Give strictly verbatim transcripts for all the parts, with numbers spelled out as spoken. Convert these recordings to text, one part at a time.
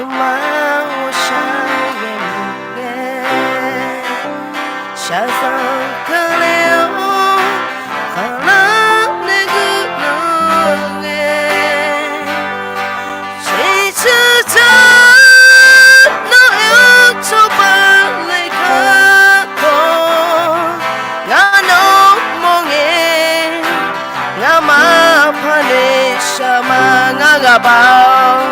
Nuima ghawqshaq ghae-eu ngae, shaqzanq keuvle-awr, khanqlanr nae guiqlanq ngae, shiqshaq jaq-eu nawr oe-awr cawba laeq gardawq, ngar nawr mawr ngae, ngamaf paq noeqshaq ma. Ngar ghaq baq-awr,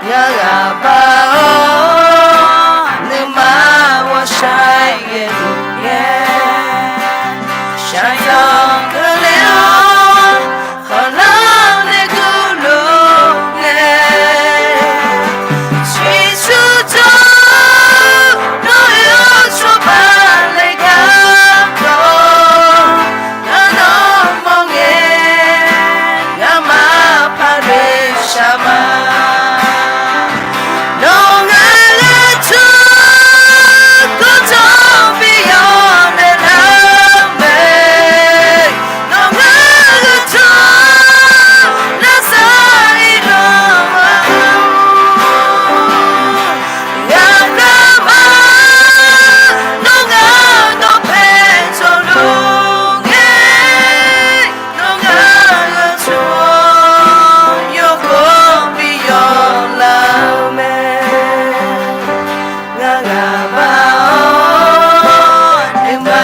ngar ghaq baq-awr, nuima ghawqshaq ghae-eu ngae, shaqzanq keuvle-awr, khanqlanr nae guiqlanq ngae, shiqshaq jaq-eu nawr oe-awr cawba laeq gardawq, ngar nawr mawr ngae, ngamaf paq noeqshaq ma. Nawr ngar gharduq gawrdzanr bi yawlaeq lar mae. Nawr ngar gharduq lavsav-ir luf ma-awr, yagaq ma. Nawr ngar dawqpae tsawrluf ngae, nawr ngar gharduq yawkawr bi yawlaf-eu mae. Ngar ghaq baq-awr, nuima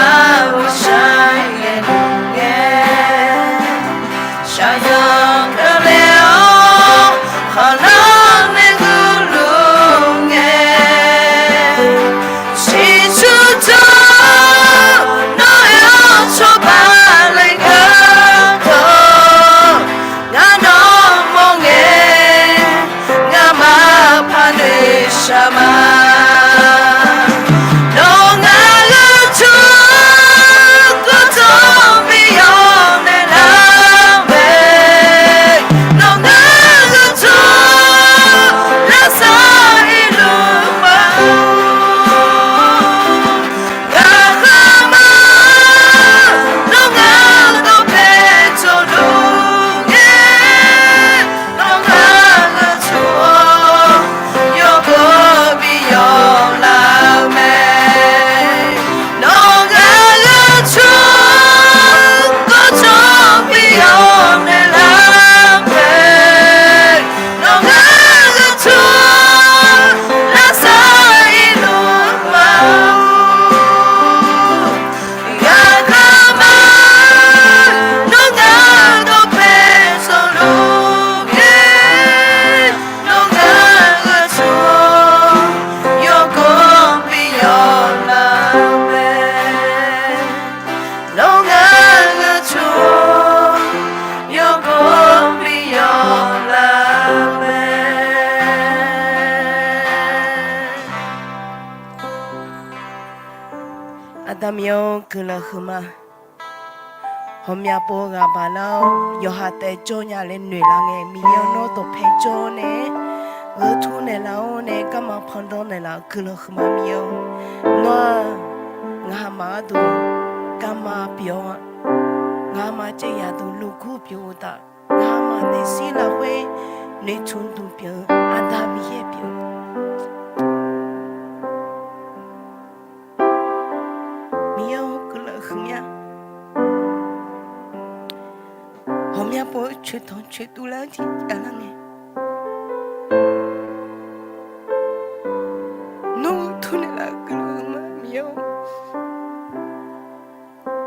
ghawqshaq ghae-eu ngae, shaqzanq keuvle-awr, khanqlanr nae guiqlanq ngae, shiqshaq jaq-eu nawr oe-awr cawba laeq gardawq, ngar nawr mawr ngae, ngamaf paq noeqshaq ma. Nawr ngar gharduq gawrdzanr bi yawlaeq lar mae. Nawr ngar gharduq lavsav-ir luf ma-awr, yagaq ma. Nawr ngar dawqpae tsawrluf ngae, nawr ngar gharduq yawkawr bi yawlaf-eu mae. Nawr ngar gharduq gawrdzanr bi yawlaeq lar mae. Nawr ngar gharduq lavsav-ir luf ma-awr, yagaq ma. Nawr ngar dawqpae tsawrluf ngae, nawr ngar gharduq yawkawr bi yawlaf-eu mae. Nawr ngar gharduq yawkawr bi yawlaf-eu mae. Aqda Miqyaer-or, guiqlanq huiqma. Ghawqmya pov ghaq baq lar-awr, yawqha taef jawr nya laer noeqlar ngae, Miqyaer-or, nawr dawqpae jawr nae gheutur naeqlaf-awr nae garma pandanr naeqlaf-eu guiqlanq huiqma Miqyaer-or. Nawr-aq, ngamaf gharduq garma pyeuf-awr, ngamaf caev yaqduq lurgur pyeuf-eu uqtaf, ngamaf daefzir lafkhoer noeqtmq duq pyeuf-eu Aqda Miqyaer pyeuf-eu Miqyaer-or, guiqlanq huiqmya. Ghawqmya pov-eu coeqtanq coeqtuv lar-anr tiqjav lar ngae, nawr gheutur naeqlaf-eu guiqlanq huiqma Miqyaer-or.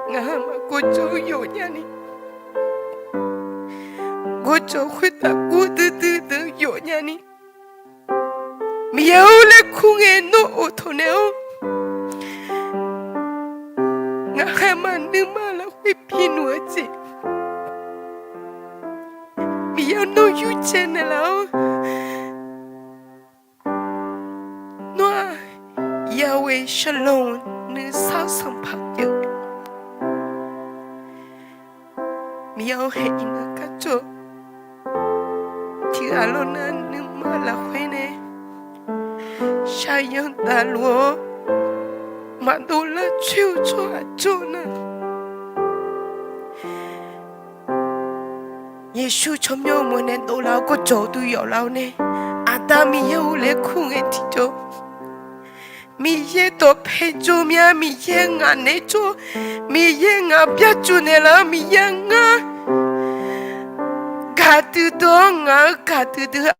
Ngamaf gawqjawq-eu yawf nyani, gawqjawq khoertav gur duidui deuq-eu yawf nyani, Miqyaer-or, laer kur ngae nawr oftaq naeq-awr, ngamaf nuima lafkhoer bi nmr-eu jeq, Miqyaer-or, nawr yurcae naeqlaf-awr, nawr-aq, Yahweh Shalom, nuisar Sanqpaq pyeuf-eu Miqyaer-or, haeq iqnan kar cawv. Tiqghaq lawrnar nuima lafkhoer nae shaqyan tafluf-awr, maqdov lar coer-eu tsawrhaq jawr nar, Yeqsur tsawrmyanr-eu moeq nae dovlar-awr gawrjawq-eu dui yawflar-awr nae, aqda Aqda Miqyaer-or, laer kur ngae tiqjawr, Miqyaer dawqpae jawr mya, Miqyaer ngaq naeq-aer jawr, Miqyaer ngaq byarcuf naeqlaf-eu Miqyaer-anr ngar gaqdui dui-awr, ngaq-euq gaqdui dui-a.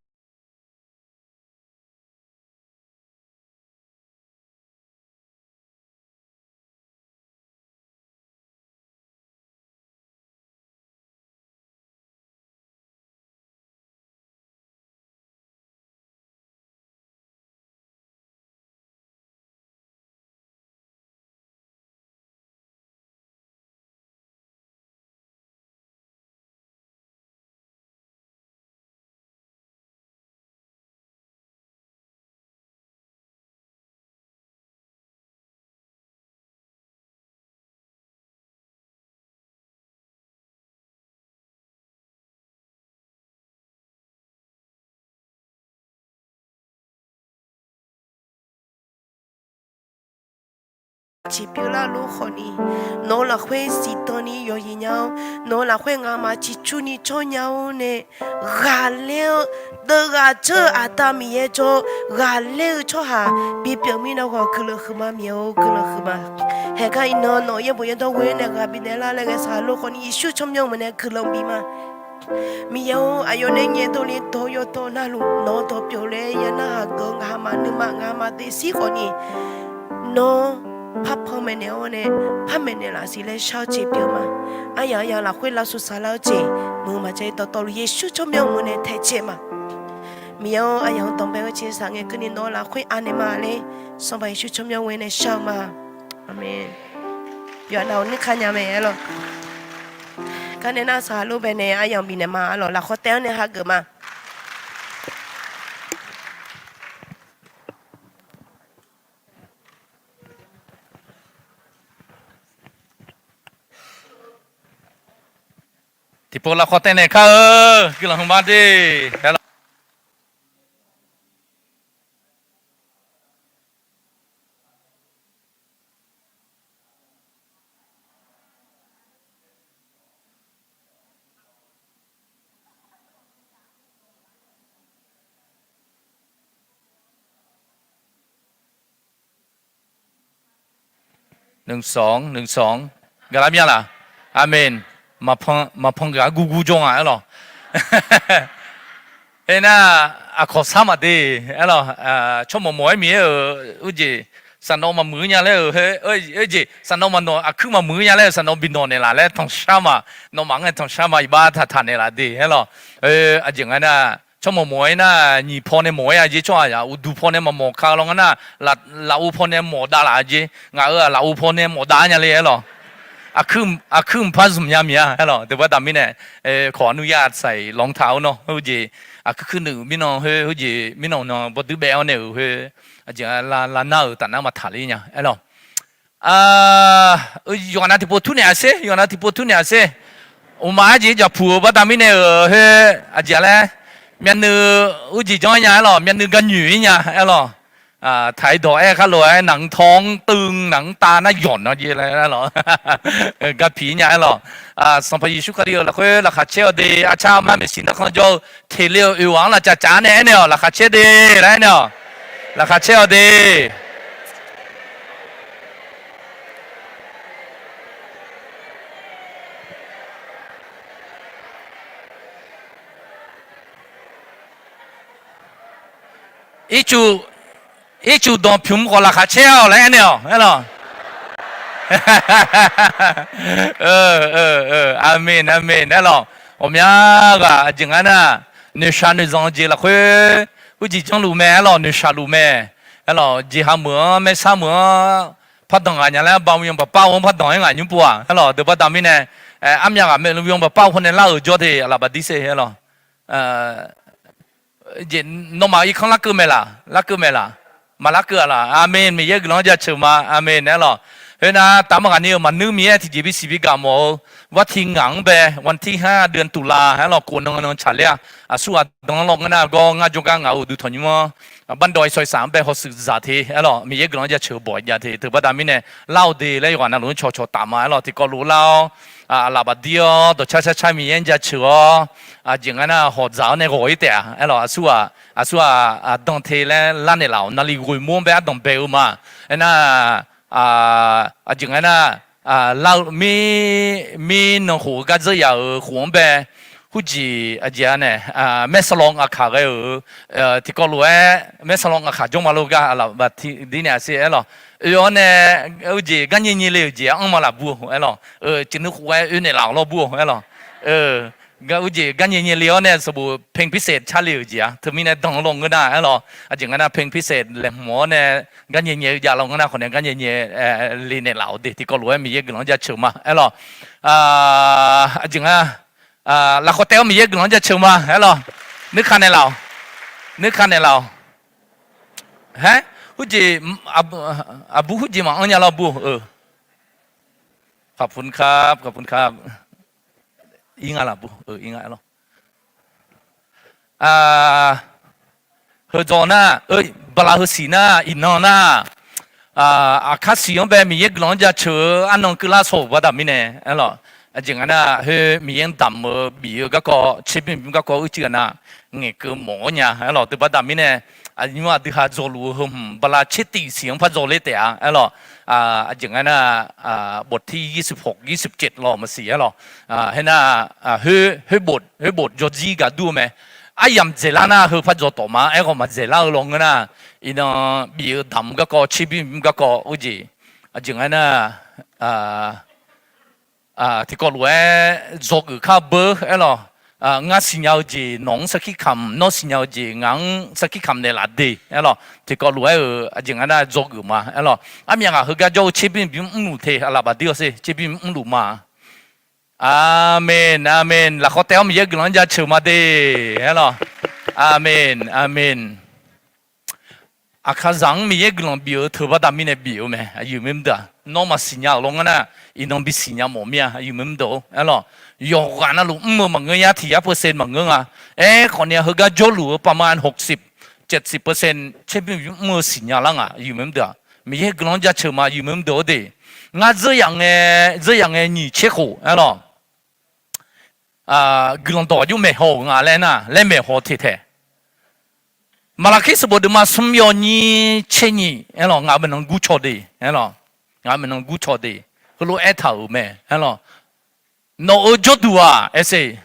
Jeq pyeuflar lor khawfni, nawq-eu lafkhoer siqdan ni yawqjeq nya-awr, nawq-eu lafkhoer ngamaf ciqcurni tsawrnya-awr nae, ghaqler-eu, deuv ghaq dzeur-eu Aqda Miqyaer jawr, ghaqler-eu tsawrhaq bipyeuf mirnae khawf, guiqlanq huiqma Miqyaer-or, guiqlanq huiqma. Haeqgar iqnan nawq-eu yaerbof yaerdawr ghoe nae ghaq bifnaeq lar laer ghae saqlaq lor khawfni, Yeqsur tsawrmyanr-eu maqnae guiqlanq bif ma. Miqyaer-or, aqyawf nae nyaef dovle dawq yawdawr navluf nawq-eu dawq pyeuf laer ya narhaq geuf-eu ngaqha ma nuima ngaqha ma daefzir khawfni, nawr parpan maeqnaeq-awr nae, par maeqnaeq laf siq laer shar-eu jeq pyeuf ma. Aryaq aryaq lafkhoer lavsuf saqlar-eu jeq, meuq maqjav-ir dawqtawvluf Yeqsur tsawrmyanr-eu maqnae taecaev ma. Miqyaer-or, aryaq-anr danqbae-eu jeq saq ngae keuvni nawq-eu lafkhoer anaeq ma laer, Sanqpaq Yeqsur tsawrmyanr ghoe nae shar-eu ma. Aqmeq. Yawqha nav-awq nuikar nya mae aerlawq. Garnae nar saqlaq lor baenae aryamq bifnaeq ma aerlawq, lafkhawf taev-anr nae hageuf ma. Tiqpov lafkhawf taev naeq kar-eu guiqlanq hmq ma de. Aerlawq. Nui sanq nui sanq, gaqlar mya laq? Aqmeq. Maqpan maqpan gaq gurgur jawr nga aerlawq. Aernar, aqkawq sar maqde aerlawq. Tsawrmawq mawq-aer Miqyaer-euq uqjeq saqnawv maqmuiq-ir nya laer-euq, oerjeq saqnawv maqnawq aqkuir maqmuiq-ir nya laer-euq saqnawv binawq naeqlaf laer tanqshar ma. Nawmaf-anr ngae tanqshar ma, iqbax taqtaq naeqlaf de aerlawq. Aqjeq nga nar, tsawrmawq mawq-aer nar nyiq paw nae mawq-aer-a jeq tsawrhaq-aq, uqduq paw nae maqmawq ka law nga nar, lafov paw nae mawq davlaf-a jeq. Ngaq-euq-aq lafov paw nae mawq dav-ar nya le aerlawq. Aqkuir maqpar zmq nya miq-a aerlawq. Deuq baqda mirnae, kawq aqnur yar saiq lanq taq-awr nawr, khoerjeq aqkuir kuir nuiq mirnan khoer, khoerjeq mirnan nan bawduir baef-awr nae-euq khoer, aqjeq lavnar-euq tafnar maqtaq ler nya aerlawq. Yawqghaq nav tiqpov turnaeq-a sher, yawqghaq nav tiqpov turnaeq-a sher. Uqmaf arjeq jaqpuq-euq baqda mirnae-euq khoer, aqjeq laer, myavnuiv uqjeq janr-ir nya aerlawq, myavnuiv gar nyoeq-ir nya aerlawq. Taq-ir dawq-aer khar lof-aer naq-anr tawr-anr teuv naq-anr tav nar yawq nan jeq laer aerlawq. Gar piq-ir nya aerlawq. Sanqpaq Yeqsur Kali-euq lafkhoer laqkhaq caer-awq de. Arcar mar maeqshi narkhan jawr-eu teqle-eu oeq ghaq-anr lafcaf caf-ar nae aernaeq-awq, laqkhaq caer de laer aernaeq-awq. Laqkhaq caer-awq de. Ircuf, ircuf danqpymq khawf laqkhaq caer-awq laer aernaeq-awq aerlawq. Aqmeq aqmeq aerlawq. Ghawqmya ghaq aqjeq nga nar, noeqshaq noeqzanq-eu jeq lafkhoer, uqjeq janrluf mae aerlawq, noeqshaq luf mae aerlawq. Jeqha meuq-anr maersar meuq-anr par danq ghaq nya laer, bawyanbaqpav-anr par danq-aer ngaq nymr pov-aq aerlawq. Deuq baqda mirnae, armyav ghaq maeqlu bawyanbaqpav paw nae lar-euq jawr de, aqlaf baqdir ser aerlawq. Jeq nawmaf irkanr larkeuv maeq laq, larkeuv maeq laq, maqlarkeuv-a laq. Aqmeq. Miqyaer guiqlanq-anr jaceuq ma. Aqmeq aerlawq. Khoernar, taf mar ghaq ni-euq maqnuir Miqyaer tiqjeq bisiq bigaq mawf-eu, vartiq ngaq-anr bae, vartiq har deuq-anr tuflar aerlawq, kof nan nan tsaqler-a. Aqsur aqdan-anr lawr ngar nar gawr ngar jawrgar ngaq-euq uqduq tanqnymr-anr Bardawq iqsawq iqsaf-anr bae hawshuif zaq te aerlawq, Miqyaer guiqlanq-anr jaceuq-eu bawq jav te. Teubaqda mirnae, lar-eu de laer yawqghaq navluf-anr cawqcawq taf ma aerlawq. Tiqkawv luf lar-awr, aqlaf bafdir-awr dawqcar carcar Miqyaer-anr jaceuq-awr, aqjeq nga nar hawq dzaq-awr nae ghawq-ir taef-a aerlawq. Aqsur-aq, aqsur-aq, aqdan te laer larnaeq laf-awq. Naqliq ghoeq mur-anr bae ardanq bae-eu ma. Aernar, aqjeq nga nar, lar-eu mir, mirnan khof-eu gar dzeur yaf-euq khof-anr bae, hurjeq aqjeq-a nae, maersarlawv ngaqkaq ghae-euq, tiqkawv lof-aer maersarlawv ngaqkaq jawr ma lor gar, aqlaf bafdir naeq-a sher aerlawq. Oe-awr nae, hurjeq garnyae nyae le-euq jeq-anr anr ma laf bur-awq aerlawq. Ceqnui khof-aer oe naeqlaf-awq lawr bur-awq aerlawq. Hurjeq garnyae nyae le-awr nae sanqbof เพลงพิเศษ car le-euq jeq-a. Teumirnae dan-eu lawnmr ngeur nar aerlawq. Aqjeq nga nar เพลงพิเศษ laeqhmq-awr nae garnyae nyae-eu jav lawnmr ngeur nar khawf nae garnyae nyae le naeqlaf-awq de. Tiqkawv lof-aer Miqyaer guiqlanq-anr jaceuq ma aerlawq. Aqjeq nga, lafkhawf taef-awr Miqyaer guiqlanq-anr jaceuq ma aerlawq. Nuikar naeqlaf-awq. Nuikar naeqlaf-awq. Haer, hurjeq, aqbur hurjeq maqanr nya lawr bur-eu. ขอบคุณครับ ขอบคุณครับ Ir nga laf bur-eu, ir nga aerlawq. Heudzawq nar, bala heusiq nar, iqnan nar, aqkar siq-anr bae Miqyaer guiqlanq-anr jaceuq-eu arnan keuvlar shaw-euq baqda mirnae aerlawq. Aqjeq nga nar, khoer Miqyaer-anr damq-eu bif-eu garkawv, tserbymr bymr garkawv uicuiv ghaq nar, ngaeqkeuv mawf-awr nya aerlawq. Teubaqda mirnae, aqnymr aqdui ha dzawluf-eu heu hmq bala tser tif siq-anr par dzaw ler taef-a aerlawq. Aqjeq nga nar, บทที่ยี่สิบหก ยี่สิบเจ็ด lawq maqsiq aerlawq. Khoernar, khoer, khoer bof jawrjir gaq dur-eu mae. Aryamq dzaeqlar nar heu par dzaw tawf ma. Aerkhawf maqdzaeqlar-eu lawnmr ngeur nar, iqnan bif-eu damq garkawv, tserbymr bymr garkawv urjeq, aqjeq nga nar, tiqkawv lof-aer dzawgeuf kar beur aerlawq. Ngar siqnya-eu jeq nawq-anr sarkir kamq, nawr siqnya-eu jeq ngaq-anr sarkir kamq naeqlaf de aerlawq. Tiqkawv lof-aer-euq aqjeq nga nar dzawgeuf ma aerlawq. Armyaq ngaq heugar jawr-eu tserbymr bymr mrluf te, aqlaf bafdir-awr sher, tserbymr bymr mrluf ma. Aqmeq, aqmeq. Lafkhawf taef-awr Miqyaer guiqlanq-anr jaceuq ma de aerlawq. Aqmeq, aqmeq. Aqkaqzaq-anr Miqyaer guiqlanq bif-eu teubaqda mirnae bif-eu mae, aqyuif mr deuq-aq. Nawr maqsiq nya-euq lawnmr ngeur nar, iqnan bisiq nya mawf mir-a, aqyuif mr deuq-or aerlawq. Yawqghaq navluf mr-eu maqngeur, yar tiq yar percent maqngeur nga. Aerkhawf ni-a heugar jawrluf-eu paqma hawq siq, caeq siq percent tserbymr bymr mr-eu siqnya lar ngaq, aqyuif mr deuq-aq. Miqyaer guiqlanq-anr jaceuq ma, aqyuif mr deuq-or de. Ngar dzeur yaf ngae, dzeur yaf ngae nyiq tser khof aerlawq. Guiqlanq dawq aqjox maeqhaw-euq nga laer nar, laer maeqhaw teq taeq. Maqlaqkir sanqbof deuvma smr yawnyir tser nyiq aerlawq, ngaq-euq maeqnan gurcaw de aerlawq. Ngaq-euq maeqnan gurcaw de. Heulof-aer aertaq-euq mae aerlawq. Nawq-euq jawrduq-aq, aerse,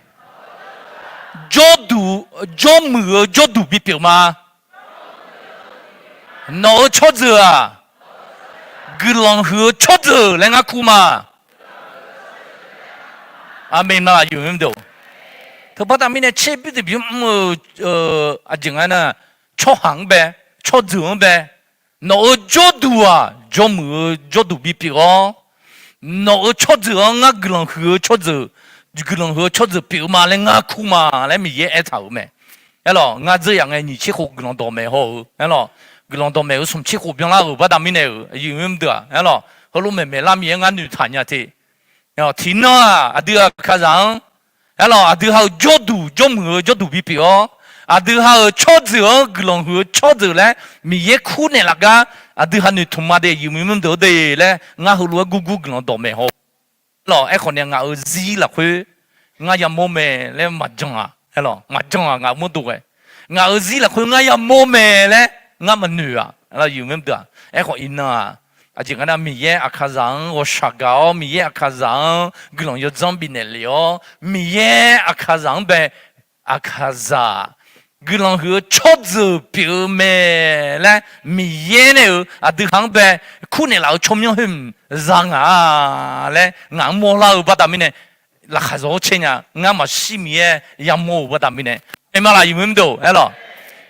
jawrduq, jawrmuiq-eu jawrduq bipyeuf ma. Nawq-euq tsawrjeuq-aq, guiqlanq huiq-eu tsawrjeuq laer ngar kur ma. Aqmeq ma, aqyuif mr deuq. Teubaqda mirnae tserbymr tiqbymr mr-eu, aqjeq nga nar, tsawrhaq-anr bae, tsawrjeuq-anr bae, nawq-euq jawrduq-aq, jawrmuiq-eu jawrduq bipyeuf-awr, nawq-euq tsawrjeuq-anr ngar guiqlanq huiq-eu tsawrjeuq, guiqlanq huiq-eu tsawrjeuq pyeuf-eu ma laer ngar kur ma laer Miqyaer aertaq-euq mae. Aerlawq, ngar dzeur yaf ngae nyiq tser khof guiqlanq dawq maeqhaw-eu aerlawq, guiqlanq dawq maeq-eu smq tser khof byanlar-euq baqda mirnae-euq aqyuif mr deuq-aq aerlawq, heulof maeqmaeq lar Miqyaer ngar noeqtaq nya te. Tiqnan-aq, aqdui-aq aqkaqzaq-anr aerlawq, aqdui ha-euq jawrduq jawrmuiq-eu jawrduq bipyeuf-awr, aqdui ha-euq tsawrjeuq-anr guiqlanq huiq-eu tsawrjeuq laer Miqyaer kur naeqlaf gar, aqdui ha noeqtmq ma de, aqyuif mr deuq-or de laer ngar heulof-aer gurgur guiqlanq dawq maeqhaw-eu aerlawq. Aerkhawf ni ngaq-euq zir lafkhoer ngar yamawr mae laer maqjan-aq aerlawq, maqjan-aq ngaq-euq mawrdo ghae. Ngaq-euq zir lafkhoer ngar yamawr mae laer ngar maqnoeq-aq, aqyuif mr deuq-aq. Aerkhawf iqnan-aq, aqjeq nga nar Miqyaer aqkaqzaq-anr ghawqshaq gaq-awr, Miqyaer aqkaqzaq-anr guiqlanq yawdzanr bifnaeq lef-awr, Miqyaer aqkaqzaq-anr bae, aqkaqzaq guiqlanq huiq-eu tsawrjeuq pyeuf-eu mae laer Miqyaer nae-euq aqdui ha-anr bae kur naeqlaf-eu tsawrmyanr khoer mq za ngaq-a laer ngaq-anr mawrlar-eu baqda mirnae, laqkhaq zawq-awr caer nya. Ngar maqshir Miqyaer yamawr-euq baqda mirnae, aerma laf aqyuif mr deuq aerlawq.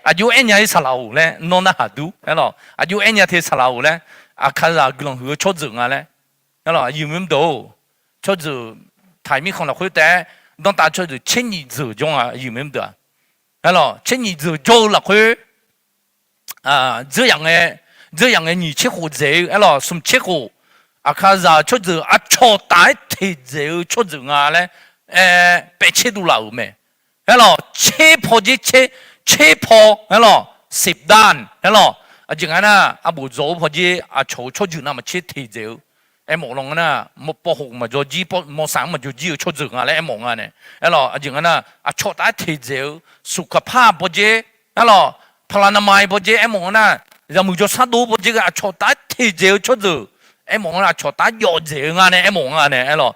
Aqjox aernya-ir saqlaq-or laer nawr narhaq dur aerlawq. Aqjox aernya te saqlaq-or laer, aqkaqzaq guiqlanq huiq-eu tsawrjeuq nga laer aerlawq, aqyuif mr deuq-or. Tsawrjeuq taq-iq mirkhanq lafkhoer taef-aer danrtav tsawrjeuq tser nyiq jeuq jawr nga, aqyuif mr deuq-aq. Aerlawq, tser nyiq jeuq jawr-eu lafkhoer dzeur yaf ngae, dzeur yaf ngae nyiq tser khof dzaeq-eu aerlawq, smq tser khof, aqkaqzaq tsawrjeuq aqcawq taf-aer teq dzaeq-eu tsawrjeuq nga laer aer paev tser dovlaf-euq mae. Aerlawq, tser paw jer, tser paw aerlawq, Saqdaq aer lawq. Aqjeq nga nar, arbof dzaw-eu pawdzer aqcawq-euq tsawrjeuq navmaqtser teqdzaeq-eu, aermawf law nga nar, mawrpawv hoq maqjawr jir, mawrsaq-anr maqjawr jir-eu tsawrjeuq nga laer aermawf nga nae. Aer lawq, aqjeq nga nar, aqcawq taf-aer teqdzaeq-eu, suqkaqpar pawdzer, aer lawq, paqlaqnaqma-iq pawdzer aermawf nga nar, zaqmuiq jawrshar dov pawdzer ghae aqcawq taf-aer teqdzaeq-eu tsawrjeuq aermawf nga nar, aqcawq taf-aer jawf dzaeq-eu nga nae aermawf nga nae. Aer lawq,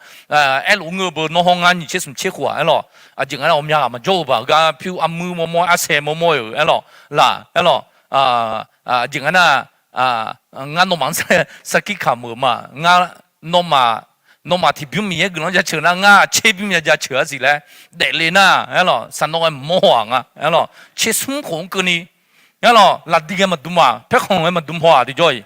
aerlof ngeur-eu beu nawr hawr ngar nyiq tser smq tser khof-aq aer lawq, aqjeq nga nar, ghawqmya ghaq maqjawr-eu baq gar pyur armuir mawrmawr-aer arsae mawrmawr-eu aer lawq, laq aer lawq, aqjeq nga nar, ngar nawmaf-anr sarkir kamq-euq ma, ngar, nawmaf tiqbymr Miqyaer guiqlanq-anr jaceuq nar, ngar tserbymr ya jaceuq-a siq laer daefle nar, aer lawq, saqnawv ghae maqmawr haw-aq nga, aer lawq, tsersmr khof-anr keuvni, aer lawq, laqdi ghae maqdm-aq, paerkhanq ghae maqdm haw-aq tiqjawr-iq,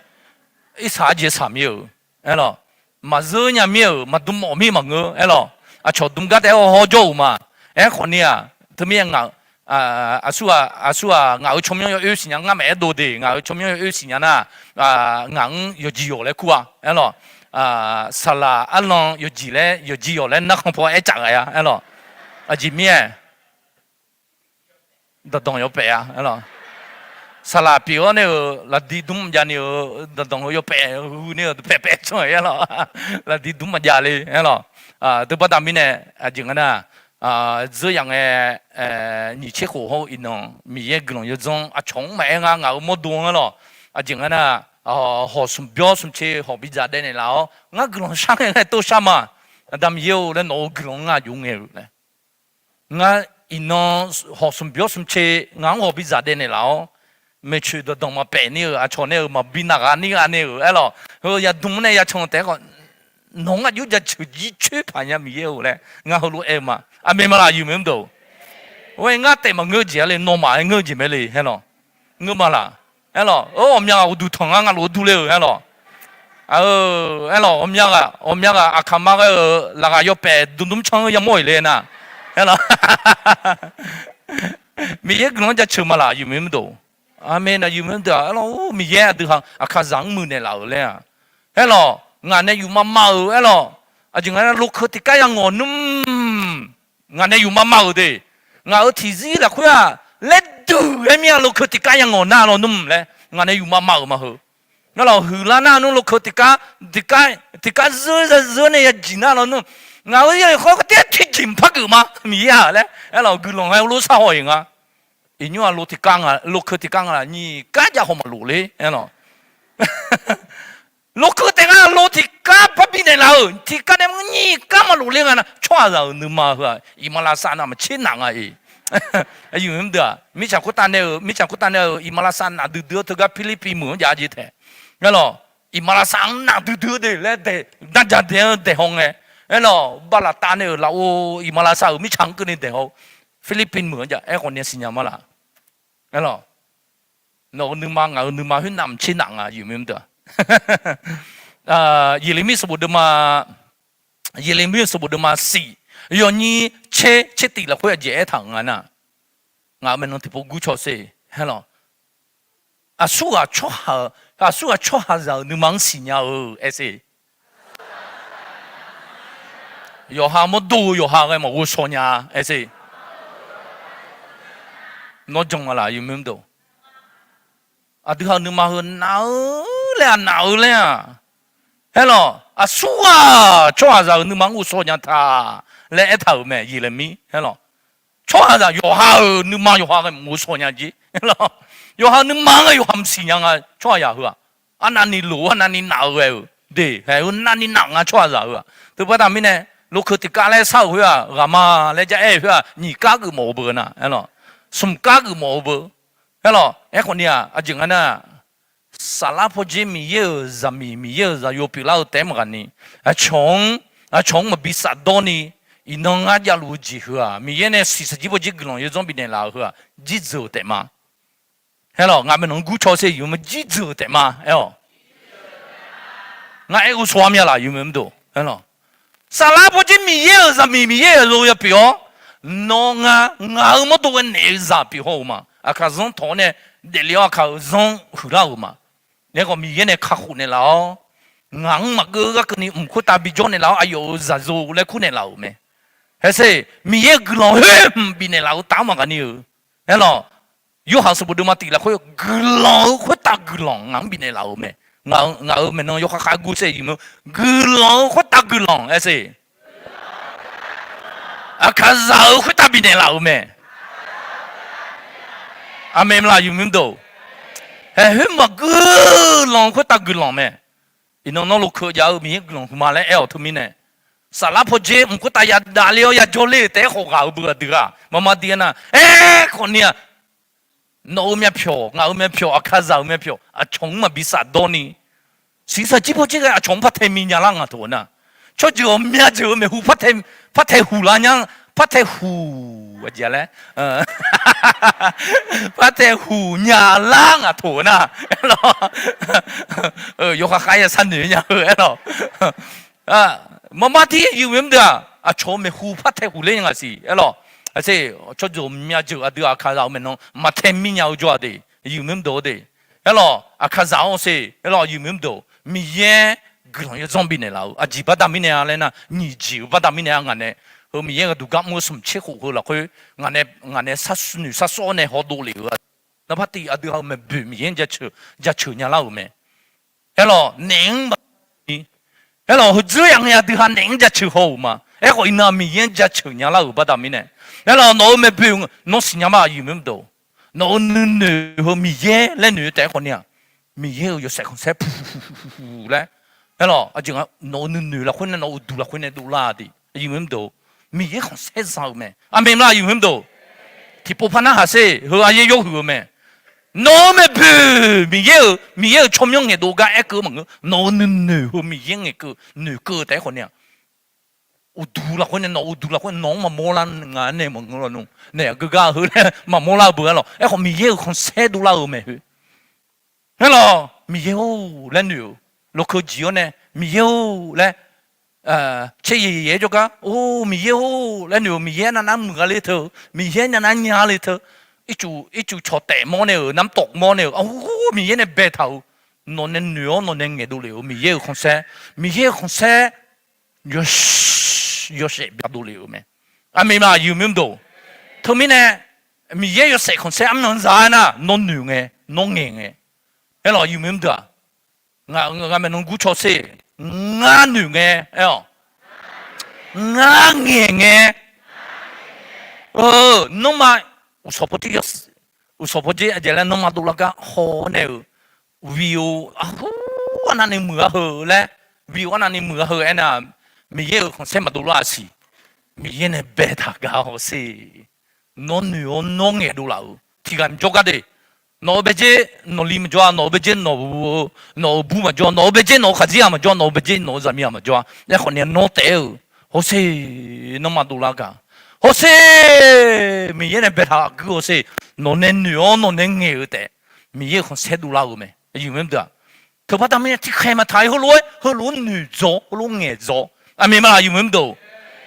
irsaq aqjeq saq mir-euq, aer lawq, maqzeur nya mir-euq, maqdm mawf mir maqngeur, aer lawq, aqcawq dm gar taef-aer hawr jawr-euq ma. Aerkhawf ni-aq, teumirnae ngaq, aqsur-aq, aqsur-aq, ngaq-euq tsawrmyanr yawoer siqnya ngar maeq-aer dov de, ngaq-euq tsawrmyanr yawoer siqnya nar, ngaq-anr yawqjeq yawq laer kur-a, aer lawq, saqlaq arlan yawqjeq laer, yawqjeq yawq laer narkhan paw aer caf ghae-a, aer lawq, aqjeq mir-aer, danqdanq yawpaef-a, aer lawq, saqlaq pyeuf-awr nae-euq laqdi dm maqjav ni-euq danqdanq-eu yawpaef hu nae-euq paef paef can-aer lawq, laqdi dm maqjav le, aer lawq, teubaqda mirnae, aqjeq nga nar, dzeur yaf ngae, nyiq tser khof hawr-eu iqnan Miqyaer guiqlanq yawdzanr aqcawq-anr maqaer ngar ngaq-euq mawrdo-anr aer lawq, aqjeq nga nar, hawq smq byawr smq tser hawq bidzaq daev naeqlaf-awr ngar guiqlanq shar ngae ngae tov shar ma. Aqda Miqyaer-or laer nawq-euq guiqlanq ngar aqjox ngaeq-euq laer. Ngar iqnan hawq smq byawr smq tser ngaq-anr hawq bidzaq daev naeqlaf-awr, maeqtsoeq danqdanq maqpaef ni-euq aqcawq nae-euq maqbi naq ghaq nir gha nae-euq aer lawq, heu yadm nae yacan taef-aer khawf, nawq-anr aqjox jaceuq jir coer paq nya Miqyaer-or laer ngar heulof-aer-eu ma. Aqmeq ma laq, aqyuif maeq mr deuq-or. Or-aer ngar taef maqngeur jeq-a le, nawmaf-aer ngeur jeq mae le, aer lawq. Ngeur ma laq. Aer lawq, ghawqmya ghaq uqduq tanq ngar ngaq lof-aer dur ler-euq, aer lawq. Aer lawq, ghawqmya ghaq, ghawqmya ghaq aqkaq ma ghae-euq laqghaq yawpaef dmdm can-eu yamawr-iq le nar. Aer lawq. Miqyaer guiqlanq-anr jaceuq ma laq, aqyuif maeq mr deuq-or. Aqmeq, aqyuif maeq mr deuq-aq, aer lawq, Miqyaer aqdui ha aqkaqzaq-anr muiqnaeq laf-euq laer-aq. Aer lawq, ngaq nae yufmav mav-euq, aer lawq, aqjeq nga nar lokeu tiqkar yangawq nmr. Ngaq nae yufmav mav-euq de. Ngaq-euq tiqzir lafkhoer-aq, laerduq-aer mir-a, lokeu tiqkar yangawq nar lawnmr laer ngaq nae yufmav mav-euq ma heu. Ngar lawq, huiqlar nar nmr, lokeu tiqkar, tiqkar, tiqkar zeur zeur nae yajiq nar lawnmr. Ngaq-euq yaeq khawr tiqjeq mqpar geuf ma, Miqyaer-aq laer, aer lawq, guiqlanq-aer heulof sharhaw-iq nga. Iqnymr-aq, lo tiqkar nga, lokeu tiqkar nga laq, nyiq kar jav haw maqlof ler, aer lawq. Lokeu taef nga, lo tiqkar parbi naeqlaf-euq tiqkar nae mr nyiq kar maqlof ler nga nar, tsawrhaqzaq-euq nuima heu-aq, iqmalavshav navmaqtser naf nga-iq. Aqyuif mr deuq-aq, mirtsaq khoertav nae-euq, mirtsaq khoertav nae-euq iqmalavshav naf duidui-eu teugar Pirlirpiv meuq-anr jav jeq taef. Aer lawq, iqmalavshav-anr naf duidui-eu de laer daeq, darja daeq-anr daeq haw ngae. Aer lawq, baqlaqtav nae-euq lafov iqmalavshav-euq mirtsaq-anr keuvni daeq haw-eu Pirlirpiv meuq-anr jav, aerkhawf ni siqnya ma laq. Aer lawq, nawq-euq nuima ngaq-euq nuima khoer navmaqtser naf nga, aqyuif mr deuq-aq. Yeqlaqmir sanqbof deuvma, Yeqlaqmir sanqbof deuvma siq, yawnyir tser tser tiq lafkhoer aqjeq aertaq-euq nga nar, ngaq-euq maeqnan tiqpov gurcaw sher, aer lawq. Aqsurghaq tsawrhaq, aqsurghaq tsawrhaqzaq-euq nuima-anr siqnya-eu aer sher. Yawqha mawrdo-eu yawqha ghae maqghovshaw nya-a aer sher. Nawr jan nga laq, aqyuif mr deuq-or. Aqdui ha-euq nuima heu naf-eu laer-aq, naf-eu laer-aq, aer lawq, aqsurghaq tsawrhaqzaq-euq nuima-anr ghovshaw nya ta laer aertaq-euq mae, Yeqlaqmir, aer lawq. Tsawrhaqzaq yawqha-euq nuima yawqha ghae maqghovshaw nya jer, aer lawq. Yawqha-euq nuima-anr ghae yawqha maqsiq nya nga, tsawrhaqzaq heu-aq. Arnavni lof-eu, arnavni naf-eu ghae-euq de, haeq-eu navni naf nga tsawrhaqzaq heu-aq. Teubaqda mirnae, lokeu tiqkar laer shar-euq khoer-aq, ghaqma laer jar aer-eu khoer-aq, nyiq kar geufmawf-eu beu nar, aer lawq. Smq kar geufmawf-eu beu, aer lawq. Aerkhawf ni-aq, aqjeq nga nar, saflar pawdzer Miqyaer-euq zaqmiq, Miqyaer-euq zaqyo pyeuflar-eu taef-aer maqghaq ni, aqcawq-anr, aqcawq-anr maqbi safdawr ni, iqnan ngar javluf-eu jeq heu-aq, Miqyaer nae siqsaqjir pawdzer guiqlanq yawdzanr bifnaeq laf-euq heu-aq, jirdzeuq-euq taef ma. Aer lawq, ngaq maeqnan gurcaw sher, yawma jirdzeuq-euq taef ma, aer-awq. Ngar aer ghovshaw-ar mya laq, yawma mr deuq, aer lawq. Saflar pawdzer Miqyaer-euq zaqmiq, Miqyaer-euq zaqyo pyeuf-awr, nawr ngar, ngaq-euq mawrdo ghae naeq-eu zaq pyeuf haw-euq ma. Aqkaq zanr tawq-awr nae daefle-awr aqkaq-euq zanr huiqlar-euq ma. Naeq khawf Miqyaer nae kakhof naeqlaf-awr, ngaq-anr maqgeur gharkeuvni mq khoertav bijawr naeqlaf-awr, aqyawf-euq zaqyo laer kur naeqlaf-euq mae. Haer sher, Miqyaer-euq guiqlanq khoer hmq bifnaeq laf-eu taf-anr maqghaq ni-euq, aer lawq. Yorhaq sanqbof deuvma tiq lafkhoer guiqlanq-eu khoertav guiqlanq ngaq-anr bifnaeq laf-euq mae. Ngaq-euq maeqnan yawkhav khav gur sher yuf mae. Guiqlanq-eu khoertav guiqlanq aer sher. Aqkaqzaq-eu khoertav bifnaeq laf-euq mae. Aqmeq maqlaq yuf mae mr deuq. Haeq khoer maqguiqlanq khoertav guiqlanq mae. Iqnan nawr lokeu jav-eu Miqyaer guiqlanq huiqma laer aer-awq teumirnae, saflar pawdzer mq khoertav yadavler-awr yajawr ler-euq taef-aer khawf ghaq-euq beu aqdui ghaq maqma diq-a nar, aerkhawf ni-aq, nawq-euq myavpyawq, ngaq-euq myavpyawq, Aqkaqzaq-euq myavpyawq aqcawq-anr maqbi safdawr ni, siqsaqjir pawdzer ghae aqcawq-anr par tae mi nya lar ngaq taq-euq nar, tsawrjeuq ghawqmya jeuq-eu maeqhu par tae, par tae huq lar nya, par tae huq, aqjeq laer, par tae huq nya lar ngaq taq-euq nar, aerlawq, yawkhav khav ya sharnoeq nya-eu aerlawq. Maqma tiq yuf mae mr deuq-aq, aqcawq-euq maeqhu par tae huq ler nya ngaq siq aerlawq. Aqsher, tsawrjeuq ghawqmya jeuq aqdui Aqkaqzaq-euq maeqnan maqtae mir nya-eu jawr-aq de, yuf mae mr deuq-eu de. Aerlawq, Aqkaqzaq-anr sher aerlawq, yuf mae mr deuq, Miqyaer guiqlanq yawdzanr bifnaeq laf-eu aqjeq baqda mirnae-a laer nar, nyiq jeq-eu baqda mirnae-a ngaq nae, heu Miqyaer gharduq gar mr-eu smq tser khof heu lafkhoer, ngaq nae, ngaq nae sharnoeq sharsawr nae hawdov lef-euq, nar par tiq aqdui ghaq-euq maeqboeq Miqyaer-anr jaceuq, jaceuq nya lar-euq mae. Aerlawq, naef-anr ma ni. Aerlawq, heudzeur yaf ngae aqdui ghaq naef-anr jaceuq haw-euq ma. Aerkhawf iqnan Miqyaer-anr jaceuq nya lar-euq baqda mirnae, aerlawq, nawq-euq maeqboeq nawr siqnya ma yuf mae mr deuq. Nawq-euq nuinoeq heu Miqyaer laer noeq-eu taef-aer khawf ni-aq, Miqyaer-euq yawshaef khanqsaer puq laer, aerlawq, aqjeq nga nawq-euq nuinoeq lafkhoer nae nawq-euq uqduq lafkhoer nae dovlar-a de, yuf mae mr deuq. Miqyaer khanqsaer za-euq mae. Aqmeq maqlaq yuf mae mr deuq. Tiqpov par narhaq sher, heu aqyaer yawhuiq-eu mae. Nawq-euq maeqboeq Miqyaer-euq, Miqyaer-euq tsawrmyanr ngaeqdov gar aerkeuv maqngeur. Nawq-euq nuinoeq heu Miqyaer ngaeqkeuv noeqkeuv-eu taef-aer khawf ni-aq, uqduq lafkhoer nae nawq-euq uqduq lafkhoer nawq-anr maqmawr lar nga nae maqngeur lawq nmr nae aqgeu gar heu laer maqmawr lar-eu beu aerlawq. Aerkhawf Miqyaer-euq khanqsaer dovlar-euq mae heu. Aerlawq, Miqyaer-or laer noeq-euq, lokeu jeq-awr nae Miqyaer-or laer, tser yaeq yaeq-aer jawrgar, or Miqyaer-or laer noeq-euq, Miqyaer navnar muiq-a le teu, Miqyaer navnar nya le teu, ircuf ircuf cawq taef mawr nae-euq, namtawf mawr nae-euq, or Miqyaer nae baetaq-euq, nawq nae noeq-awr nawq nae ngaeqdov lef-euq Miqyaer-euq khanqsaer, Miqyaer-euq khanqsaer yawshaef, yawshaef byaqdov lef-euq mae. Aqmeq maqlaq yuf mae mr deuq. Teumirnae Miqyaer yawshaef khanqsaer armyanr za-aer nar, nawr noeq ngae, nawr ngaeq ngae. Aerlawq, yuf mae mr deuq-aq, ngaq maeqnan gur caw sher, ngar noeq ngae, aer-awq, ngar ngaeq ngae. Nanrma, uqshawq pawdzer, uqshawq pawdzer aqjeq laer nanrma dovlar gar haw-awr nae-euq, video arhu arnavni muiq-a heu laer, video arnavni muiq-a heu aernar, Miqyaer-euq khanqsaer maqdov lar-a siq. Miqyaer nae baetaq gar hawsher. Nawr noeq-awr nawr ngaeqdov laf-euq tiqghaq maqjawr gar de. Nawq-euq baedzer nawqli maqjawr-a, nawq-euq baedzer nawq-eu, nawq-euq bur maqjawr, nawq-euq baedzer nawq-euq khaqdzerzaq maqjawr, nawq-euq baedzer nawq-euq zaqmiqzaq maqjawr-a. Aerkhawf ni nawr taef-aer-euq, hawsher, nanrma dovlar gaq, hawsher, Miqyaer nae baetaq aqguir hawsher, nawq nae noeq-awr nawq nae ngaeq-eu taef, Miqyaer-euq khanqsaer dovlar-euq mae. Aqyuif mae mr deuq-aq, teubaqda mirnae tiqkhaeq maqtaq-ir heulof-aer heulof-aer noeqdzawq heulof-aer ngaeqdzawq. Aqmeq maqlaq aqyuif mae mr deuq-or.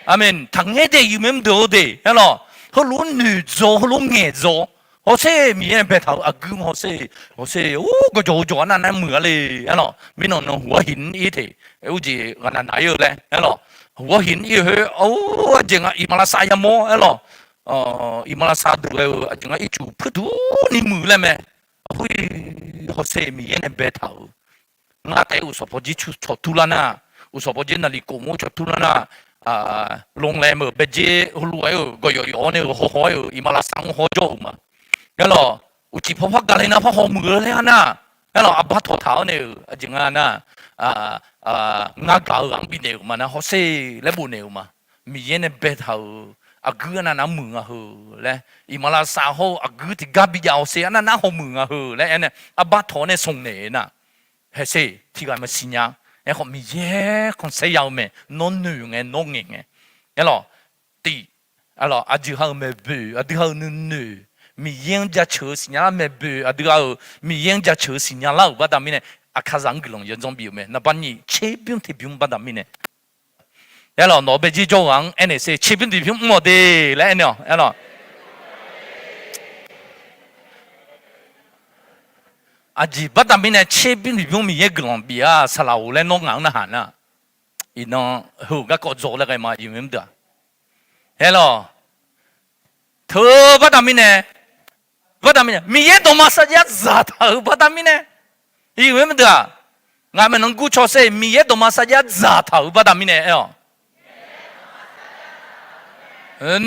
Aqmeq. Taqngaer daef aqyuif mae mr deuq-or de aerlawq. Heulof-aer noeqdzawq heulof-aer ngaeqdzawq. Hawsher, Miqyaer nae baetaq-euq aqguir hawsher, hawsher, or gawqjawq-eu jawq arnavni muiq-a le aerlawq. Mirnan nan huq-awr hiq-anr ir teq, urjeq ghaqnaq naq-ir-eu laer aerlawq. Huq-awr hiq-anr ir-eu khoer, or aqjeq nga iqmalavshav yamawr aerlawq. Iqmalavshav duq ghae-eu aqjeq nga ircuf puirduq ni muiq laer mae. Arhu-ir, hawsher, Miqyaer nae baetaq-euq. Ngar taef-aer uqshawq pawdzer cawq tur lar nar, uqshawq pawdzer naqliq kof mawr cawq tur lar nar, longlaeq meuq baedzer heulof-aer-euq gawqyawf yawf-awr nae-euq hawhaw-aer-euq iqmalavshav-anr hawjawr-euq ma. Aerlawq, uqcif pawpar gaqle nar par hawmuiq-eu laer-a nar, aerlawq, arbar tawqtaq-awr nae-euq aqjeq nga nar, ngar gaq-eu ghaq-anr bifnaeq-euq ma nar hawsher laer bofnaeq-euq ma. Miqyaer nae baetaq-euq aqguir arnavni muiq nga heu laer, iqmalavshav hawr-eu aqguir tiqgar bijav hawsher arnavni hawmuiq nga heu laer aernae arbar tawq-awr nae smq naeq-eu nar, hawsher, tiqghaq maqsiq nya. Aerkhawf Miqyaer khanqsaer ya-eu mae, nawr noeq ngae nawr ngaeq ngae. Aerlawq, tiq, aerlawq, aqdui ha-euq maeqboeq, aqdui ha-euq nuinoeq, Miqyaer-anr jaceuq-eu siqnya lar maeqboeq, aqdui ha-euq Miqyaer-anr jaceuq-eu siqnya lar-euq baqda mirnae, aqkaqzaq-anr guiqlanq yawdzanr bif-eu mae. Naqbar nyiq tserbymr tiqbymr baqda mirnae. Aerlawq, nawq-eu baedzer jawr-eu ghaq-anr aernaeq sher, tserbymr tiqbymr mr-awq de laer aernaeq-awq. Aerlawq, aqjeq baqda mirnae tserbymr tiqbymr Miqyaer guiqlanq bif-a saqlaq-or laer nawr ngaq-anr narhaq nar, iqnan heu-euq garkawv dzaw laer ghae ma, aqyuif mae mr deuq-aq. Aerlawq, teu baqda mirnae, Baqda mirnae Miqyaer dawqma sarjax dzaqtaq-euq baqda mirnae, iqmaer maqdeuq-aq, ngaq maeqnan gurcaw sher Miqyaer dawqma sarjax dzaqtaq-euq baqda mirnae aer-awq.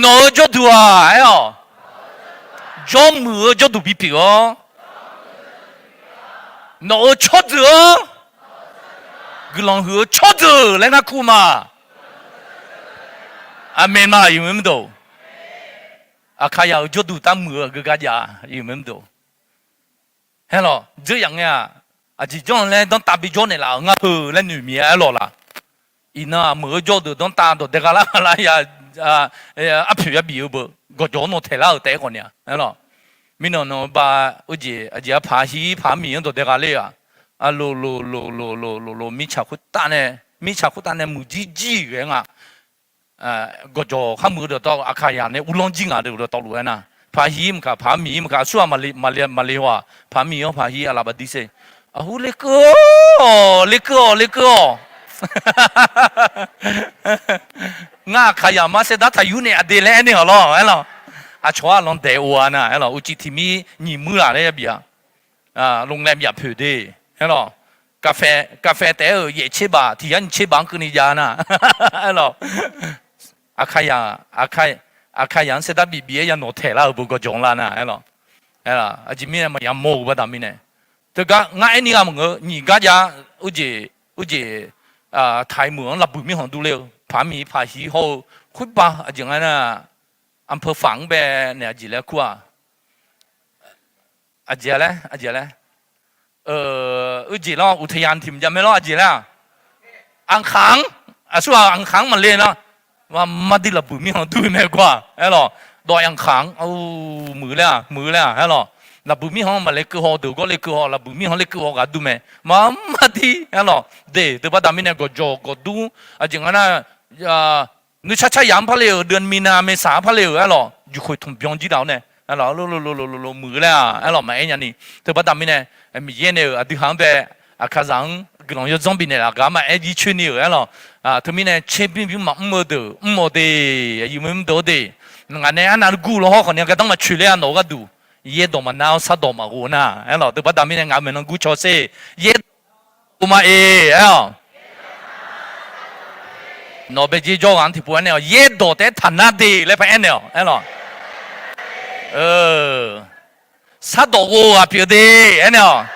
Nawq-euq jawrduq-aq aer-awq, jawrmuiq-eu jawrduq bipyeuf-awr, nawq-euq tsawrjeuq-anr guiqlanq huiq-eu tsawrjeuq laer ngar kur ma. Aqmeq ma, iqmaer maqdeuq. Aqkaqyaq-euq jawrduq taf muiq-eu aqgeu gar jav, iqmaer maqdeuq. Aerlawq, dzeur yaf ngae-aq, aqjeq janr-eu laer danrtav bijawr naeqlaf-euq ngar heu laer noeqmiq-aer aerlawq laq. Iqnan-aq, meuq-eu jawr-eu deuq danrtav dawq dae gha lar lar ya, arpoeq yabif-eu beu gawqjawq-anr nawq taeq lar-euq taef-aer khawf ni-a aerlawq. Mirnan nawq-eu ba, aqjeq aqjeq arpaq hir paq miq-anr dawq dae gha ler-aq, aqloq loq loq loq loq loq loq mirtsaq khoertav nae, mirtsaq khoertav nae muiqjir jir ghae nga. Gawqjawq khar muiq-eu dawqtawvluf, aqkaqyaq nae uvlanr jir ngaq deuq dawqtawvluf aernar, paq hir maqkaq paq miq maqkaq aqsurghaq maqle haw-aq, paq miq-anr paq hir aqlaf baqdir sher. Aqhur lekeuv-awq, lekeuv-awq, lekeuv-awq. Ngar aqkaqyaq mar saer dartaq yur nae aqde laer aernaeq-awq lawr aerlawq. Aqcawq-ar lan daeq-o-a nar aerlawq, uqcif tiq mir nyiq muir laf laer ya bif-a. Longlae myaf poeq de aerlawq. Kaqfae taef-aer-euq yaef tser baf tiq yar nyiq tser baf-anr keuvni jav nar aerlawq. Aqkaqyaq, aqkaqyaq-anr saerdar bif bif-aer ya nawq taeq lar-euq beu gawqjawq lar nar aerlawq. Aqjeq mirnae maqya mawr-eu baqda mirnae, teugar ngar aerni gha maqngeur, nyiq gar jav, urjeq, urjeq, taq-iq meuq-anr lafbuiq mirkhanq dur ler-eu paq miq paq hir hawr-eu, khoerbav aqjeq nga nar, anpeu faq-anr bae naeq aqjeq laer kur-aq. Aqjeq laer, aqjeq laer, urjeq lar uqtaqyaq tiq mqjav mae lawr aqjeq laer-aq, anqkaq-anr, aqsurghaq anqkaq-anr maqle nar, mardir lafbuiq mirkhanq dur-eu mae gawr-aq aerlawq. Dawq-iq anqkaq-anr muiq laer-aq, muiq laer-aq aerlawq. Lafbuiq mirkhanq-anr maqle keuv haw deuq gawr le keuv haw, lafbuiq mirkhanq le keuv haw ghaq dur mae. Mar mardir aerlawq. De deuq baqda mirnae gawqjawq gawqdur aqjeq nga nar, nuisar caryaq-anr par le-euq, deuq minav maeqsaq-anr par le-euq aerlawq, juqkhoeq tmqbyan jir daq-awr nae aerlawq, lof lof lof lof lof muiq laer-aq aerlawq maqaer nyani. Teu baqda mirnae, Miqyaer nae-euq aqdui haq-anr bae, aqkaqzaq-anr guiqlanq yawdzanr bifnaeq laf gar maqaer jircoer ni-euq aerlawq. Teumirnae tserbymr bymr maqmr-eu deuq mr-awq de, aqyuif maqmr deuq-awr de. Ngaq nae arnavluf guv law hawr khawf ni gardanr maqtsoeq ler-a, nawq-eu gharduq yaerdawq maqnar-awr sardawq maqghov nar aerlawq. Teu baqda mirnae ngaq maeqnan gurcaw sher, yaerdawq ma-e aer-awq. Nawq bae jer jawr ghaq-anr tiqpov aernaeq-awq, yaerdawq taef-aer taqnar de laer par aernaeq-awq aerlawq. Sardawq ghov ghaq pyeuf de aernaeq-awq.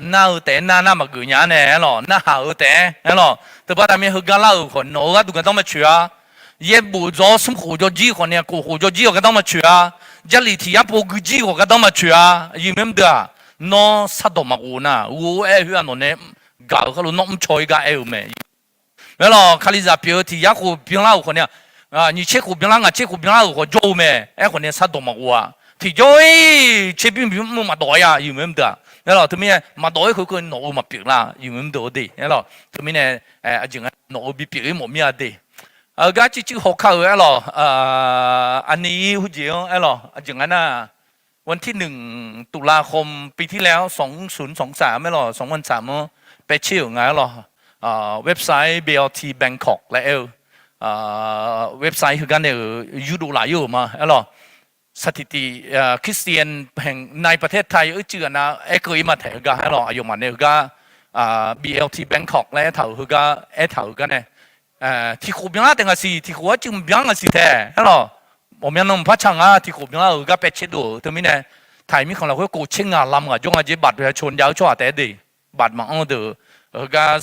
Nar-eu taef-aer nar, nar maqgeuf nya-ar nae aerlawq, narhaq-eu taef-aer aerlawq. Teu baqda mirnae heugar lar-euq khawf nawq-eu gharduq gardanr maqtsoeq-a. Yaerbof dzaw-awr smr khof jawr jir khawf ni-a, kof khof jawr jir-awq gardanr maqtsoeq-a. Jarlif tiq yar pov gui jir khawf gardanr maqtsoeq-a. Aqyuif maqmr deuq-aq, nawr sardawq maqghov nar, ghov-aer khoer-aq nawq nae gaq-euq kharlof nawr mrcaw-ir gar aer-eu mae. Aerlawq, kalizaq pyeuf-eu tiq yar khof byanlar-euq khawf ni-a, nyiq tser khof byanlar, ngaq tser khof byanlar-euq khawf jawr-eu mae. Aerkhawf ni-a sardawq maqghov-a. Tiqjawr-ir tserbymr bymr mr-eu maqdawq-aer-a, aqyuif maqmr deuq-aq. Aerlawq, teumirnae maqdawq-aer khoerkeuv nawq-eu maqpyeuf lar, aqyuif maqmr deuq-awr de aerlawq. Teumirnae aqjeq nga nawq-eu bipyeuf-ir mawf mir-a de. Heugar cuivcuiv hawkar-euq aerlawq, aqni-ir heujeq-anr aerlawq, aqjeq nga nar, วันที่หนึ่ง ตุลาคม ปีที่แล้ว สองศูนย์สองสาม aerlawq, สองพันสาม anr paev tser-euq nga aerlawq. Website B L T Bangkok laer aer-eu website heugar nae-euq yurdov laf-ir-euq ma aerlawq. สถิติ Christian แห่ง ในประเทศไทย uicuiv ghaq nav aerkeuv-ir ma taeq heugar aerlawq, aqyawfmaf nae heugar B L T Bangkok laer aertaq-euq heugar aertaq-euq gar nae, tiq khof byanlar taef ngaq siq, tiq khof arcuiv mqbyan ngaq siq taeq aerlawq. Ghawqmya nan mqpar ca nga, tiq khof byanlar-euq gar paev tser dov-euq teumirnae, taq-iq mirkhanq lafkhoer kof tser ngaq lam ngaq jawr nga jeq บัตรประชาชน jav-eu tsawrhaq taef-aer de, บัตร maqanr-eu deuq, heugar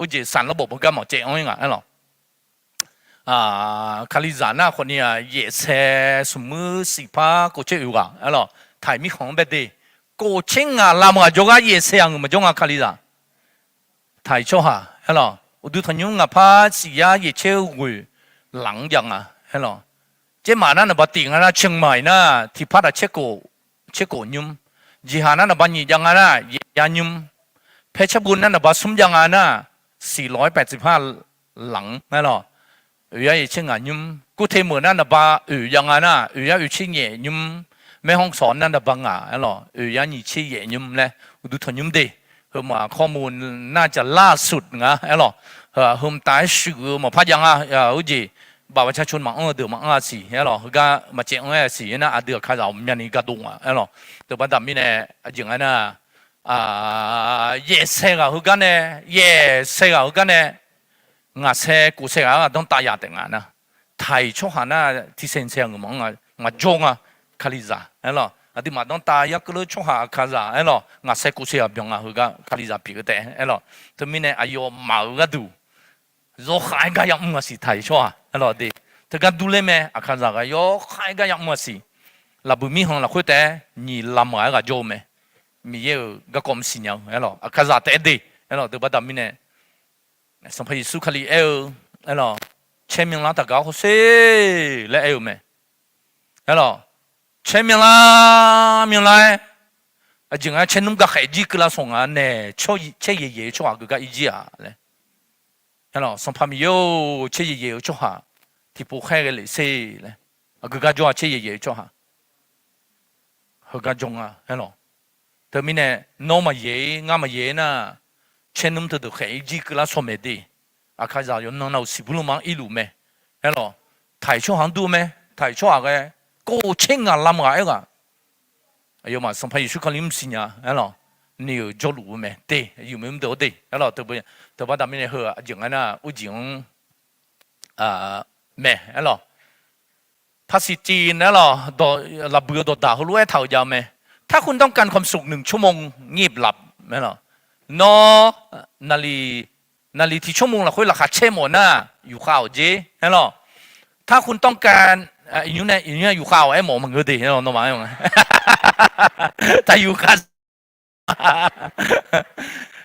urjeq sanq lawrbawq beugar mawf caev anr-ir nga aerlawq. Kalizaq nar khawf ni-a, yaef sae smq muir siq par kof tser oeq ghaq aerlawq, taq-iq mirkhanq-anr bae de, kof tser ngaq lam ghaq jawrgar yaef sae-aq ngeuq maqjawr nga kalizaq. Taq-iq tsawrhaq aerlawq, uqduq tanqnymr ngaq par siq yar yaef tser ghoeq laq-anr jav nga aerlawq. Tsermaf nar naqba tiq nga nar, เชียงใหม่ nar tiqpar taf tser kof, tser kof nymr. Jeqhaq nar naqba nyiq jav nga nar, yaef yar nymr. Phaertsabon nar naqba smr jav nga nar, siq lawq-aer paeq tsuif par laq-anr aerlawq, oeq yar yaef tser ngaq nymr. Kurtevmeuq nar naqba oeq jav nga nar, oeq yar oeq tser yaef nymr. Maeqhanq sawq nar naqba ngaq aerlawq, oeq yar nyiq tser yaef nymr laer uqduq tanqnymr de. Heumaf ข้อมูล nar jaqlar suf nga aerlawq, heumaf taf-aer shuif-eu maqpar jav nga. Urjeq Baf ประชาชน maqanr-eu deuq maqanr-a siq aerlawq, heugar maqcaev anr-aer siq aernar, aqdui aqkaqzaq ghawqmyani gardov nga aerlawq. Teubaqda mirnae, aqjeq nga aernar, yaefsae ghaq heugar nae, yaefsae ghaq heugar nae, ngaqsae kofsae ghaq-anr aqdanr tav yaf taef nga nar, taiq tsawrhaq nar tiqsaeq saeq-aq ngeuq maqanr nga, maqjawr nga. Kalizaq aerlawq, aqduimaf danrtav yarkeuv lor tsawrhaq aqkaqzaq aerlawq, ngaqsae kofsae ghaq byan nga heugar Kalizaq pyeuf-eu taef aerlawq. Teumirnae aqyawfmaf-euq gharduq yawkhav-aer gar yamr nga siq taiq tsawrhaq aerlawq de. Teugar durler mae, aqkaqzaq ghaq yawkhav-aer gar yamr nga siq. Lafbuiq mirkhanq lafkhoer taef-aer nyiq lamq ghaq-aer ghaq jawr-eu mae. Miqyaer-euq garkawv maqsiq nya-eu aerlawq, aqkaqzaq taef-aer de aerlawq. Teubaqda mirnae, Sanqpaq Yeqsur Kali aer-eu aerlawq, caer myanlar taqgaq-awr hawsher laer aer-eu mae aerlawq. Caer myanlar myanlar-aer, aqjeq nga caer nmr gaqkhaeq jir keuvlar sawq nga nae, caer yaeqyaeq-eu tsawrhaq geugar ir jir-aq laer. Aerlawq, Sanqpaq Miqyaer-or, caer yaeqyaeq-eu tsawrhaq tiqpov khaer ghae lef sher laer. Aqgeu gar jawr-a, caer yaeqyaeq-eu tsawrhaq heugar jawr nga aerlawq. Teumirnae, nawr maqyaeq-ir ngar maqyaeq-ir nar, caer nmr teudeuq khaeq ir jir keuvlar sawq maeq de. Aqkaqzaq yawqnan nav-euq siqbur lanma-anr irluf mae aerlawq. Taiq tsawrhaq-anr dur mae, taiq tsawrhaq ghae, kov caer ngaq lamq ghaq-aer ghaq aqyawfmaf Sanqpaq Yeqsur Kali mr siqnya aerlawq. Ni-euq jawrluf-eu mae de, yawmuiq mr deuq-awr de aerlawq. Teubaqda mirnae heu aqjeq nga nar, urjeq-anr mae aerlawq. ภาษิตจีน aerlawq, lafbuiq-eu dawqdaq heulof-aer taq-euq jav-eu mae. ถ้าคุณต้องการความสุขหนึ่งชั่วโมง เงียบหลับ aerlawq. Nawr naqliq tiq tsawrmawq lafkhoer laqkhaq caer mawf nar, yufkhav-awq jer aerlawq. ถ้าคุณต้องการ iqnymr nae yufkhav-awq aermawf maqngeur de aerlawq, nawmaf aer-a.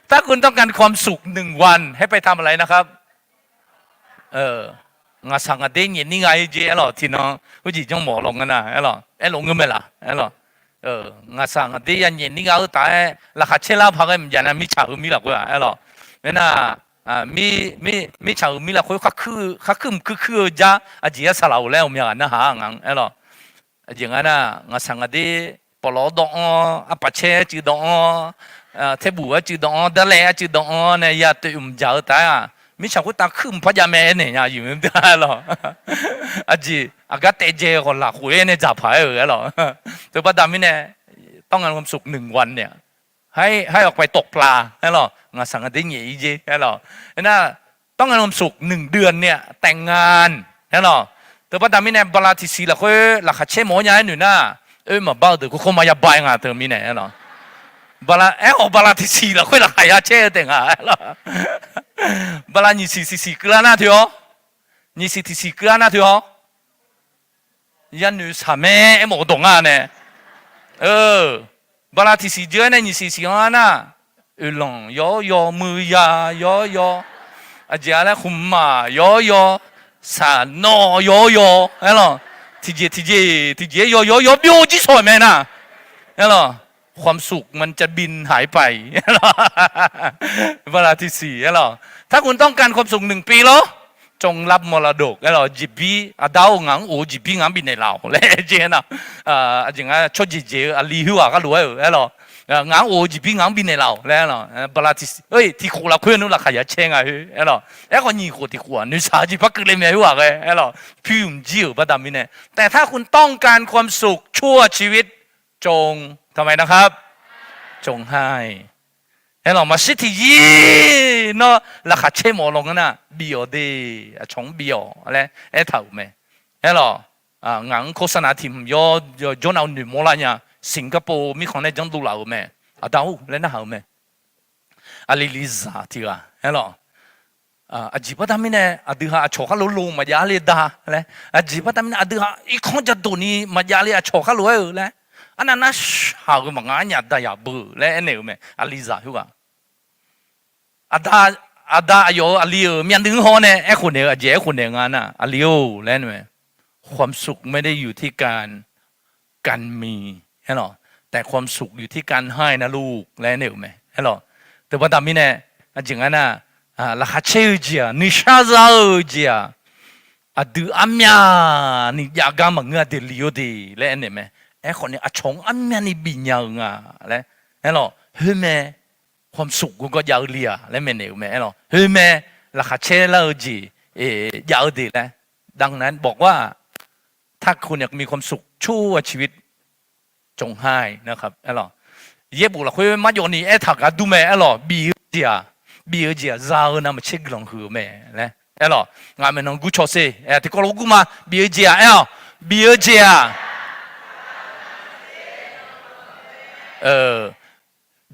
ถ้าคุณต้องการความสุขหนึ่งวัน ให้ไปทำอะไรนะครับ ngaqshaq ngaqder nyaef nir gha-ir jer aerlawq. Tiqnan heujeq janrmawf lawnga nar aerlawq, aerlof ngeur mae laf aerlawq. Ngaqshaq ngaqder ya nyaef nir gha-eu taf-aer laqkhaq caer lar paq ghae mqjav nar, mirtsaq heu mir lafkhoer-aq aerlawq. Aernar, mirtsaq heu mir lafkhoer kharkuir mq kuir kuir-eu jar aqjeq yar saqlaq-euq laer ghawqmya ghaq narhaq-a nga aerlawq. Aqjeq nga nar, ngaqshaq ngaqder pawqlawq-awr dawv-anr, arpaq caer arcuiv dawv-anr, terbuf arcuiv dawv-anr, darlaev arcuiv dawv-anr nae ya toeq mqjaq-eu taf-aer-aq, mirtsaq khoertav kuir mq par jav mae aernaeq nya yuf-eu deuq aerlawq. Aqjeq aqgar taevdzae khawf lafkhof-aer nae dzaqpaq-aer-euq aerlawq. Teubaqda mirnae, ต้องการความสุขหนึ่งวัน nae ให้ออกไปตกปลา aerlawq, ngaqshaq ngaqder nyaef-ir jer aerlawq. Aernar, ต้องการความสุขหนึ่งเดือน nae แต่งงาน aerlawq. Teubaqda mirnae bala tiqsiq lafkhoer laqkhaq caer mawf-awr nya-aer noeq nar, oer maqbar-eu deuq khawrkhawr ma ya ba-aer nga teu mirnae aerlawq. Bala aer-awq, bala tiqsiq lafkhoer laqkhaq ya caer-eu taef nga aerlawq. Bala nyiqsiq tiqsiq keuvlar nar toeq-awr, nyiqsiq tiqsiq keuvlar nar toeq-awr, ya noeqshaq mae aermawf-eu dawq nga nae. Bala tiqsiq jeur-aer nae nyiqsiq siq-anr-ar nar, oeqlanq yawr yawr, muiya yawr yawr, aqjeq-a laer khmqmaq yawr yawr, saqnawv yawr yawr aerlawq. Tiqjeq tiqjeq tiqjeq-aer yawr yawr yawr byov jir shawq mae nar aerlawq. ความสุขมันจะบินหายไป bala tiqsiq aerlawq. ถ้าคุณต้องการความสุขหนึ่งปี lawr, จงรับมรดก aerlawq. Jeqbir aqda-or, ngaq-anr of-eu jeqbir ngaq-anr bifnaeq laf-awq laer aer jer aernar, aqjeq nga tsawrjeq jeq-eu aqli khoerghaq gharlof-aer-euq aerlawq. Ngaq-anr of-eu jeqbir ngaq-anr bifnaeq laf-awq laer aerlawq. Bala tiqsiq, tiqkhof lafkhoer nmr laqkhaq ya caer nga khoer aerlawq. Aerkhawf nyiq khof tiqkhof-aq noeqshaq-eu jeq par keuvle mae khoerghaq ghae aerlawq. Pyur mqjir-euq baqda mirnae, แต่ถ้าคุณต้องการความสุขชั่วชีวิต จงทำไมนะครับ จงให้ aerlawq. Maqshir tiqzir nawr laqkhaq caer mawf lawnga nar, bif-awq de, aqcawq-anr bif-awq laer aertaq-euq mae aerlawq. Ngaq-anr โฆษณา tiq hmq yawr jawrnav noeqmawr lar nya, Singapore mirkhanq nae janrdov laf-euq mae. Aqda-or laer narhaq-euq mae. Aqli lizaq tiq ghaq aerlawq. Aqjeq baqda mirnae aqdui ha aqcawq khar lof loq maqjav le da laer, aqjeq baqda mirnae aqdui ha irkanr jadoq ni maqjav le aqcawq khar lof-aer-euq laer, arnav nar shaq-euq maqnga arnyaf dayaq beu laer aernaeq-euq mae. Aqli zaq khoerghaq, aqda, aqda aqyawf-euq aqli-euq myavnuiv-anr haw-awr nae aerkhof naeq-eu, aqjeq aerkhof naeq nga nar, aqli-or laer aernaeq-eu mae. ความสุขไม่ได้อยู่ที่การ การมี aerlawq, แต่ความสุขอยู่ที่การให้นะลูก laer aernaeq-euq mae aerlawq. Teubaqda mirnae, aqjeq nga nar, laqkhaq caer-eu jeq-aq, nuishar za-eu jeq-aq, aqdui armyavni jav gar maqngeur-a de li-or de laer aernaeq mae. Aerkhawf ni aqcawq-anr armyavni bifnya-euq nga laer aerlawq. Khoermae ความสุข gawrgawr jav-eu li-aq laer maeqnaeq-euq mae aerlawq. Khoermae laqkhaq caer lar-eu jeq jav-eu de laer ดังนั้นบอกว่า ถ้าคุณอยากมีความสุข ชั่วชีวิต จงให้นะครับ aer lawq. Yaerbof lafkhoer marjawv ni aertaq gar dur mae aer lawq. Bif-eu jeq-aq, bif-eu jeq-aq za-eu navmaqtser guiqlanq huiq-eu mae laer aer lawq. Ngaq maeqnan gurcaw sher. Tiqkawv lof gurma. Bif-eu jeq-aq aer-awq. Bif-eu jeq-aq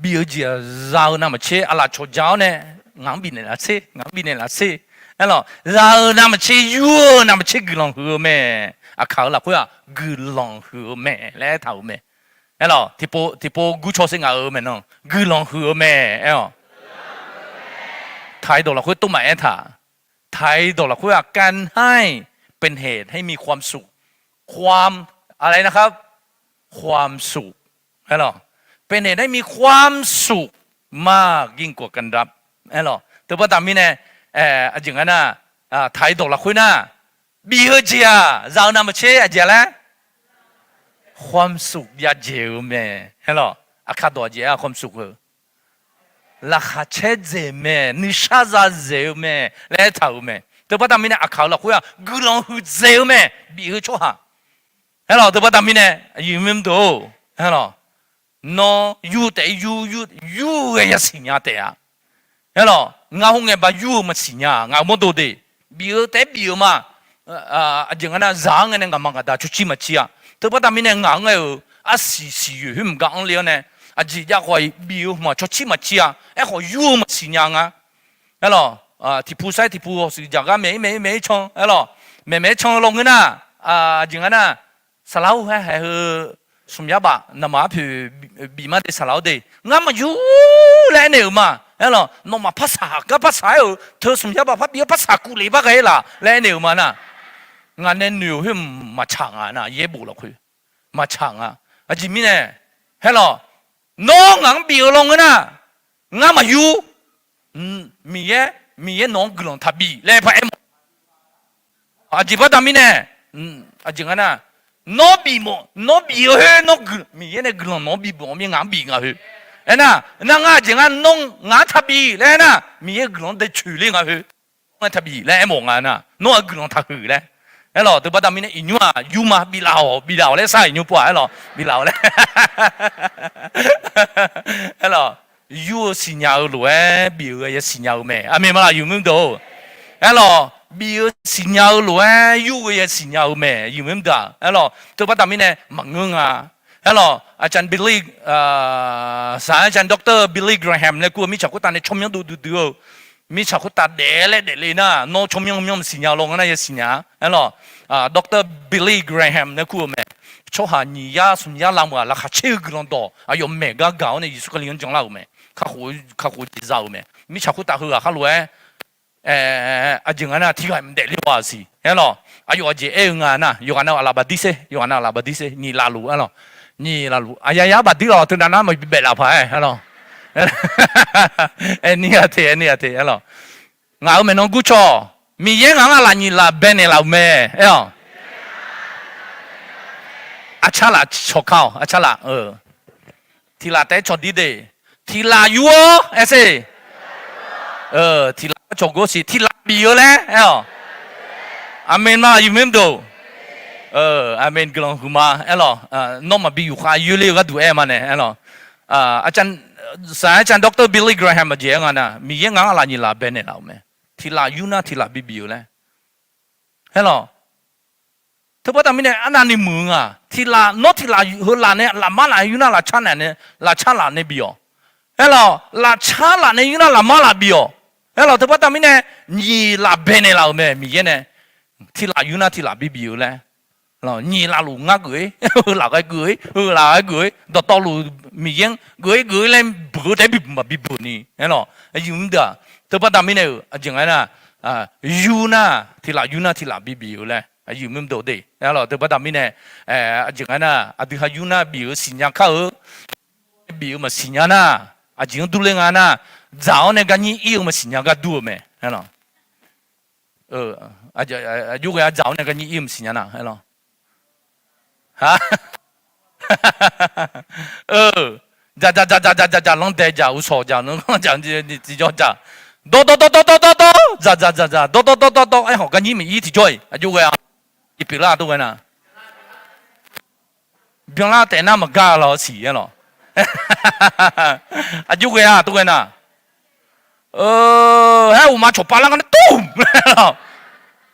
bif-eu jeq-aq za-eu navmaqtser aqlaf cawqja-awr nae ngaq-anr bifnaeq laf sher, ngaq-anr bifnaeq laf sher. Aer lawq, za-eu navmaqtser yur-eu navmaqtser guiqlanq huiq-eu mae. Aqkaq-euq lafkhoer-aq guiqlanq huiq-eu mae laer aertaq-euq mae. Aer lawq, tiqpov gurcaw sher ngaq-euq maeqnan guiqlanq huiq-eu mae aer-awq. Taqi dawq lafkhoer tov maqaer taq. Taqi dawq lafkhoer-aq การให้เป็นเหตุให้มีความสุข ความอะไรนะครับ ความสุข aer lawq. เป็นเหตุให้มีความสุขมากยิ่งกว่าการรับ aer lawq. Teubaqda mirnae, aqjeq nga nar, taqi dawq lafkhoer nar, bif-eu jeq-aq za-eu navmaqtser aqjeq laer ความสุข byav dzaeq-eu mae. Aer lawq, aqkaq dawq aqjeq-aer ความสุข-eu laqkhaq caer dzaeq mae, nuisar za dzaeq-eu mae laer aertaq-euq mae. Teubaqda mirnae aqkaq-euq lafkhoer-aq guiqlanq huiqdzaeq-eu mae, bif-eu tsawrhaq. Aer lawq, teubaqda mirnae, aqyuif mr-eu, aer lawq, nawr yur taef-aer yur, yur-eu ghae yasiq nya taef-a. Aer lawq, ngar khoerngae ba yur-eu maqsiq nya-a, ngaq-euq mawrdo de. Bif-eu taef-aer bif-eu ma. Aqjeq nga nar, zaq-anr ngae nae ngaqma ngaqda cawcir maqcir-a. Teubaqda mirnae ngaq-anr ngae-euq arsiq siqyoeq khoer maqgar anr le-awr nae, aqjeq jav khawf-iq bif-eu hmq-aq cawcir maqcir-a. Aerkhawf yur-eu maqsiq nya nga. Aer lawq, tiqpu sair tiqpu hawshuif jaq gar maeq-ir maeq-ir maeq-ir can, aer lawq, maeq maeq-aer can-eu lawnmr nar, aqjeq nga nar, saqlaq-or haer haeq heu smq yar baf navmaqpyawq bif mar de saqlaq-awr de, ngar maqyur laer aernaeq-euq ma. Aer lawq, nawmaf parsaq gar parsaq aer-euq teu smq yar baf par bif-awr parsaq kuvlef par ghae-ir laf laer aernaeq-euq ma nar, ngaq nae noeq-euq khoer maqtsaq nga nar, yaerbof lafkhoer maqtsaq nga. Aqjeq mirnae, aer lawq, nawr ngaq-anr bif-eu lawnmr nar, ngar maqyur. Miqyaer, Miqyaer nawq-anr guiqlanq taqbif laer paraer mawf. Aqjeq baqda mirnae, aqjeq nga nar, nawr bif mawf, nawr bif-eu khoer nawr guiq, Miqyaer nae guiqlanq nawq-anr bif mawf mir ngaq-anr bif nga khoer. Aernar, nar ngar aqjeq nga nawr ngaq-anr taqbif laer aernar, Miqyaer guiqlanq-anr daecoeq ler nga khoer. Nawr-aer taqbif laer aermawf nga nar, nawr-aer guiqlanq taqhuiq laer. Aer lawq, teubaqda mirnae iqnymr-aq yurma, biflaf-awq, biflaf-awq laer shar iqnymr pov-aq aer lawq, biflaf-awq laer. Aer lawq, yur-eu siqnya-eu lof-aer bif-eu ghae yasiq nya-eu mae. Aqmeq ma laf, aqyuif mr deuq-or. Aer lawq, bif-eu siqnya-eu lof-aer yur-eu ghae yasiq nya-eu mae, aqyuif mr deuq-aq. Aer lawq, teubaqda mirnae maqngeur nga. Aer lawq, aqcawq Billy, saq-aer aqcawq Doctor Billy Graham laer kur-eu mirtsaq khoertav nae tsawrmyanr dovduq duq-eu mirtsaq khoertav daef laer daefle nar, nawr tsawrmyanr myanr maqsiq nya-eu lawnmr nar yasiq nya-a. Aer lawq, Doctor Billy Graham laer kur-eu mae. Tsawrhaq nyiq yar smq yar lavmeuq-aq laqkhaq caer-eu guiqlanq dawq aqyawf maeq gar gaq-awr nae Yeqsur Kali-anr janlar-euq mae. Kakhof jeq za-euq mae. Mirtsaq khoertav heughaq khar lof-aer aqjeq nga nar tiqghaq maqdaef le-a siq. Aer lawq, aqyawf aqjeq aer-eu nga nar, yawqghaq nav aqlaf baqdir sher, yawqghaq nav aqlaf baqdir sher, nyiq laf luf aer lawq. Nyiq laf luf aqyawf yar baqdir lawq, teunav nar maqbi baef laf paq-aer aer lawq. Aerni-a te, aerni-a te aer lawq. Ngaq-euq maeqnan gurcawq, Miqyaer ngaq-anr aqlaf nyiq laf baenaeq laf-euq mae. Aer-awq. Aqcar laf cawq ka-awq, aqcar laf. Tiq laf taef-aer cawq dir de. Tiq laf yur-awr aer sher. Tiq laf-aer cawq gor siq, tiq laf bif-eu laer aer-awq. Aqmeq ma, aqyuif mr deuq. Aqmeq, guiqlanq huiqma aer lawq. Nawr maqbi yufkhav yoerler-eu gharduq aer ma nae aer lawq. Saq-aer aqcawq Doctor Billy Graham aqjeq aer nga nar, Miqyaer ngaq-anr aqlaf nyiq laf baenaeq laf-euq mae. Tiq laf yur nar tiq laf bibif-eu laer aer lawq. Teubaqda mirnae arnavni muiq-eu nga. Tiq laf, nawr tiq laf heulaf nae lafmar laf yur nar lafcar laf nae, lafcar laf nae bif-awq. Aer lawq, lafcar laf nae yur nar lafmar laf bif-awq. Aer lawq, teubaqda mirnae nyiq laf baenaeq laf-euq mae Miqyaer nae. Tiq laf yur nar tiq laf bibif-eu laer. Nyiq laf luf ngar geuf-ir, heu laf ghae geuf-ir, heu laf ghae geuf-ir, dawqtawvluf Miqyaer-anr geuf-ir geuf-ir laer buq-eu taef-aer bimq maqbi buq ni aer lawq. Aqyuif mr deuq-aq, teubaqda mirnae-euq aqjeq nga nar, yur nar tiq laf yur nar tiq laf bibif-eu laer aqyuif mr deuq de aer lawq. Teubaqda mirnae aqjeq nga nar, aqdui ha yur nar bif-eu siqnya kar-eu, bif-eu maqsiq nya nar, aqjeq-anr durler nga nar, dzaq-awr nae gar nyir ir-eu maqsiq nya gar dur-eu mae aer lawq. Aqjox ghae-a dzaq-awr nae gar nyir ir-eu maqsiq nya nar aer lawq. Dzaq dzaq dzaq dzaq dzaq dzaq dzaq lanr dae dzaq uqshawq dzaq lanr dzaq tiqjawr dzaq dawr dawr dawr dawr dawr dawr dawr dzaqdzaq dzaqdzaq dawrdawr dawrdawr dawr aerkhawf garnyir miq-ir tiqjawr-iq aqjox ghae-a. Iq pyeuflar-a tov ghae nar, byanlar taef nar maqgar lawr siq aerlawq. Aqjox ghae-a tov ghae nar, haer uqma cawqpav lar gar nae tumq,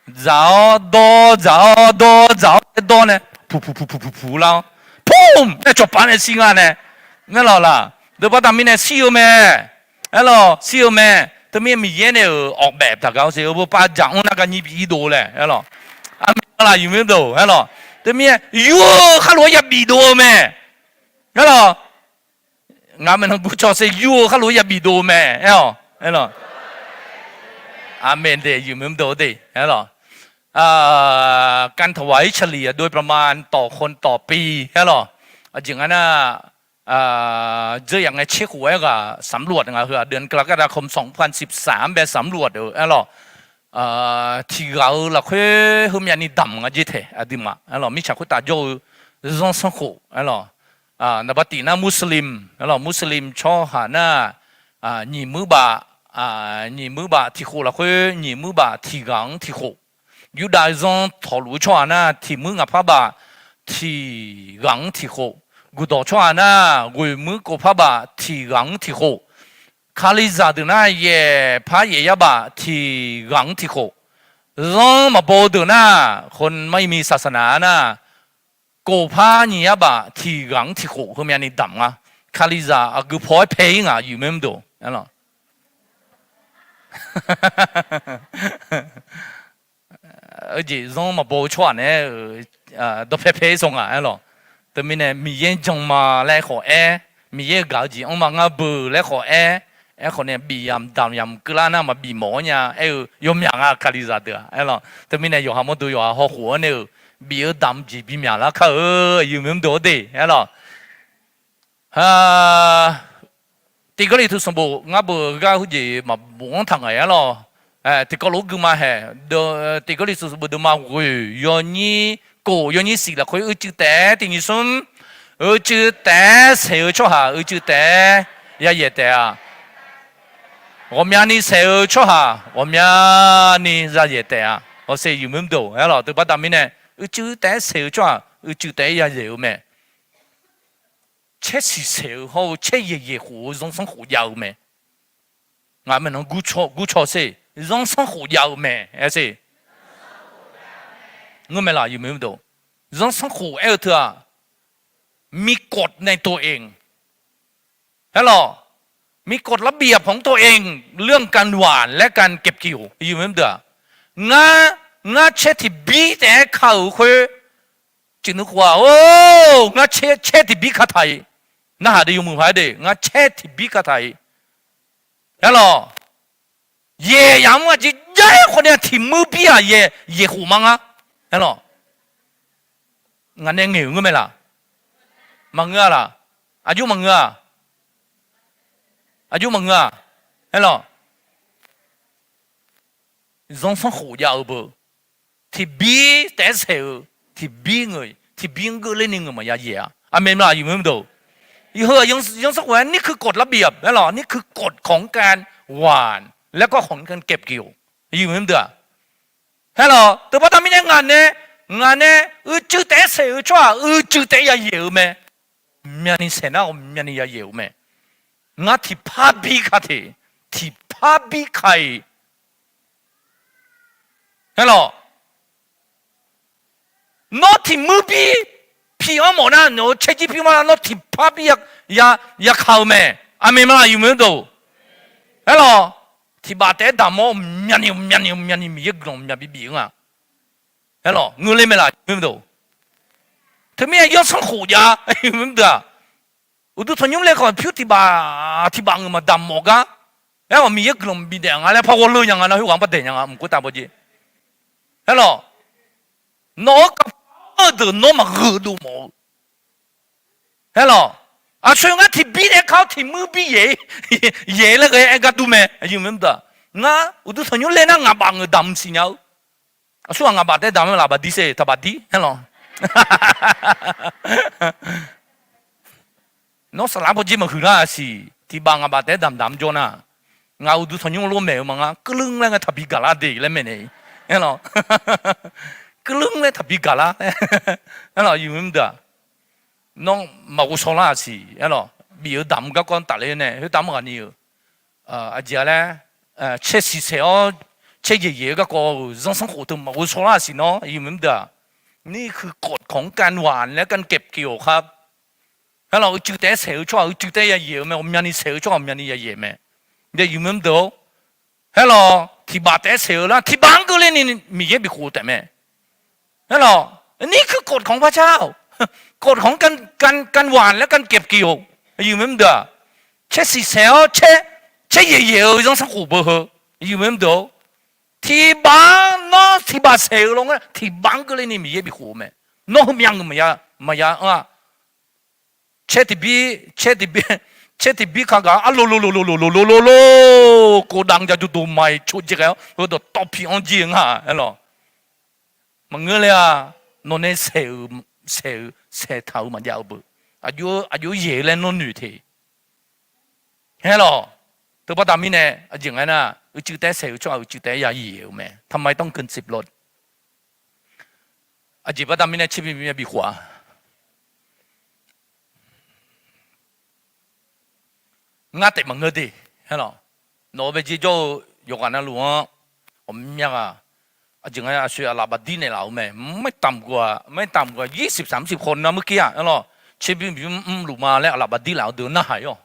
dzaq-awr dawr, dzaq-awr dawr, dzaq-awr dawr nae puq puq puq puq puq puq lar-awr, pumq nae cawqpav nae shir nga nae, aerlawq laq, deuq baqda mirnae shir-eu mae. Aerlawq, shir-eu mae. Teumirnae Miqyaer nae-euq awqbaef taqgaq-awr se-eu beu pav jaq-anr nar garnyir bi irdov laer aerlawq. Aqmeq laq, yufmae deuq aerlawq. Teumirnae yur-eu kharlof-aer yabif dov-eu mae. Aerlawq, ngaq maeqnan gurcaw se yur-eu kharlof-aer yabif dov-eu mae aer-awq aerlawq. Aqmeq de, yufmae deuq de aerlawq. การถวายเฉลี่ย โดยประมาณต่อคนต่อปี aerlawq. Aqjeq nga nar, dzeur yaf ngae tser khof-aer ghaq สำรวจ ngaq heu-aq เดือนกรกฎาคม สองพันสิบสาม bae สำรวจ-euq aerlawq. Tiq ghaq-euq lafkhoer heumyav ni damq nga jer taeq aqduimaf aerlawq, mirtsaq khoertav jawr-eu zanrsanrkhof aerlawq. Naqba tif nar Muslim aerlawq, Muslim tsawrhaq nar, nyiq muir baf, nyiq muir baf tiq khof lafkhoer nyiq muir baf tiq ghaq-anr tiq khof. Yurdav zanr tawqluf-eu tsawrhaq nar tiq muir ngaq par baf tiq ghaq-anr tiq khof. Guqdawq tsawrhaq nar ghoeq muir kov par baf tiq ghaq-anr tiq khof. Kalizaq deuq nar yaeq par yaeq yar baf tiq ghaq-anr tiq khof. Zanr maqbaw-eu deuq nar, คนไม่มีศาสนา nar, kof par nyiq yar baf tiq ghaq-anr tiq khof heumyav ni damq nga. Kalizaq aqgeu paw-aer pae-ir ngaq, yufmae mr deuq aerlawq. Aqjeq zanr maqbaw-eu tsawrhaq nae-euq dawqpae pae-ir saw ngaq aerlawq. Teumirnae Miqyaer jan ma laer khawf aer, Miqyaer-euq gaq-eu jeq-anr ma ngar beu laer khawf aer, aerkhawf nae bif yamq damq yamq keuvlar nar maqbif mawf-awr nya aer-eu yawmyaq nga Kalizaq deuq-aq aerlawq. Teumirnae yawqha mawrdo yawqha hawkhof-anr nae-euq bif-eu damq jeq bimyaq lar kar-eu, yufmae mr deuq-awr de aerlawq. Tiq Gawrliqtu sanqbof ngar beu-eu gar heujeq maqbof-anr taq ngaq-aer lawq. Tiqkawv lof-aer gui ma haeq, Tiq Gawrliqtu sanqbof deuvma ghoeq yawnyir kof yawnyir siq lafkhoer uicuiv taef-aer tiq nyiq smr, uicuiv taef-aer saeq-eu tsawrhaq uicuiv taef-aer yayaeq taef-a. Ghawqmyani saeq-eu tsawrhaq ghawqmyani yayaeq taef-a. Hawsher yufmae mr deuq aerlawq, deuq baqda mirnae uicuiv taef-aer saeq-eu tsawrhaq uicuiv taef-aer yayaeq-eu mae. Caer siq saeq-eu hawr-eu caer yaeq yaeq khof-eu zanrsanrkhof jav-eu mae. Ngaq maeqnan gurcaw sher, zanrsanrkhof jav-eu mae aer sher. Ngeurmae laf, yufmae mr deuq, zanrsanrkhof aer-eu teu-aq, มีกฎในตัวเอง aerlawq, มีกฎระเบียบของตัวเอง เรื่องการหว่านและการเก็บเกี่ยว yufmae mr deuq-aq, ngar, ngar caer tiqbir taef-aer ka-euq khoer, ciqnuiv khof-aq, or, ngar caer tiqbir kataq-iq, narhaq de yawmuiq paq-aer de, ngar caer tiqbir kataq-iq, aerlawq, yaeq yamq-anr aqjeq jav-aer khawf nae tiqmuir bir-aq yaeq, yaeq khof ma ngar, aerlawq, ngaq nae ngaeq-euq ngeurmae laf, maqngeur-a laf, aqjox maqngeur-a, aqjox maqngeur-a, aerlawq, zanrsanrkhof jav-eu beu, tiqbir taef-aer saeq-eu, tiqbir ngeur, tiqbir-anr geuvler ni ngeur maqya yaeq-a. Aqmeq maqlaq, yufmae mr deuq, heu-aq zanrsanrkhof-aer นี่คือกฎระเบียบ aerlawq, นี่คือกฎของการหว่าน และก็ของการเก็บเกี่ยว yufmae mr deuq-aq, aerlawq, deuq baqda mirnae ngaq nae, ngaq nae uicuiv taef-aer saeq-eu tsawrhaq uicuiv taef-aer yayaeq-eu mae. Myavni saeq nar-awq, myavni yayaeq-eu mae. Ngar tiqpar bir ka teq, tiqpar bir ka-iq, aerlawq, nawr tiqmuir bir pi-anr mawf nar, nawq-eu caerjir pi-anr mawf nar, nawr tiqpar bir ya ka-eu mae. Aqmeq maqlaq, yufmae mr deuq, aerlawq, tiqbaf taef-aer damq-awr myavni myavni myavni Miqyaer guiqlanq myaq bibif-eu nga, aerlawq, ngeurler mae laf, yufmae mr deuq, teumirnae zanrsanrkhof jav, yufmae mr deuq-aq, uqduq tanqnymr le khawf pyur tiqbaf tiqbaf ngeur maqdamq mawf gar, aerkhawf Miqyaer guiqlanq bifnaeq nga laer par ghawrleur nya nga nar, khoerghaq-anr par daeq nya nga mq khoertav bawjer, aerlawq, nawq-eu kavpar-eu deuq nawr maqgheuf dov mawf-eu, aerlawq, aqcawq ngar tiqbir taef-aer ka-awr tiqmuir bir yaeq, yaeq laer ghae-aer gar dur mae, yufmae mr deuq-aq, ngar uqduq tanqnymr le nar ngaqbaf ngeur damq siqnya-eu, aqsurghaq ngaqbaf taef-aer damq-eu laf bafdir sher, taqbafdir, aerlawq, nawr saflar bawjer maqhuiq lar-a siq, tiqbaf ngaqbaf taef-aer damq damq jawr nar, Ngaq-euq duq tanqnymr lor maeq-eu maqnga, keuvleur laer ngae taqbi gaqlar de laer maeqnaeq-ir. Aerlawq, keuvleur laer taqbi gaqlar. Aerlawq, yawmuiq mr deuq-aq, nawr maqghov shawrlar-aq siq. Aerlawq, bif-eu damq garkawv tafler nae khoertav mr ghaq ni-euq aqjeq-a laer, caer siqsaeq-awr caer yaeq yaeq-eu garkawv-euq zanrsanrkhof teu maqghov shawrlar-aq siq nawr, yawmuiq mr deuq-aq, nir huiq kawf kanq-anr kav waq laer kav kaev keq-awq khar. Aerlawq, uicuiv taef-aer saeq-eu tsawrhaq uicuiv taef-aer yayaeq-eu mae, ghawqmyani saeq-eu tsawrhaq ghawqmyani yayaeq mae. Nae yawmuiq mr deuq-or, aerlawq, tiqbaf taef-aer saeq-eu lar tiqbaf-anr keuvler ni Miqyaer bikhof-eu taef mae. Aerlawq, nir huiq kawf kanq-anr par car-awq, kawf kanq-anr kav waq laer kav kaev keq-awq. Yawmuiq mr deuq-aq, caer siqsaeq-awr caer yaeq yaeq-eu zanrsanrkhof beu heu. Yawmuiq mr deuq-or, tiqbaf-anr nawr tiqbaf saeq-eu lawnmr-aer tiqbaf-anr keuvler ni Miqyaer bikhof-eu mae. Nawr heumyav ngeuq maqya, maqya anr-a. Caer tiqbir, caer tiqbir, caer tiqbir kagaq arlo lo lo lo lo lo lo lo lo, kov dav ja duqduq maiq coq jaev ghae-awr heudawq tawv pi-anr jir-eu nga. Aerlawq, maqngeur ler-a. Nawq nae saeq-eu, saeq-eu saeqtaq-euq maqjav-eu beu, aqjox yaeq-eu laer nawr noeq te. Aerlawq, teubaqda mirnae aqjeq nga aernar, uicuiv taef-aer saeq-eu tsawrhaq uicuiv taef-aer yayaeq-eu mae. ทำไมต้องเกินสิบรถ? Aqjeq baqda mirnae tserbymr bymr bikhof-a. Ngar taef maqngeur de. Aerlawq, nawq-eu baejir jawr-eu yawqghaq navluf-anr ghawqmya ghaq, aqjeq nga aqshoe aqlaf baqdir naeqlaf-euq mae. Maertamq gaq, maertamq gaq yir siq saq mr siq khawf nar murkir-aq, aerlawq, tserbymr bymr mrluf ma laer aqlaf baqdir laf-eu deuq narhaq-ir-awq.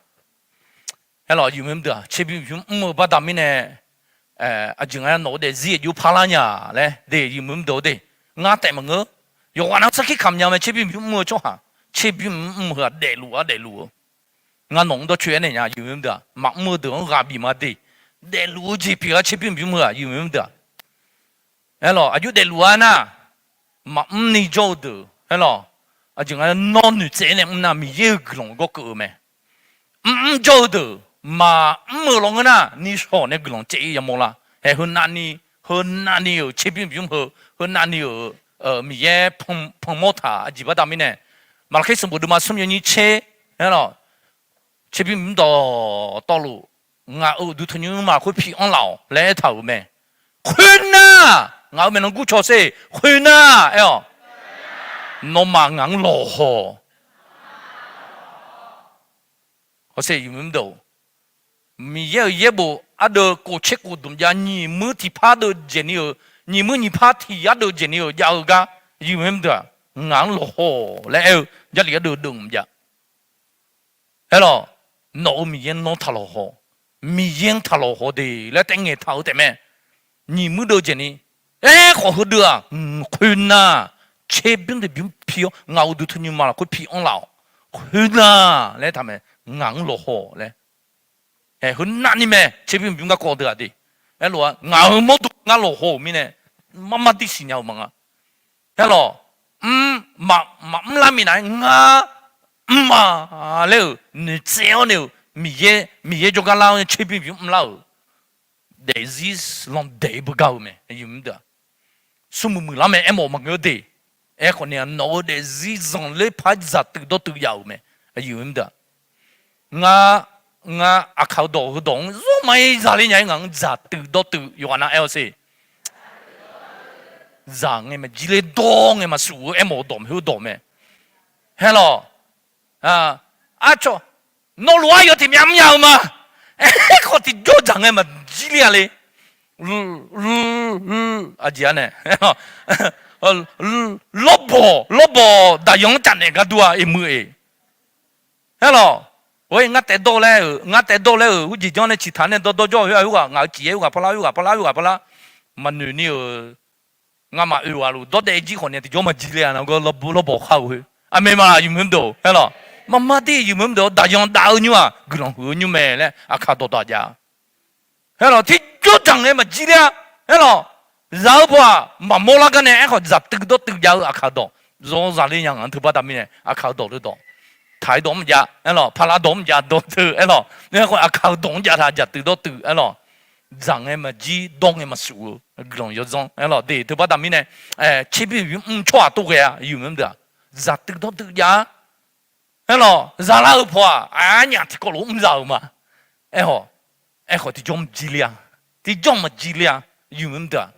Aerlawq, yawmuiq mr deuq-aq, tserbymr bymr mr-eu baqda mirnae, aqjeq nga nawq-eu daefzir aqjox parlar nya laer de, yawmuiq mr deuq-or de. Ngar taef maqngeur. Yawqghaq nav sarkir kamq nya mae, tserbymr bymr mr-eu tsawrhaq, tserbymr bymr mr heu-aq daefluf-a daefluf-eu. Ngar nawq-anr dawrcoer aernaeq nya, yawmuiq mr deuq-aq, maqmr-eu deuq-anr ghaq bif ma de. Daefluf-eu jeq pyeuf-a, tserbymr bymr heu-aq, yawmuiq mr deuq-aq. Aerlawq, aqjox daefluf-a nar, maqmr ni jawr-eu deuq, aerlawq, aqjeq nga nawr noeqtsaev-aer nae mr nar Miqyaer-euq guiqlanq gawr keuv-eu mae. Mrmr jawr-eu deuq, maqmr-eu lawnmr ngeur nar nishawq nae guiqlanq caev-ir yamawr lar. Haeq heunavni, heunavni-euq tserbymr bymr heu, heunavni-euq Miqyaer panmawr taq aqjeq baqda mirnae, Maqlaqkhaer sanqbof deuvma smr yawnyir tser, aerlawq, tserbymr bymr dawqtawvluf, ngaq-euq uqduq tanqnymr ma lafkhoer pi-anr laf-awq laer aertaq-euq mae. Khoernar, ngaq-euq maeqnan gurcaw sher, khoernar aer-awq, nawmaf ngaq-anr lawqhaw. Hawsher, yawmuiq mr deuq-or, Miqyaer-euq yaerbof ardeuv kof tser kof dmq jav nyiq muir tiqpar deuv dzaeqni-euq, nyiq muir nyiq par tiq yar deuv dzaeqni-euq jav-eu gar, yawmuiq mr deuq-aq, ngaq-anr lawqhaw laer aer-eu, Jarlif ardeuv deuv mq jav. Aerlawq, nawq-euq Miqyaer nawr taq lawqhaw, Miqyaer-anr taq lawqhaw de laer taef ngaeqtaq-eu taef mae. Nyiq muir deuv dzaeqni, aerkhawf heudeuv-aq, khoernar, tserbymr deuq bymr pi-awr ngaq-euq uqduq tanqnymr ma lafkhoer pi-anr laf-awq. Khoernar laer taq mae, ngaq-anr lawqhaw laer. Aer, heunavni mae, tserbymr bymr garkawv deuq-aq de. Aerlof-aer ngaq-euq mawrdo ngar lawqhaw-euq mirnae, marmar dir siqnya-euq maqnga. Aerlawq, mr, maqmr lar minav-aer ngar mr ma laer-euq noeqtsaev-awr nae-euq Miqyaer, Miqyaer jawrgar lar-awr nae tserbymr bymr mrlar-euq daefzir landaeq-ir beugar-eu mae. Smrmuiq muiqlar mae aermawf maqngeur de. Aerkhawf ni nawq-eu daefzir zanqler par dzaqtuiv dawrtuiv jav-euq mae. Ngar, ngar aqkaq-eu dawq heudawq-anr zawr ma-ir zale nya-ir ngaq-anr dzaqtuiv dawrtuiv yawqghaq nav aer-awr sher. Dzaq ngae maqjir ler dawr ngae maqsuf-eu aermawf-eu dawq mae, heudawq mae. Aerlawq, aqcawq, nawq luf-anr yawf tiqmyav mrnya-eu ma. Aerkhawf tiqjawr dzaq ngae maqjir ler-a le. Aqjeq-a nae, lawrbawq lawrbawq daqyan-anr cavnaeq gar dur-a iqmuiq-eq. Aerlawq, ngar taef dawr laer-euq, ngar taef dawr laer-euq, urjeq janr nae ciqtaq nae dawrdawr jawr-eu khoer-aq, khoerghaq ngaq-euq ciq-aer khoerghaq parlar, khoerghaq parlar, khoerghaq parlar, maqnoeq ni-euq, ngamaf oeq ghaq luf dawrdaev jir khawf ni tiqjawr maqjir ler-a, lawrbawq khar-eu khoer. Aqmeq ma laf, yawmuiq mr deuq-or, aerlawq, marmar dir yawmuiq mr deuq-or, daqyan dav-eu nymr-aq guiqlanq huiq-eu nymr mae laer aqkaq dawqdaq jav-a. Aerlawq, tiqjawr dzaq ngae maqjir ler-a. Aerlawq, zaq-eu paw-aq maqmawr lar gar nae aerkhawf dzaqtuiv dawrtuiv jav-eu aqkaq dawq. Zawr zale nya ngaq-anr teu baqda mirnae aqkaq-eu dawq le dawq, taq-aer dawq mr jav, aerlawq, paqlav dawq mr jav dawq teu, aerlawq, aerkhawf aqkaq-eu dawq mr jav taq dzaqtuiv dawrtuiv, aerlawq, dzaq ngae maqjir dawr ngae maqsuf-eu guiqlanq yawdzanr, aerlawq, de teu baqda mirnae, tserbymr bymr mr tsawrhaq tov ghae-a, yawmuiq mr deuq-aq, dzaqtuiv dawrtuiv jav-a. Aerlawq, zaqlar-eu paw-aq aqnyaf tiqkawv lof-aer mr za-euq ma. Aerkhawf, Aerkhawf tiqjawr maqjir ler-a. Tiqjawr maqjir ler-a. Aqyuif maqdeuq-aq,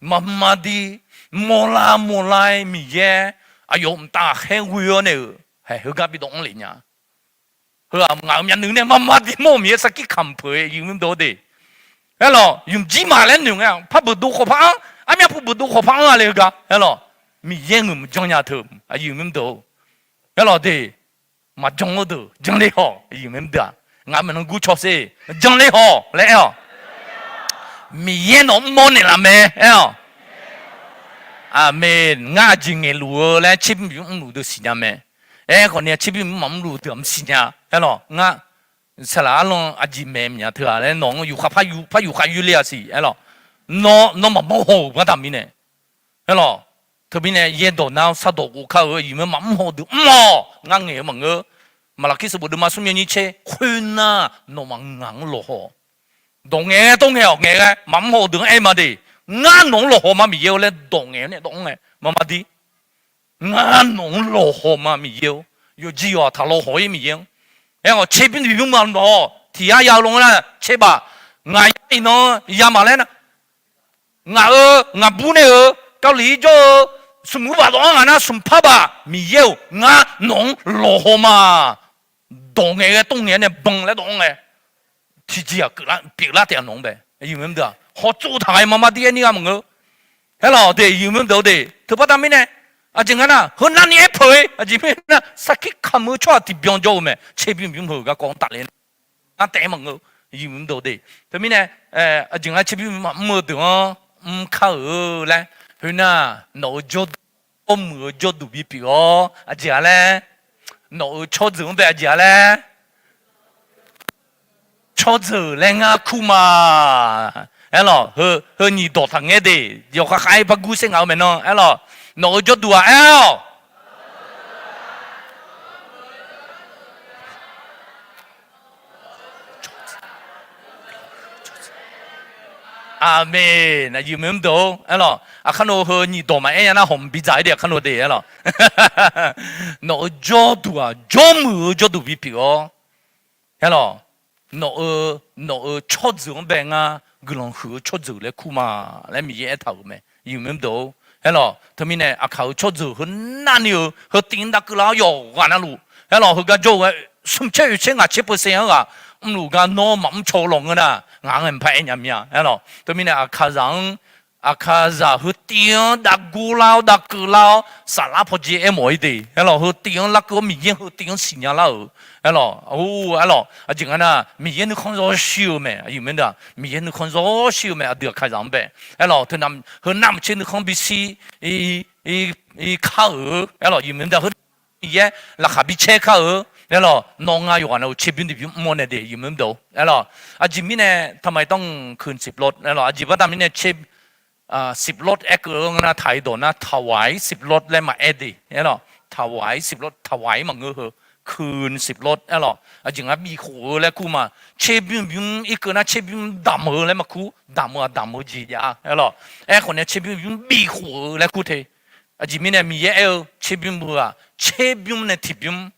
maqma dir, mawrlar mawrlar-aer Miqyaer aqyawf mqtav ghaqkhaer ghoe-awr nae-euq haeq heugar bidawv anr lef nya. Heu-aq ngaq-euq myavnuiv nae maqma dir mawr-eu Miqyaer sarkir kamq peuq-eu aqyuif maqdeuq de. Aerlawq, ymqjir maq laer noeq ngae-aq, par beuqdov khawf par-anr, armyavpuq beuqdov khawf par-anr-a le heugar. Aerlawq, Miqyaer ngeuq maqjan nya teu aqyuif maqdeuq. Aerlawq de, maqjan-eu deuq janle haw, aqyuif maqdeuq-aq, ngaq maeqnan gur caw sher, janle haw laer aer-awq. Miqyaer nawq mr mawr naeqlaf mae aer-awq. Aqmeq. Ngar aqjeq ngaeqluf-eu laer tserbymr bymr mrluf deuq siqnya mae. Aerkhawf ni tserbymr bymr maqmrluf deuq-aq maqsiqnya. Aerlawq, ngar saqlaq arlan aqjeq maeq maqnya teu-aq laer nawq-anr yufkhav par yuf, par yufkhav yur ler-a siq. Aerlawq, nawr, nawr maqmawr haw-euq baqda mirnae. Aerlawq, teumirnae yaerdawq nar-awr sardawq ghofkar-eu aqyuif maqmr haw deuq mr-awq. Ngar ngaeq-eu maqngeur. Maqlaqkir sanqbof deuvma smr yawnyir tser khoernar, nawmaf ngaq-anr lawqhaw. Dawq ngaeq-aer tov ngae-awq, ngaeq-aer maqmr haw-eu deuq-anr aer ma de. Ngar nawq-anr lawqhaw ma Miqyaer-eu laer dawq ngaeq-aer nae dawv-anr ngae maqma dir. Ngar nawq-anr lawqhaw ma Miqyaer-or, yawqjeq yawq-aq taq lawqhaw-ir Miqyaer-anr. Aerkhawf tserbymr bymr maqmr-awq, tiq yar ya-eu lof-aer nar tserbaq, ngaq yar iqnan ya maq laer nar, ngaq-euq ngaqbur nae-euq kavliq-ir jawr-eu smq mur baq dawv-anr ngaq nar smq par baq, Miqyaer-euq ngar nawq-anr lawqhaw ma. Dawq ngaeq-aer tov ngaeq-aer nae ban laer dawv-anr ngae, tiqjeq-aq pyeuflar taef-a nawq-anr bae. Hawtsov taq ghae maqma dir aer nir gha maqngeur. Aerlawq de, aqyuif maqdeuq de, teubaqda mirnae, aqjeq nga nar, heu navni aer peuq-ir, aqjeq mirnae nar, sarkir kamq-eu tsawrhaq tiqbyan jawr-eu mae. Tserbymr bymr heu garkawv-anr tafler nar, ngar taef-aer maqngeur. Aqyuif maqdeuq de, teumirnae, aqjeq nga tserbymr bymr maqmr-eu deuq-anr mr kar-euq laer, khoernar, nawq-euq jawrduq, jawrmuiq-eu jawrduq bipyeuf-awr aqjeq-a laer, nawq-euq tsawrjeuq-anr bae aqjeq-a laer, tsawrjeuq laer ngar kur ma. Aerlawq, heu nyiq dawq taqngaer de, yawkhav khav-aer par gur sher ngaq-eu maeqnan. Aerlawq, nawq-euq jawrduq-aq aer-awq. Aqmeq. Aqyuif maqdeuq-or, aerlawq, aqkar nov heu nyiq dawq maqaer nya nar hawq mq bidzaq-ir de, aqkar nov de, aerlawq. Nawq-euq jawrduq-aq jawrmuiq-eu jawrduq bipyeuf-awr, aerlawq, nawq-eu, nawq-euq tsawrjeuq-anr bae ngar guiqlanq huiq-eu tsawrjeuq laer kur ma laer Miqyaer aertaq-euq mae. Aqyuif maqdeuq-or, aerlawq, teumirnae aqkaq-euq tsawrjeuq heu navni-euq heu tiv-anr dav keuvlar-awr yawqghaq navluf, aerlawq, heugar jawr-eu ghae smq tser oeq tser ngaq tser peuseq-anr ghaq mrluf gar nawr maqmr caw-eu lawq ngeur nar, ngaq-anr aer maqpar aer nya mir-a. Aerlawq, teumirnae aqkaqzaq-anr, aqkaqzaq heu tiv-anr dav gorlar-awr dav keuvlar-awr saflar pawqdzer aermawf-ir de. Aerlawq, heu tiv-anr larkeuv-awr Miqyaer heu tiv-anr siqnya lar-euq. Aerlawq, aerlawq, aqjeq nga nar Miqyaer nuikhanr zawshir-eu mae. Aqyuif maqdeuq, Miqyaer nuikhanr zawshir-eu mae, aqdui aqkaqzaq-anr bae. Aerlawq, teunav heu nar maqtser nuikhanr bishir kar-euq. Aerlawq, aqyuif maqdeuq, heu Miqyaer laqkhaq bicaer kar-euq. Aerlawq, nawr ngar yawqghaq navluf tserbymr tiqbymr mr-awr nae de, aqyuif maqdeuq. Aerlawq, aqjeq mirnae taqmaqtawr-euq kuiq siqlawr, aerlawq, aqjeq baqda mirnae tser siqlawr aer keuv-eu nga nar, taq-ir dawq nar taqwaq-ir siqlawr laer maqaer de. Aerlawq, taqwaq-ir siqlawr, taqwaq-ir maqngeur heu, kuiq siqlawr. Aerlawq, aqjeq nga bifkhof-eu laer kur ma. Tserbymr bymr irkeuv nar tserbymr damq-eu laer maqkur, damq-eu-aq damq-eu jeq jav-a. Aerlawq, aerkhawf nae tserbymr bymr bifkhof-eu laer kur te. Aqjeq mirnae Miqyaer aer-eu tserbymr heu-aq tserbymr nae tiqbymr.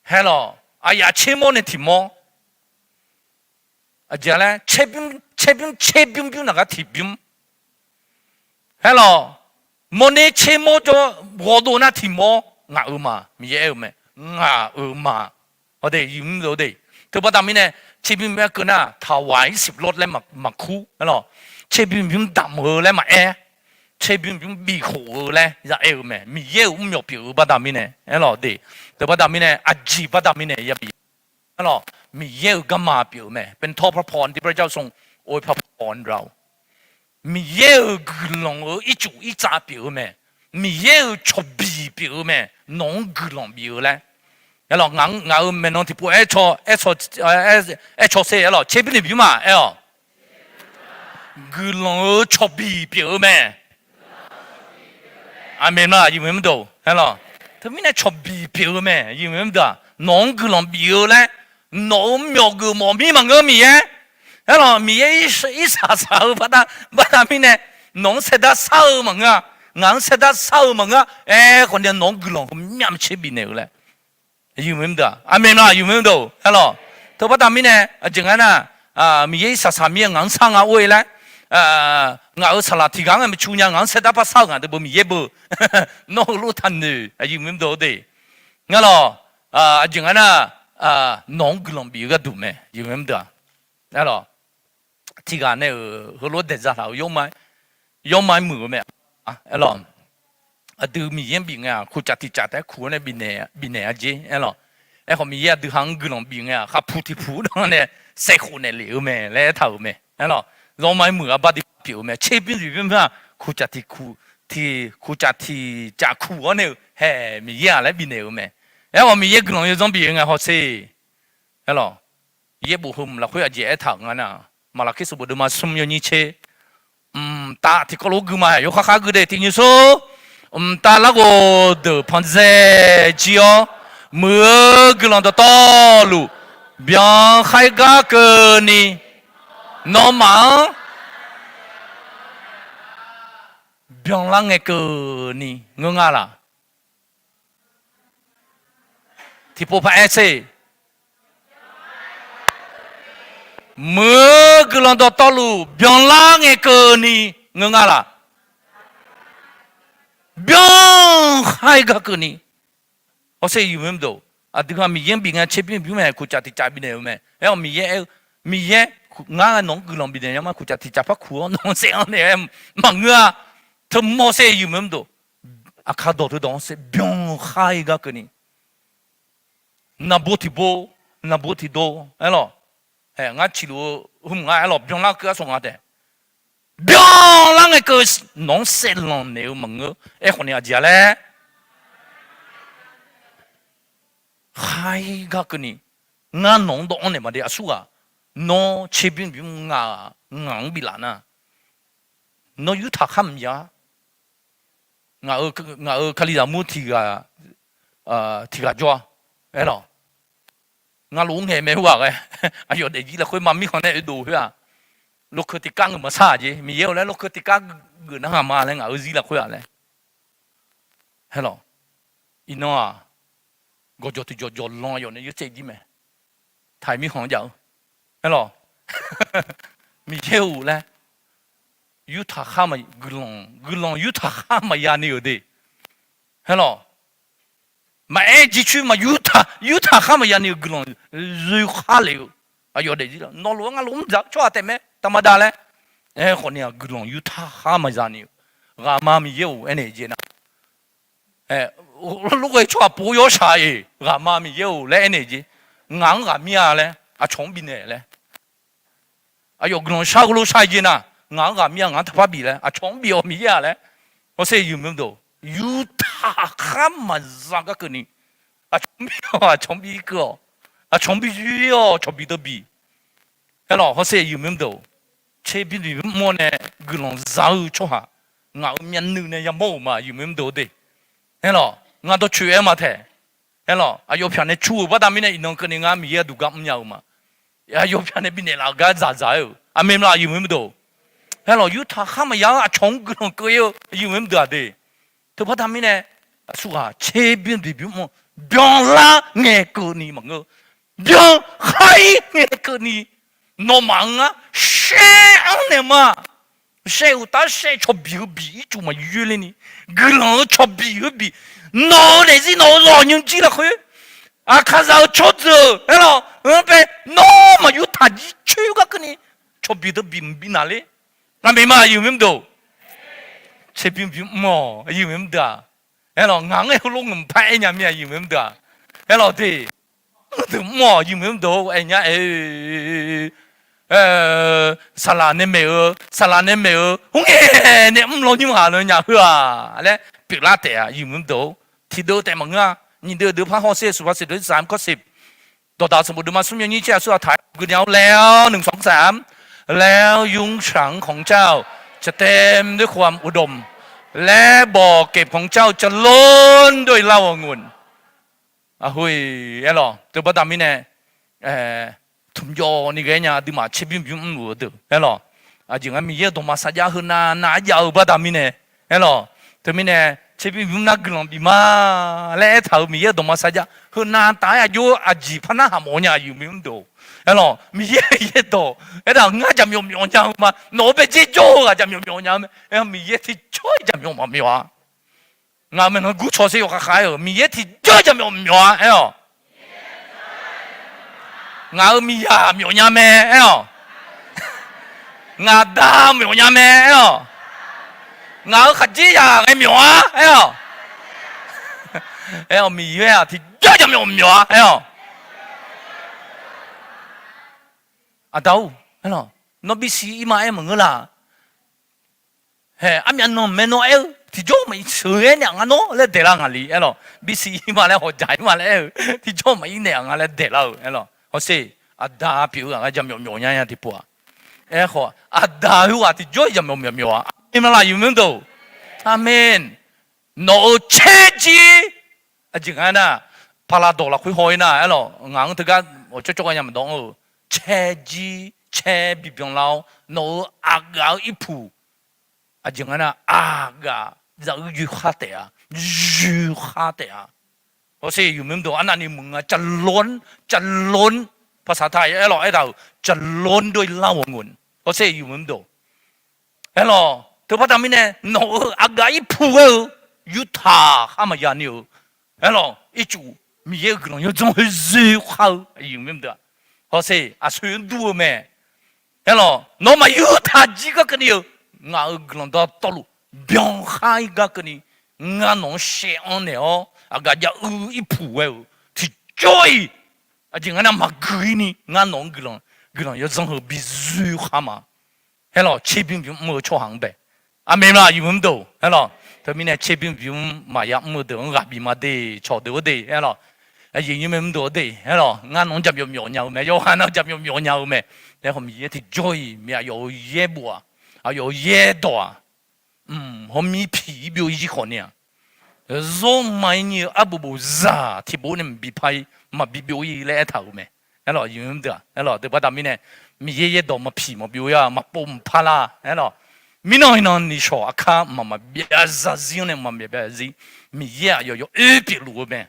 Aerlawq, aqyaf tsermawr nae tiqmawr. Aqjeq laer tserbymr, tserbymr, tserbymr bymr naq gar tiqbymr. Aerlawq, mawrner tsermawr jawr ghawqdov nar tiqmawr ngaq-euq ma, Miqyaer aer-eu mae, ngaq-euq ma. Aqdui aqmr de, teubaqda mirnae tserbymr bymr aer keuv nar taqwaq-ir siqlawr laer maqkur, aerlawq, tserbymr bymr damq-eu laer maqaer, tserbymr bymr bifkhof-eu laer ya aer-eu mae, Miqyaer-euq mrmyawq pyeuf-eu baqda mirnae, aerlawq de, teubaqda mirnae aqjeq baqda mirnae ya bi Aerlawq, Miqyaer-euq garma pyeuf-eu mae. Bentawr parpawq-anr tiqpar jar-eu san, oe parpawq-anr ra-awq. Miqyaer-euq guiqlanq-euq ircuf irtsav pyeuf-eu mae. Miqyaer-euq cawqbiq pyeuf-eu mae. Nawq-anr guiqlanq bif-eu laer. Aerlawq, ngaq-euq maeqnan tiqpov aer, aer caw sher, aerlawq, tserbymr tiqbymr ma aer-awq. Guiqlanq-euq cawqbiq pyeuf-eu mae. Aqmeq ma, aqyuif maqdeuq, aerlawq. Teumirnae cawqbiq pyeuf-eu mae, aqyuif maqdeuq-aq. Nawq-anr guiqlanq bif-eu laer, nawq-euq mrmyawq geufmawf mir maqngeur Miqyaer. Aerlawq, Miqyaer irsaq saq-eu baqda, baqda mirnae, nawq-anr saerdar sar-eu maqngeur-a. Ngaq-anr saerdar sar-eu maqngeur-a. Aerkhawf ni nawq-anr guiqlanq heumyav maqtser bifnaeq-eu laer. Aqyuif maqdeuq, aqmeq ma, aqyuif maqdeuq, aerlawq. Teubaqda mirnae aqjeq nga nar, Miqyaer irsaq saq mir-aer ngaq-anr sar nga or-e laer, ngaq-euq saqlaq tiq ghaq-anr maeqcu nya ngaq-anr saerdar par sar-eu ngaq deuq beu Miqyaer beu, nawr heulof taqnoeq aqyuif mqdeuq de. Ngar lawq, aqjeq nga nar, nawq-anr guiqlanq bif-eu gharduq mae, aqyuif mqdeuq-aq. Aerlawq, tiq ghaq nae-euq heulof daeqza taq-euq yawrma-aer muiq-eu mae. Aerlawq, aqdui Miqyaer-anr bif ngae-aq, kuqcaf tiqcaf taef-aer kuq-awr nae bifnaeq-a jer. Aerlawq, aerkhawf Miqyaer aqdui ha-anr guiqlanq bif ngae-aq, khaqpuq tiq puq-anr nae saef khof naeq lef-eu mae laer aertaq-euq mae. Aerlawq, yawrma-aer muiq-eu arbar dui pyeuf-eu mae. Tserbymr bymr-aq, kuqcaf tiq kuq, tiq kuqcaf tiqcaf kuq-awr nae-eu haeq Miqyaer-aq laer bifnaeq-euq mae. Aerkhawf Miqyaer guiqlanq yawzanr bif-eu ngae hawsher. Aerlawq, yaerbof heu lafkhoer aqjeq aertaq-euq nga nar, Maqlaqkir sanqbof deuvma smr yawnyir tser, mqtav tiqkawv lof-aer gui ma, yawkhav khav gui de tiq nymr smr. Mqtav larghov deuq panqdzae jir-awr, muiq-eu guiqlanq dawqtawvluf byankhar-ir gar keuvni, nawmaf-anr byanlar ngae keuvni ngeur nga laq? Tiqpov paraer sher. Muiq-eu guiqlanq dawqtawvluf byanlar ngae keuvni ngeur nga laq? Byankhar-ir gar keuvni. Hawsher aqyuif mqdeuq, aqdui ha Miqyaer-anr bif ngae tserbymr bymr mae, kuqcaf tiqcaf bifnaeq-euq mae. Aerkhawf Miqyaer aer-eu, Miqyaer, ngar nawq-anr guiqlanq bifnaeq nya ma, kuqcaf tiqcaf par kuq-awr nawq-anr saef-anr naeq-aer maqngeur-a. Teumawr sher aqyuif mqdeuq, aqkar dawq teudawq-anr saef byankhar-ir gar keuvni. Naqbo tiqbo, naqbo tiqdo, aerlawq, ngar ciqluf-eu hmq nga aerlawq, byanlar keuv arsaq nga taef. Byanlar ngae keuv, nawq-anr saef lanq naeq-eu maqngeur. Aerkhawf ni aqjeq-a laer, khar-ir gar keuvni, ngar nawq-anr dawv-anr naeq maqde aqsurghaq, nawr tserbymr bymr nga, ngaq-anr biflaf nar, nawr yurtaq khar maqya. Ngaq-euq kalizaq mur tiq ghaq jawr-a. Aerlawq, ngar lof-aer ngaeq mae heughaq ghae, aqyawf daefzir lafkhoer ma mirkhanq nae oedov khoer-aq, lokeu tiqkar ngeur maqsar-aq jeq, Miqyaer-eu laer lokeu tiqkar geuf nar haq ma laer ngaq-euq zir lafkhoer-aq laer. Aerlawq, iqnan-aq, gawqjawq tiqjawq jawq lanq aqyawf nae yawtsaev jir mae. Taq-iq mirkhanq-anr jav-eu, aerlawq, Miqyaer-euq laer, yurtaq khar ma, guiqlanq, guiqlanq yurtaq khar maqya ni-euq de. Aerlawq, maqaer jircoer ma, yurtaq khar maqya ni-euq guiqlanq zoekhar lef-eu, aqyawf daefzir laf nawq lof-aer ngar lof mr dzaq-eu tsawrhaq taef mae taqmada laer. Aerkhawf ni-aq guiqlanq yurtaq khar maqya ni-euq, ghaqma Miqyaer-or aernaeq jeq nar, lorghae tsawrhaq pov yawshaq-iq ghaqma Miqyaer-or laer aernaeq jeq, ngaq-anr ghaqmir-a laer aqcawq-anr bifnaeq laer, aqyawf guiqlanq shar heulof shar-eu jeq nar, ngaq-anr ghaqmir-a, ngaq-anr taqpar bif laer aqcawq-anr bif-awq Miqyaer-a laer. Hawsher aqyuif mqdeuq, yurtaq khar maqza gar keuvni, aqcawq-anr bif-awq, aqcawq-anr bif keuv-awq, aqcawq-anr bi yoer-awq, cawqbif deuq bif. Aerlawq hawsher aqyuif mqdeuq, tserbymr bymr mr-awr nae guiqlanq za-eu tsawrhaq, ngaq-euq myavnuiv nae yamawr-euq ma aqyuif mqdeuq de. Aerlawq ngar dawrcoeni aer ma taeq. Aerlawq aqyawf pyaq nae cur-euq baqda mirnae iqnan keuvni ngar Miqyaer aqduq gar mrnya-eu ma. Aqyawf pyaq nae bifnaeq laf-euq gar dzaqdzaq-aer-euq aqmeq maqlaq aqyuif mqdeuq. Aerlawq yurtaq khar maqya-anr aqcawq-anr guiqlanq keuv-ir-eu aqyuif mqdeuq-aq de. Teubaqda mirnae, aqsurghaq tserbymr bymr mr-awr, byanlar ngae keuvni maqngeur, byankhar-ir ngae keuvni, nawmaf-anr ngar shaer-anr naeq ma. Shaer uqtaf shaer cawqbif heu bif ircuf maqyoer lerni, guiqlanq-eu cawqbif heu bif, nawq-eu daefzir nawq-eu ghawqnymr jir lafkhoer, aqkaqzaq-eu tsawrjeuq aerlawq, anr bae, nawr maqyur taq jir coer gar keuvni, cawqbif deuq bif mqbif naqler. Aqmeq ma aqyuif mqdeuq. Tserbymr bymr mr-awq aqyuif mqdeuq-aq. Aerlawq ngaq-anr aer heulof ngeur mqpar aer nya mir aqyuif mqdeuq-aq. Aerlawq de, mqdeuq mr-awq aqyuif mqdeuq aer nya-aer, saqlaq nae maeq-eu, saqlaq nae maeq-eu, khoerngae nae mr lawnymr ghaq law nya heu-aq laer pyeuflar taef-a aqyuif mqdeuq. Tiqdeuv taef maqngeur-a, nyiq deuv deuv par hawsher-eu suqpar siq deuq-ir saq-anr kawr siq. Dawqdaq sanqbof deuvma smr yawnyir caer aqsur aqtaq-aer guinya-awr laer-awr nmqsawq-anr saq-anr, แล้วยุ้งฉางของเจ้าจะเต็มด้วยความอุดม และบ่อเก็บของเจ้าจะล้นด้วยเหล้าองุ่น. Aqhoe, aerlawq teubaqda mirnae, tmqjawv ni ghae nya aqduimaf tserbymr bymr mrluf-eu deuq aerlawq. Aqjeq nga Miqyaer-euq dawqma sarjax heunav nav-aer jav-eu baqda mirnae, aerlawq. Teumirnae tserbymr bymr nar guiqlanq bif ma laer aertaq-euq Miqyaer-euq dawqma sarjax heunav taf-aer aqjox-eu aqjeq par narhaq mawf nya aqyuif mqdeuq. Aerlawq, Miqyaer yaerdawq aertaq ngar jaqmyawf myawf nya-eu ma. Nawq-euq baedzer jawr-eu ghaq jaqmyawf myawf nya-eu mae. Aer, Miqyaer tiqjawr-iq jaqmyawf maqmyawf-a. Ngaq-euq maeqnan gurcaw sher yawkhav khav-aer-euq Miqyaer tiqjawr jaqmyawf myawf-a aer-awq. Ngaq-euq miqyaq myawf nya mae aer-awq. Ngaq da myawf nya mae aer-awq. Ngaq-euq khaqdzerzaq ghae myawf-a aer-awq. Aer-awq, Miqyaer-aq tiqjawr jaqmyawf myawf-a aer-awq. Aqda-or, aerlawq, nawr bisiq ir ma aer maqngeur laq. Hae, armyav nanq mae nawr aer-eu tiqjawr maqir sheuq-aer naeq-aq ngar nawr laer daeqlar ngaq li aerlawq. Bisiq ir ma laer hawqjaq ir ma laer aer-eu tiqjawr maqir naeq-aq nga laer daeqlar-euq aerlawq. Hawsher, aqda pyeuf-eu ghaq ngar jaqmyawf myawf nya-a tiqpov-aq. Aerkhawf, aqda khoerghaq tiqjawr jaqmyawf myawf myawf-a. Aqmeq ma laf, yawqmyanr deuq? Aqmeq. Nawq-euq caerjir, aqjeq nga aernar, paqlaqdawq lafkhoer haw-ir nar aerlawq, ngaq-anr teugar awqcawv cawv gar nya maqdawr-eu, caerjir caer bibyan lar-awr nawq-euq aqgaf-eu irpuq, aqjeq nga aernar, aqgaf zaq-eu yoekhar taef-a, yoekhar taef-a. Hawsher, yawqmyanr deuq, arnavni meuq nga เจริญ เจริญ ภาษาไทย aerlawq aertaq-euq เจริญด้วยลาบอังุ่น. Hawsher, yawqmyanr deuq, aerlawq, teubaqda mirnae nawq-euq aqgaf irpuq ghae-eu yurtaq khar maqya ni-euq, aerlawq, ircuf Miqyaer-euq guiqlanq yawdzanr khoer zoe khar-eu, yawqmyanr deuq-aq. Hawsher, aqsoeq-anr dur-eu mae. Aerlawq, nawmaf yurtaq jir gar keuvni-eu, ngaq-euq guiqlanq dawqtawvluf byankhar-ir gar keuvni, ngar nawq-anr shaev-anr naeq-awr aqgaf jav-eu irpuq ghae-euq tiqjawr-iq, aqjeq nga aernar maqgui-ir ni ngar nawq-anr guiqlanq, guiqlanq yawdzanr heu bizoe khar ma. Aerlawq, tserbymr bymr mr-eu tsawrhaq-anr bae. Aqmeq ma laf, yawqmyanr deuq? Aerlawq, teumirnae tserbymr bymr maqya mr-eu deuq-anr ghaq bif ma de, cawqdeuq-eu de, aerlawq, aqyuif nymr-aer mr deuq-eu de, aerlawq, ngar nawq-anr jaqmyawf myawf nya-eu mae, yawqha nar jaqmyawf myawf nya-eu mae. Aerkhawf, Miqyaer tiqjawr-iq, Miqyaer aqyawf-euq yaerbof-aq, aqyawf-euq yaerdawq-aq, mq hawr mir piq-ir byov-ir zir khawf ni-aq, zawrma-ir nyir-eu arbof bofzaq tiqbof nae mqbi par-ir, maqbi byov-ir laer aertaq-euq mae. Aerlawq, yawqmyanr deuq-aq, aerlawq, teubaqda mirnae, Miqyaer yaerdawq maqpiq maqbyov-ir-a, maqpov mqpar lar, aerlawq, mirnan iqnan nishawq aqkar mqmaq maqbyav zarzir-anr nae mqmaq maqbyav zarzir, Miqyaer aqyawf yawoer pyeufluf-eu mae.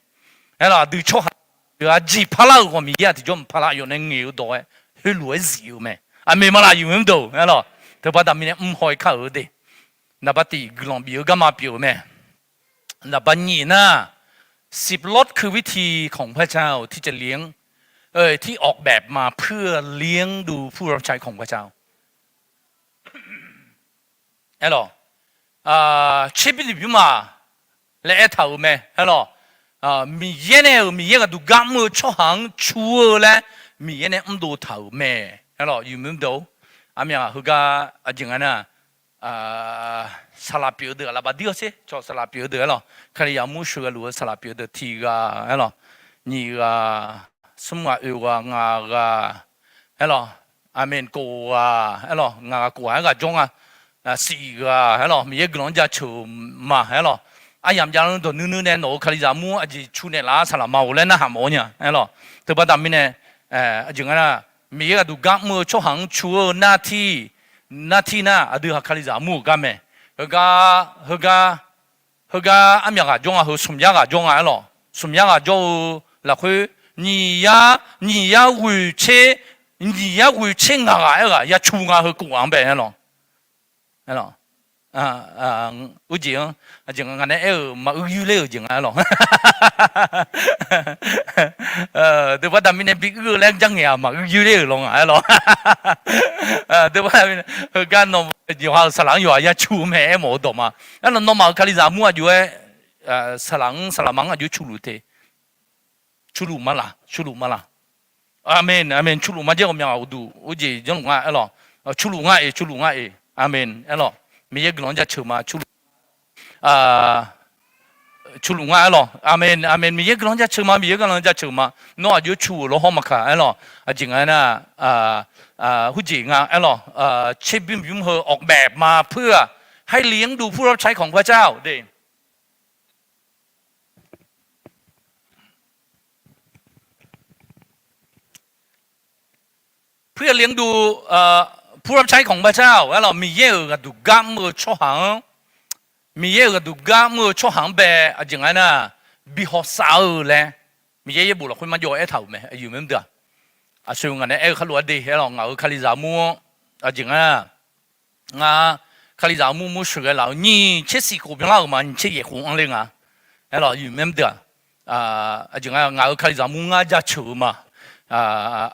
Aerlawq, aqdui tsawrhaq deuq-aq jeq parlar-euq khawf Miqyaer-aq tiqjawr mqpar lar, aqyawf nae ngaeq-eu dawq-aer heulof-aer zif-eu mae. Aqmeq ma laf, yawqmyanr deuq? Aerlawq, teubaqda mirnae mr haw-aer kar-euq de. Naqba tiq guiqlanq bif-eu garma pyeuf-eu mae. Naqba nyiq nar, สิบลดคือวิธีของพระเจ้าที่จะเลี้ยง เอ่อ ที่ออกแบบมาเพื่อเลี้ยงดูผู้รับใช้ของพระเจ้า Aerlawq, tserbymr tiqbymr ma laer aertaq-euq mae. Aerlawq, Miqyaer nae-euq Miqyaer ghaqduq gar mr-eu tsawrhaq-anr cu-eu laer Miqyaer nae mrdov taq-euq mae. Aerlawq, yawqmyanr deuq, armyaq heugar aqjeq nga nar, saqlaq pyeuf-eu deuq laf baqdir-awr sher, cawq saqlaq pyeuf-eu deuq aerlawq, Kalizaq mur sheuqghae luf-eu saqlaq pyeuf-eu deuq tiq ghaq aerlawq, nyiq ghaq, smr ghaq, oeq ghaq, ngaq ghaq aerlawq, aqmeq, kof ghaq aerlawq, ngaq ghaq kof ghaq aer ghaq jawr nga, siq ghaq aerlawq, Miqyaer guiqlanq-anr jaceuq ma aerlawq, aryamq javlanr dawq nuinui nae nawq-euq Kalizaq mur aqjeq cu naeqlaf-ar saqlaq ma-awq laer narhaq mawf-awr nya aerlawq, teubaqda mirnae, aqjeq nga nar, Miqyaer ghaqduq gar mr-eu tsawrhaq-anr cu-eu nar tir, nar tir nar aqdui ha Kalizaq mur-euq gar mae. Heugar, heugar, heugar armyaq ghaq jawr nga, heu smq yar ghaq jawr nga aerlawq, smq yar ghaq jawr-eu lafkhoer, nyiq yar, nyiq yar ghoeq tser, nyiq yar ghoeq tser ngaq ghaq aer ghaq ya cu nga, heu kof ghaq-anr bae aerlawq. Aerlawq, urjeq-anr, aqjeq nga nae aer-euq maqur yoer ler-euq jeq nga aerlawq. Teubaqda mirnae bi ur-eu laer jangaeq-aq maqur yoer ler-euq law nga aerlawq. Teubaqda mirnae heugar nawq yawqha-euq saqlaq-anr yawqha ya cu-eu mae aermawf-eu dawq ma. Aerlawq, nawmaf-euq Kalizaq mur aqjox-aer, saqlaq-anr saqlaq ma-anr aqjox cu luf te. Cu luf ma laq, cu luf ma laq. Aqmeq, aqmeq, cu luf ma jaer ghawqmya ghaq uqduq urjeq janrluf nga aerlawq. Cu luf nga-eq, cu luf nga-eq. Aqmeq aerlawq. Miqyaer guiqlanq-anr jaceuq ma, cu luf, cu luf nga aerlawq. Aqmeq, aqmeq, Miqyaer guiqlanq-anr jaceuq ma, Miqyaer guiqlanq-anr jaceuq ma. Nawr aqjox cu-euq lawhawr maqkaq aerlawq. Aqjeq nga aernar, hurjeq nga aerlawq. ชีวิต bymr heu ออกแบบมาเพื่อให้เลี้ยงดูผู้รับใช้ของพระเจ้า de. เพื่อเลี้ยงดู ผู้รับใช้ของพระเจ้า aerlawq, Miqyaer-euq ghaqduq gar mr-eu tsawrhaq-anr, Miqyaer-euq ghaqduq gar mr-eu tsawrhaq-anr bae aqjeq nga aernar, bi hawsav-eu laer Miqyaer yaerbof lafkhoer marjawv aertaq-euq mae, aqyuif mae mr deuq-aq. aqsur ngaq nae aer-eu kharlof-aer de, aerlawq, ngaq-euq kalizaq mur-anr, aqjeq nga, ngar kalizaq mur mur sheuqghae laf-eu nyiq tser siq khof byanlar-euq ma, nyiq tser yaeq khof anr ler nga. Aerlawq, yawmuiq mr deuq-aq, aqjeq nga ngaq-euq kalizaq mur ngar jaceuq-eu ma.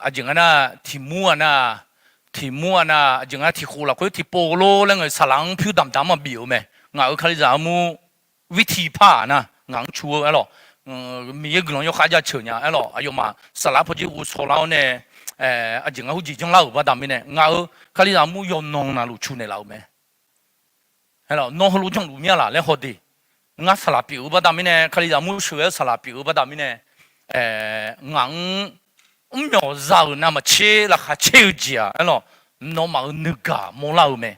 Aqjeq nga nar, tiq mur-aq nar, tiq mur-aq nar, aqjeq nga tiq khof lafkhoer tiqpov lor laer ngae saqlaq-anr pyur damq damq-anr maqbif-eu mae. Ngaq-euq kalizaq mur วิธี par-aq nar ngaq-anr cu-eu aerlawq, Miqyaer guiqlanq yawkhav jaceuq nya aerlawq, aqyawfmaf saqlaq pawjir ghovshaw lar-awr nae, aqjeq nga heujeq janrlar-euq baqda mirnae ngaq-euq kalizaq mur yawqnan navluf cu naeqlaf-euq mae. Aerlawq, nawr heulof janrluf mir-a laq laer haw de. Ngar saqlaq pyeuf-eu baqda mirnae, kalizaq mur sheuqghae-eu saqlaq pyeuf-eu baqda mirnae, ngaq-anr mrmyawq za-euq navmaqtser laqkhaq caer-eu jeq-aq aerlawq, nawmaf-euq nuigaq mawrlar-eu mae.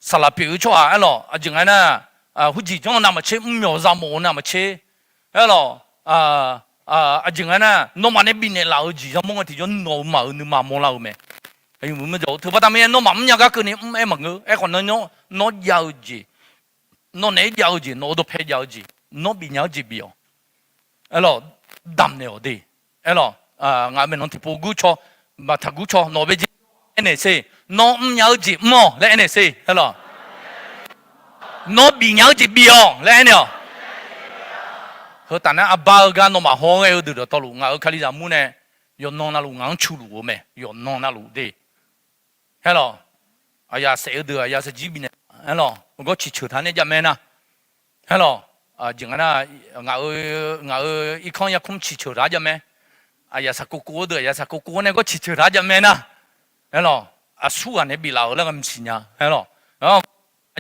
Saqlaq pyeuf-eu tsawrhaq aerlawq, aqjeq nga nar, heujeq janr-eu navmaqtser, mrmyawq za mawf-eu navmaqtser, aerlawq, aqjeq nga nar, nawmaf nae bifnaeq laf-euq jeq yamawr ngae tiqjawr nawq-euq maf-euq nuima mawrlar-eu mae. Teu baqda mirnae nawmaf mrnya gar keuvni mr-aer maqngeur. Aerkhawf, nawr jav-eu jeq, nawq naeq-aer jav-eu jeq, nawq-euq dawqpae jav-eu jeq, nawr bifnya-eu jeq bif-awq. Aerlawq, damqnaeq-awq de. Aerlawq, ngaq-euq maeqnan tiqpov gur caw, baqtaq gur caw nawq bae jir aernaeq sher. Nawr mrnya-eu jeq mr-awq laer aernaeq sher. Aerlawq, nawr bifnya-eu jeq bif-awq laer aernaeq-awq. Heu taf nar, arbar-eu gar nawmaf haw-aer ghae-eu deuq dawqtawvluf, ngaq-euq kalizaq mur nae yawqnan navluf ngaq-anr culuf-eu mae, yawqnan navluf de. Aerlawq, aqyaf saef-eu deuq aqyaf saqjir bifnaeq, aerlawq, gawr ciqceuq taq nae jav mae nar. Aerlawq, aqjeq nga nar, ngaq-euq irkanr yarkmr ciqceuq taq-ar jav mae. Aqyaf saqkov kov-eu deuq aqyaf saqkov kov-awr nae gawr ciqceuq taq-ar jav mae nar. Aerlawq, aqsurghaq nae biflaf-euq laer nga maqsiq nya. Aerlawq,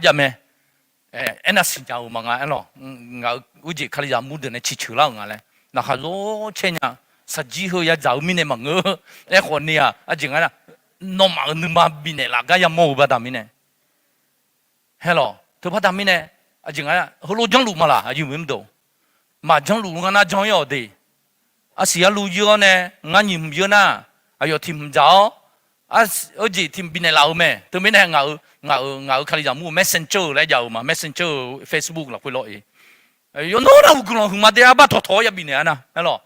jav mae. Aernav siqnya-euq maqnga aerlawq, ngaq-euq uijeq kalizaq mur deuq nae ciqceuq lar-euq nga laer laqkhaq zawr caer nya. Saqjir heu yadzaq-eu mirnae maqngeur. Aerkhawf ni-aq aqjeq nga nar, nawmaf-euq nuima bifnaeq laf gar yamawr-eu baqda mirnae Aerlawq, teu baqda mirnae, aqjeq nga, heulof janrluf ma laq, aqyuif mqdeuq. Maqjanrluf nga nar jan-ir-awq de. Arsiq arluv yeur-awr nae, ngar nyiq hmq yeur nar, aqyawf tiq hmq dzaq-awr, arjeq tiq hmq bifnaeq laf-eu mae. Teumirnae ngaq-euq, ngaq-euq, ngaq-euq kalizaq mur-eu Messenger-eu laer jav-eu ma, Messenger-eu Facebook lafkhoer lawr-ir. Yawqnan navluf guiqlanq huiqma de, arbar tawqtawq-awr yabi naeq-a nar, aerlawq.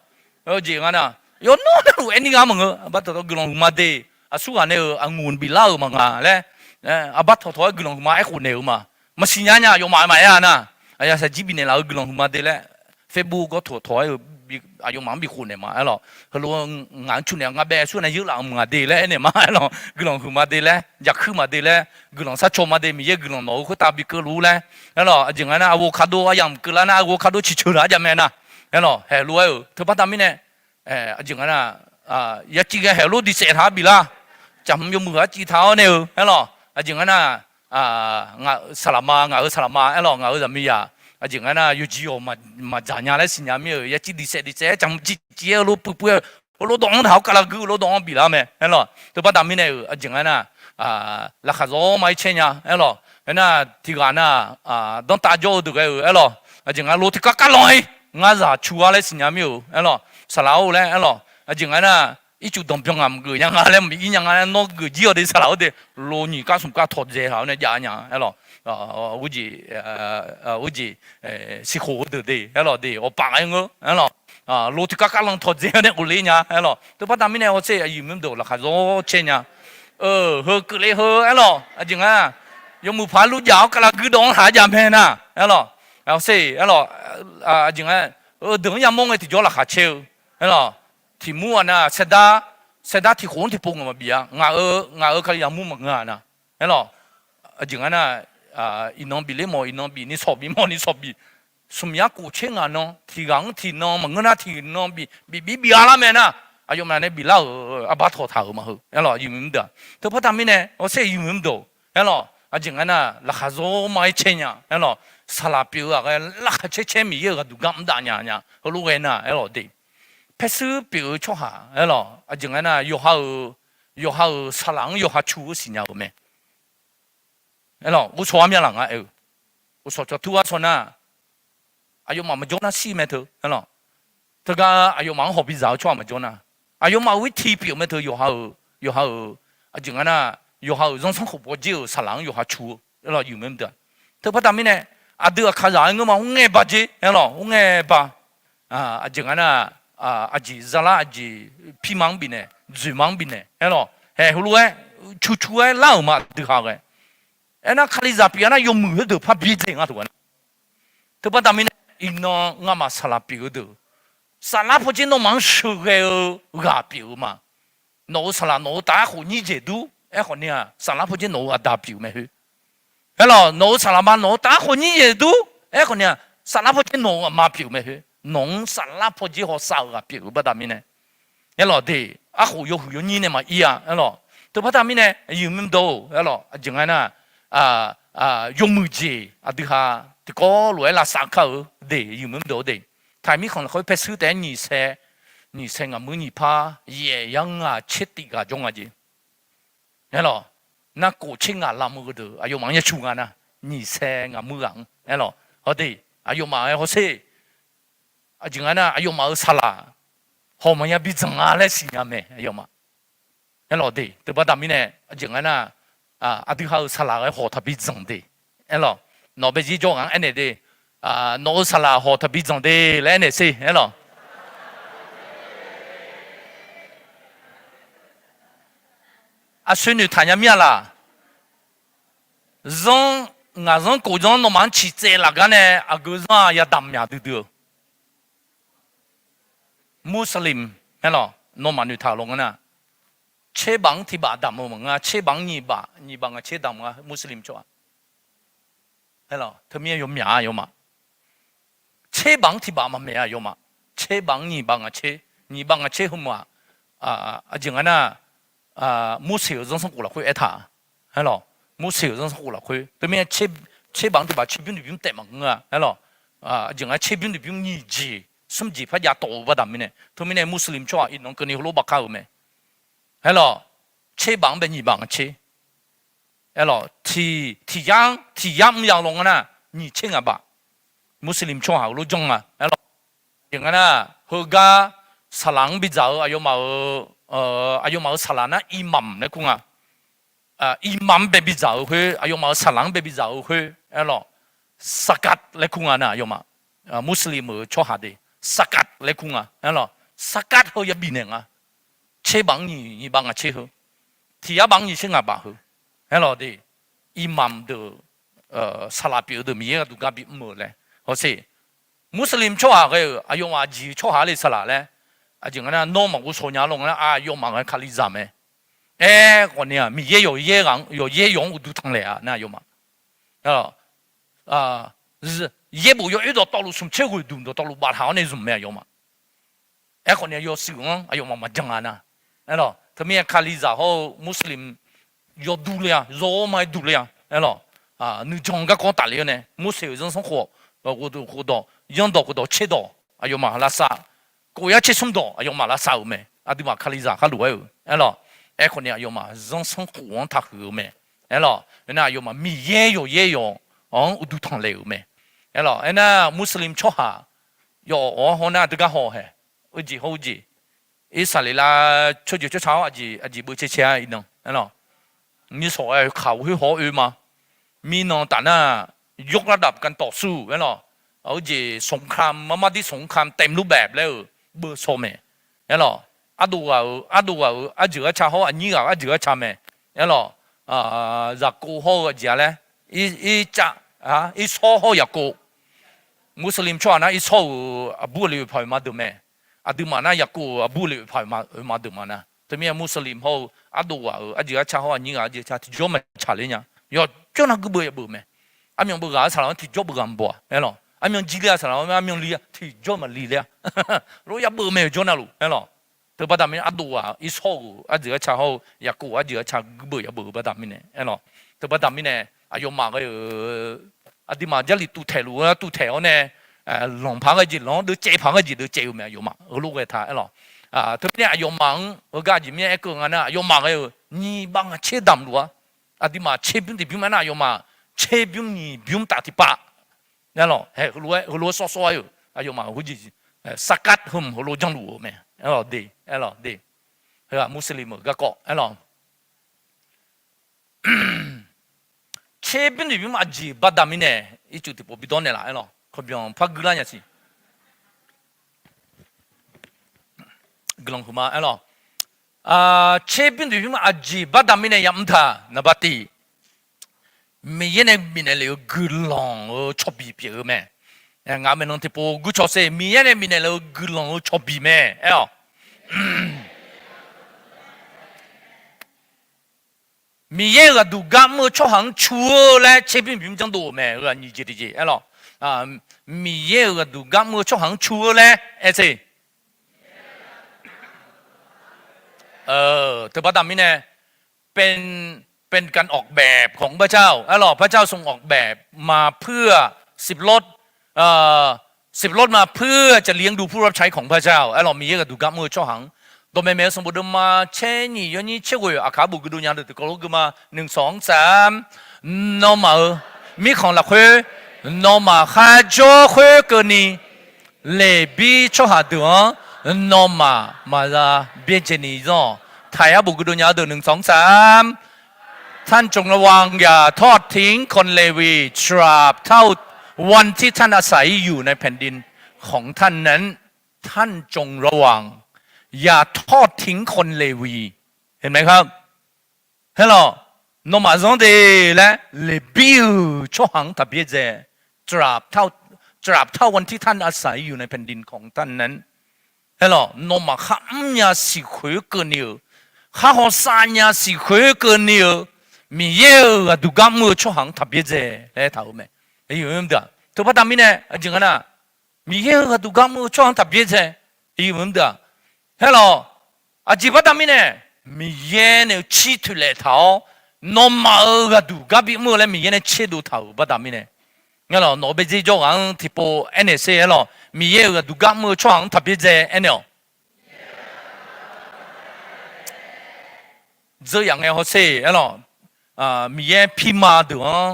Aqjeq nga nar, yawqnan navluf aerni gar maqngeur, arbar tawqtawq guiqlanq huiqma de. Aqsurghaq nae-euq aqnguq biflar-euq maqnga laer, arbar tawqtawq-aer guiqlanq huiqma aerkhof naeq-eu ma. Maqsiq nya nya, aqyawfmaf maqaer-a nar, aqyawf saqjir bifnaeq laf-eu guiqlanq huiqma de laer, Facebook gawr tawqtawq-aer-eu aqyawfmaf-anr bikhof naeq ma aerlawq. Heulof ngaq-anr cu naeq ngar bae aqsurghaq nae yeurlaf-eu maqnga de laer aernaeq ma aerlawq. Guiqlanq huiqma de laer, jaqkuir ma de laer, guiqlanq sharcaw ma de, Miqyaer guiqlanq nawq-eu khoertav bikeuvluf laer, aerlawq. Aqjeq nga nar, avocado aryamq keuvlar nar, avocado ciqceuq laf-ar jav mae nar, aerlawq. Haeqlof-aer-euq teu baqda mirnae, aqjeq nga nar, yaciv ghae haeq lof diqsaef taq-ar biflar. Caqhmq yawmuiq arciv taq-awr nae-eu aerlawq. Aqjeq nga nar, saqlaqma, ngaq-euq saqlaqma aerlawq, ngaq-euq zaqmiqzaq, aqjeq nga nar, yawjir-awq maqdzaq nya laer siqnya mir-euq, yaciv diqsaef diqsaef-aer caqhmq civ civ-aer heulof puiv puiv-aer, heulof dawq-anr taq-awr kavlaq guir, heulof dawq-anr biflar mae aerlawq. Teu baqda mirnae-euq aqjeq nga nar, laqkhaq zawr ma-ir caer nya aerlawq. Aernar, tiqghaq nar, danrtav jawr-eu deuq ghae-euq aerlawq. Aqjeq nga lo tiqkar kar lanq-ir, ngar zaq cu-ar laer siqnya mir-euq aerlawq. Saqlaq-or laer aerlawq. Aqjeq nga nar, ircuf danqbyan ngaq maqgeuf nya nga laer, maqbi ir nya nga laer, nawr geuf jir-awq de saqlaq-or de. Lo nyiq kar smq kar tawqdzae haq-awr nae jav nya aerlawq. Urjeq, urjeq, siqkhof-eu deuq de aerlawq de, awqpaf nga-aer ngeur aerlawq. Lo tiqkar kar lanq tawqdzae-awr nae ghofler nya aerlawq. Teu baqda mirnae hawsher, aqyuif mqdeuq laqkhaq zawr caer nya. Heu keuvle heu aerlawq, aqjeq nga, yawmuiq paq-aer lur jaf-awr kavlaq guir dawq-anr taq-ar jav mae nar aerlawq. Hawsher aerlawq, aqjeq nga, heudeuq-anr yamawr ngae tiqjawr laqkhaq caer-eu aerlawq. Tiq mur-aq nar, saerdar, saerdar tiq khof-anr tiqpov ngaq maqbif-a, ngaq-euq kalizaq mur maqngeur-a nar aerlawq. Aqjeq nga nar, iqnan bif ler mawf iqnan bif, ni sawq bif mawf ni sawq bif. Smq miq-anr khof tser ngaq nan, tiq ghaq-anr tiq nan maqngeur nar, tiq nan bif bif bif bif-a lar mae nar, aqyawfmaf nae biflar-euq arbar tawq taq-euq ma heu aerlawq, aqyuif mqdeuq-aq. Teu baqda mirnae hawsher, aqyuif mqdeuq aerlawq, aqjeq nga nar, laqkhaq zawr ma-aer caer nya aerlawq. Saqlaq pyeuf-eu ghaq ghae, laqkhaq caer caer Miqyaer-euq ghaqduq gar mr dav nya nya, heulof ghae nar aerlawq de. Paershuir pyeuf-eu tsawrhaq aerlawq, aqjeq nga nar, yawqha-euq, yawqha-euq saqlaq-anr yawqha cu-eu siqnya-euq mae. Aerlawq, ghovshaw-ar mya laq nga aer-eu. Ghovshaw cawq tur-ar shaw nar, aqyawfmaf maqjawr nar shir mae teu aerlawq. Teugar aqyawfmaf-anr hawq bidzaq-eu tsawrhaq maqjawr nar, aqyawfmaf-euq วิธี pyeuf mae teu, yawqha-euq, yawqha-euq, aqjeq nga nar, yawqha-euq zanrsanrkhof bawjer-euq saqlaq-anr yawqha cu-eu aerlawq, aqyuif mqdeuq-aq. Teu baqda mirnae, aqdui aqkaqzaq-aer ngeur ma, mr ngae ba jer aerlawq, mr ngae ba. Aqjeq nga nar, aqjeq zalar aqjeq pirma-anr bifnaeq dzoeqma-anr bifnaeq aerlawq. Haeq heulof-aer cucu-aer lar-euq ma aqdui ha ghae. Aernar, Kalizaq pyeuf-a nar yawmuiq khoerdeuq par byaerdzae nga teughaq nar. Teubaqda mirnae, iqnan ngamaf saqlaq pyeuf-eu deuq, saflar pawdzer nawmaf-anr sheuqghae-eu ghaq pyeuf-eu ma. Nawq-euq saqlaq nawq-euq taf-aer khof nyir jeq dur. Aerkhawf ni-aq, saflar pawdzer nawq-euq aqda pyeuf-eu mae khoer. Aerlawq, nawq-euq saqlaq ma nawq-euq taf-aer khof nyir jeq dur. Aerkhawf ni-aq, saflar pawdzer nawq-euq aqma pyeuf-eu mae khoer. Nawq-anr saflar pawdzer hawsav-eu ghaq pyeuf-eu baqda mirnae, aerlawq de, arkhof yawhuiq yawnyir nae maqir-a aerlawq. Teubaqda mirnae, aqyuif mr deuq-or aerlawq, aqjeq nga nar, yawmuiq jeq aqdui ha tiqkawv lof-aer lavsav kar-eu de, aqyuif mr deuq-or de. Taqmirkhanq lafkhoer paershuir taef-aer nyiq sae, nyiq sae ngaq muir nyiq par yaef yar ngaq tser tif ghaq jawr nga jeq. Aerlawq, narkof tser ngaq lam-eu deuq aqyawfmaf-anr ya cu nga nar, nyiq sae ngaq muir ghaq-anr aerlawq. Hawde, aqyawfmaf-aer hawsher. Aqjeq nga nar, aqyawfmaf-euq saqlaq hawq maqya bidzanq-a laer siqnya mae aqyawfmaf. Aerlawq de, teubaqda mirnae, aqjeq nga nar, aqdui ha-euq saqlaq-aer hawq taqbi dzanq de. Aerlawq, nawq bae zir jawr ghaq-anr aernaeq de, nawq-euq saqlaq hawq taqbi dzanq de laer aernaeq sher aerlawq. Aqsoer noeqtaq nya mir-a laq? Zanr, ngaq zanrkof zanr nawmaf-anr ciqtsaev laf gar nae aqgeu zanr-aq yadamq myaq duidui-eu. Muslim aerlawq, nawmaf noeqtaq-euq law nga nar, tserbaf-anr tiqbaf damq-eu maqngeur-a, tserbaf-anr nyiq baf, nyiq baf ngaq tser damq nga Muslim tsawrhaq. Aerlawq, teumirnae yawmyaq-a aqyawfmaf. Tserbaf-anr tiqbaf maqmaeq-a aqyawfmaf. Tserbaf-anr nyiq baf ngaq tser, nyiq baf ngaq tser heumeuq-aq, aqjeq nga nar, Morseq-euq zanrsanrkhof lafkhoer aertaq. Aerlawq, Morseq-euq zanrsanrkhof lafkhoer teumirnae, tserbaf-anr tiqbaf tserbymr noeqbymr taef maqngeur-a aerlawq. Aqjeq nga tserbymr noeqbymr nyiq jeq smr jeq par jav tawf-eu baqda mirnae, teumirnae Muslim tsawrhaq iqnan keuvni heulof-aer bafkar-euq mae. Aerlawq, tserbaf-anr bae nyiq baf ngaq tser. Aerlawq, tiq, tiq yar-anr, tiq yar mr ya law nga nar, nyiq tser ngaq baf. Muslim tsawrhaq heulof janr nga aerlawq. Aqjeq nga nar, heugar saqlaq-anr bidzaq-eu aqyawfmaf-euq, aqyawfmaf-euq saqlaq nar imam laer kur nga. Imam-anr bae bidzaq-euq khoer, aqyawfmaf-euq saqlaq-anr bae bidzaq-euq khoer aerlawq, saqkaq laer kur nga nar aqyawfmaf, Muslim-euq tsawrhaq de, saqkaq laer kur nga aerlawq, saqkaq heu yabif naeq nga. Tserbaf-anr nyiq, nyiq baf ngaq tser heu, tiq yar baf-anr nyiq tser ngaq baf heu aerlawq de, imam deuq, saqlaq pyeuf-eu deuq Miqyaer gharduq gar bimr-euq laer hawsher. Muslim tsawrhaq ghae-euq aqyawfmaf aqjeq tsawrhaq le saqlaq laer, aqjeq nga nar nawr maqghovshaw nya law nga nar, aqyawfmaf ghae Kalizaq mae. Aerkhawf ni-aq, Miqyaer yawqyaer ghaq-anr, yawqyaer yawq-anr uqduq tanqlaeq-a nar aqyawfmaf. Yaerbof yawoer dawqtawvluf smq tser ghoeq duq dawqtawvluf baftaq-awr nae zmq mae aqyawfmaf. Aerkhawf ni yawshuif-anr aqyawfmaf maqjan-a nar. Aerlawq, teumirnae Kalizaq hawr-eu Muslim yawdur le-a, zawr ma-aer duq le-a. Aerlawq, nuijan garkawv tafle-awr nae Morseq-euq zanrsanrkhof, khofdawq, yanrdawq khofdawq tserdawq aqyawfmaf lavsav, kof yar tser smr dawq aqyawfmaf lavsav-euq mae. Aqduimaf Kalizaq khar lof-aer-euq aerlawq. Aerkhawf ni aqyawfmaf zanrsanrkhof-anr taqhuiq-eu mae. Aerlawq, aernar aqyawfmaf Miqyaer yawqyaer yawq-anr uqduq tanqlaeq-euq mae. Aerlawq, aernar Muslim tsawrhaq yawf-awr hawr nar deugar haw hae. Uijeq hawr uijeq, Irsaqleqlav tsawrjeuq tsawrca-awr aqjeq, aqjeq beuv cae cae-a iqnan aerlawq. Nyirsawq-aer kaq-eu khoer haw-awr oe ma. Mirnan taf nar, ยกระดับการต่อสู้ aerlawq. Uijeq สงคราม Mahdi สงคราม เต็มรูปแบบ laer-euq beuv shaw mae. Aerlawq, ardov ghaq-euq, ardov ghaq-euq arjeuq arca hawr aqnyir ghaq-euq arjeuq arca mae. Aerlawq, Yaqkov hawr-eu aqjeq-a laer, Irsawr hawr Yaqkov. Muslim tsawrhaq nar Irsawr-euq aqbur aqli oeqpaq oeqma deuq mae. Aqduimaf nar Yaqkov-euq aqbur aqli oeqpaq oeqma deuq ma nar. Teumirnae Muslim hawr-eu ardov ghaq-euq arjeuq arca hawr aqnyir ghaq arjeuq arca tiqjawr maqtsaq ler nya. Yawqjawr nar guirdeuv yabeuv mae. Armyan beuv ghaq-eu saqlaq-anr tiqjawr beuv ghaq maqbaw-a aerlawq. Armyan jir ler-a saqlaq-anr armyan li-a tiqjawr maqli ler-a. Lof yabeuv mae yawqjawr navluf aerlawq. Teubaqda mirnae ardov ghaq Irsawr-euq arjeuq arca hawr-eu Yaqkov arjeuq arca guirdeuv yabeuv-eu baqda mirnae aerlawq. Teubaqda mirnae aqyawfmaf ghae-eu aqduimaf Jarlif tuvtaeq luf-aer tuvtaeq-awr nae, lanq paq ghae jeq lanq-awr deuvcaev paq ghae jeq deuvcaev-eu mae aqyawfmaf heulof ghae ta aerlawq. Teumirnae aqyawfmaf-anr heugar aqjeq mirnae aerkeuv nga nar aqyawfmaf ghae-euq nyiq baf ngaq tser damq luf-a. Aqduimaf tserbymr tiqbymr aernar aqyawfmaf tserbymr nyiq bymr taf tiqpav. Aerlawq, heulof-aer, heulof-aer sawr sawr-aer-euq aqyawfmaf heujeq, sarkar heumq heulof janrluf-euq mae. Aerlawq de, aerlawq de. Heu-aq Muslim-euq garkawv aerlawq. Tserbymr nyiq bymr aqjeq baqda mirnae ircuf tiqpov bidawr naeqlaf aerlawq. Kawqbyanq par guilar nya siq. Guiqlanq huiqma aerlawq. Tserbymr tiqbymr aqjeq baqda mirnae yamr taq naqba tiq, Miqyaer nae bifnaeq lef-eu guiqlanq-eu cawqbiq pyeuf-eu mae. Ngaq maeqnan tiqpov gurcawq sher, Miqyaer nae bifnaeq lef-eu guiqlanq-eu cawqbiq mae. Aer-awq. Miqyaer-euq ghaqduq gar mr-eu tsawrhaq-anr cu-eu laer tserbymr tiqbymr janrdov-euq mae. Heu aqnyiq jeq tiqjeq aer-awq. Miqyaer-euq ghaqduq gar mr-eu tsawrhaq-anr cu-eu laer aer sher. Teubaqda mirnae เป็น เป็นการออกแบบของพระเจ้า aer-awq. พระเจ้าทรงออกแบบมาเพื่อ สืบทอด สืบทอดมาเพื่อจะเลี้ยงดูผู้รับใช้ของพระเจ้า aer-awq. Miqyaer ghaqduq gar mr-eu tsawrhaq-anr dawqmaeq maeq-eu sanqbof deuvma caer nyiq yawnyir caer ghoeq aqkaq arbof guiqdov nya deuq tiqkawv lof geuma หนึ่ง สอง สาม Nawmaf-euq mirkhanq lafkhoer nawmaf kharjawr khoerkeuvni Leqbir tsawrhaq deuq-anr nawmaf maqza byaerdzae ni zanr-awq. Taiq arbof guiqdov nya-eu deuq หนึ่ง สอง สาม ท่านจงระวังอย่าทอดทิ้งคนเลวี trawqtawq-anr เห็นไหมครับ Aer-awq. Nawmaf zanr de laer Leqbir-euq tsawrhaq-anr taq byaerdzae. ตราบเท่า ตราบเท่าวันที่ท่านอาศัยอยู่ในแผ่นดินของท่านนั้น Aer-awq. Nawmaf kharmr nya siqkhoer keuvni-eu, khar hawsav nya siqkhoer keuvni-eu, Miqyaer-euq ghaqduq gar mr-eu tsawrhaq-anr taq byaerdzae laer aertaq-euq mae. Teubaqda mirnae aqjeq nga nar, Miqyaer-euq ghaqduq gar mr-eu tsawrhaq-anr taq byaerdzae. Aer-awq. Aqjeq baqda mirnae, Miqyaer nae-eu cir toeqlaef taq-awr, nawmaf-euq ghaqduq gar bimr-eu laer Miqyaer nae tserdov taq-euq baqda mirnae, nawq-eu baedzer jawr ghaq-anr tiqpov aernaeq sher. Aer-awq. Miqyaer-euq ghaqduq gar mr-eu tsawrhaq-anr taq byaerdzae aernaeq-awq. Dzeur yaf ngae hawsher. Aer-awq. Miqyaer pirma deuq-anr,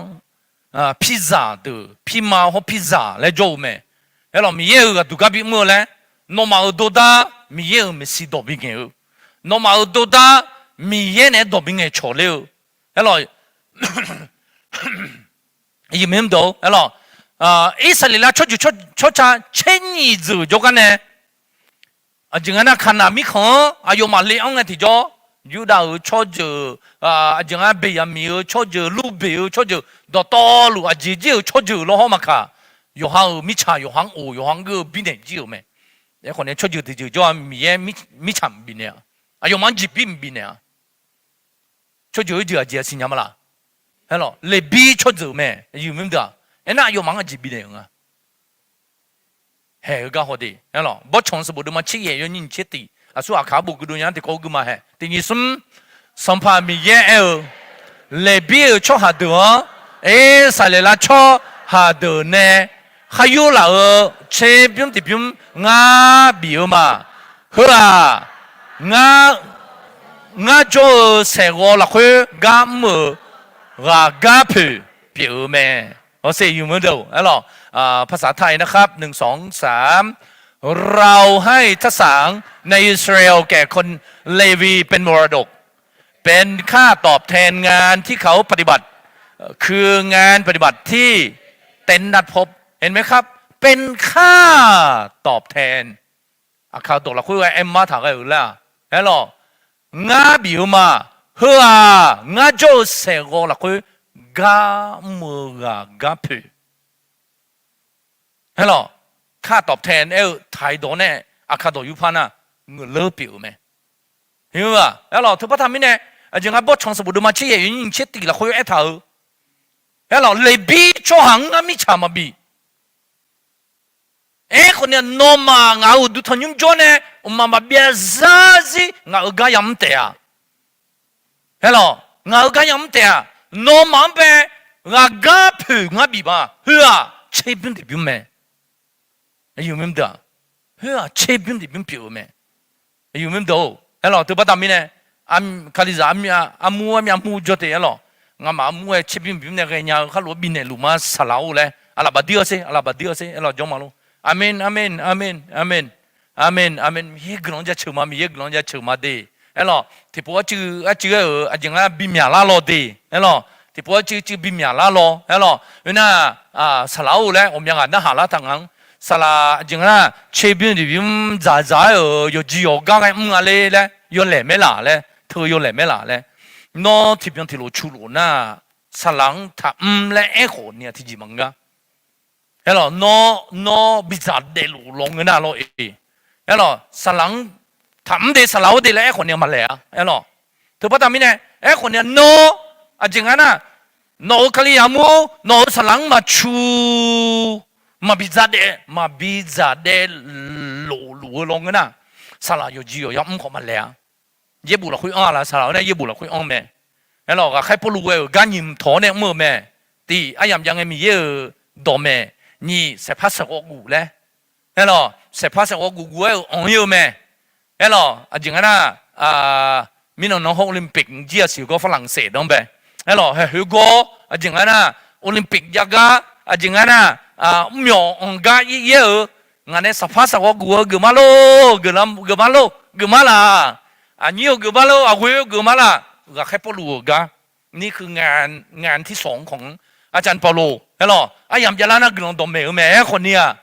pirzaq deuq, pirma hawr pirzaq laer jawr-eu mae. Aer-awq. Miqyaer-euq ghaqduq gar bimr-eu laer, nawmaf-euq dordar Miqyaer-euq maeqshi dawq bingaeq-eu, nawmaf-euq dordar Miqyaer naeq-aer dawq bingaeq cawq ler-eu. Aer-awq. Aer-awq. Irsaqleqlav tsawrjeuq tsawrca tser nyiq dzeuq jawrgar nae, aqjeq nga nar Kaqnaq mirkhanq-anr aqyawfmaf le-anr ngae tiqjawr, Yurdav-euq tsawrjeuq, aqjeq nga Beqyaqmiq-euq tsawrjeuq, Lurbeq-eu tsawrjeuq, dawqtawvluf aqjeq jir-euq tsawrjeuq lawr hawr maqkaq, yawqha-euq mirtsaq yawqha-anr of, yawqha-anr geur-eu birnaeq jir-euq mae. Aerkhawf nae tsawrjeuq tiqjeuq jawr-a Miqyaer mirtsaq maqbif naeq-a, aqyawfmaf-anr jeqbir maqbif naeq-a. Tsawrjeuq-eu jeq aqjeq aqsiq nya ma laq? Aer-awq. Leqbir tsawrjeuq mae. Aernar aqyawfmaf-anr aqjeq bifnaeq-euq nga. Haeq-eu gar haw de. Aer-awq. Bawrtsanq sanqbof deuvma tser yaef yawnyir nyiq tser tiq aqsur aqkaq arbof guiqdov nya-anr tiqkawv gui ma haeq. Tiq nyiq smr, Sanqpaq Miqyaer aer-eu, Leqbir-euq tsawrhaq deuq-anr Irsaqleqlav tsawrhaq deuq nae khar yur laf-euq tserbymr tiqbymr ngar bif-eu ma. Heu-aq, ngar jawr-eu saeqghawv lafkhoer gar mr-euq ghaqgar poeq pyeuf-eu mae. Hawsher yumq-eu deuq aer-awq. ภาษาไทยนะครับ หนึ่ง สอง สาม เราให้ทักษะในอิสราเอลแก่คนเลวีเป็นมรดก เป็นค่าตอบแทนงานที่เขาปฏิบัติ คืองานปฏิบัติที่เต็นท์นัดพบ เห็นไหมครับ เป็นค่าตอบแทน Aqkaq dawq lafkhoer ghae aermar taq ghae-euq laer-aq, aer-awq, ngar bif-eu ma. Heu-aq, ngar jawr-eu saeqghawv lafkhoer gar mr-eu ghaqgar poeq. Aer-awq, ค่าตอบแทน aer-eu taq-iq dawq nae, Aqkaq dawq yurpar nar, ngeuqleur pyeuf-euq mae. Aer-awq, teubaqda mirnae, aqjeq nga Bawrtsanq sanqbof deuvma tser yaef yawnyir nyiq tser tiq lafkhoer aertaq-eu, aer-awq, Leqbir tsawrhaq-anr ngar mirtsaq maqbif. Aerkhawf ni nawmaf ngaq-euq uqduq tanqnymr jawr nae, mqmaq maqbyav zarzir ngaq-euq gar yamr taef-a. Aer-awq, ngaq-euq gar yamr taef-a. Nawmaf-anr bae ghaqgar poeq ngar bif ma. Heu-aq, tserbymr tiqbymr mae. Heu-aq, tserbymr tiqbymr pyeuf-eu mae. Aer-awq, teubaqda mirnae, Kalizaq armur armyav mur jawr te aer-awq. Ngamaf armur-aer tserbymr bymr nae ghaenya-eu kharlof-aer bifnaeq luf ma saqlaq-or laer, aqlaf baqdir-awr sher, aqlaf baqdir-awr sher, aer-awq, jawr ma lor. Aqmeq, aqmeq, aqmeq, aqmeq. Aqmeq, aqmeq. Miqyaer guiqlanq jaceuq ma, Miqyaer guiqlanq jaceuq ma de. Aer-awq, tiqpov arcuiv arcuiv aer-euq aqjeq nga bimyaq lar law de. Aer-awq, tiqpov arcuiv arcuiv bimyaq lar law. Aer-awq, oe nar, saqlaq-or laer ghawqmya ghaq narhaq lar taq ngaq-anr, Saqlaq aqjeq nga nar, tserbymr tiqbymr dzaqdzaq-aer-euq yawqjeq yawqgar ghae mr nga ler laer yawlaeq maerlaf laer, teu yawlaeq maerlaf laer, nawr tiqbyan tiqlof cu lof nar, saqlaq-anr taqmr laer aerkhawf ni-a tiqjeq maqngeur-a. Aerlawq, nawr, nawr bidzaq daefluf lawq ngeur nar lawr-e. Aerlawq, saqlaq-anr taqmr de saqlaq-awr de laer aerkhawf ni-a maqlaeq-a. Aerlawq, teubaqda mirnae aerkhawf ni-a nawr, aqjeq nga nar, nawq-euq kalizaq mur-or, nawq-euq saqlaq-anr maqcu, maqbi dzaq daef, maqbi dzaq daef lofluf-eu lawr ngeur nar, saqlaq yawqjeq yawqya mr khawf maqlaeq-a. Yaerbof lafkhoer anr-a laf, saqlaq-awr nae yaerbof lafkhoer anr mae. Aerlawq, ghaqkhaer Pawrluv ghae-euq gar nyiq mq tawq-awr nae mr-eu mae. Tiq, aryamq jav ngae Miqyaer-euq dawqmaeq. Nyiq, saeqpar saeqghawv guf laer. Aerlawq, saeqpar saeqghawv guf guf-aer-euq anq-ir-eu mae. Aerlawq, aqjeq nga nar, mirnan nan hawr Olympic jir-aq siq gawr Farlaqsaeq danr bae. Aerlawq, haeq khoergawr aqjeq nga nar, Olympic jav gar aqjeq nga nar, mrmyawq anq gar ir ir-aer-euq, ngaq nae saeqpar saeqghawv guf-eu geufmar lor, geufmar lor, geufmar laq. Aqnyir-eu geufmar lor, aqghoe-eu geufmar laq. Ghaqkhaer Pawrluv-euq gar, nir huiq ngaq tirshawq-anr khawf-anr, aqcawq pawqloq aerlawq, aryamq javlar nar guiqlanq dawqmaeq-eu mae. Aerkhawf ni-aq,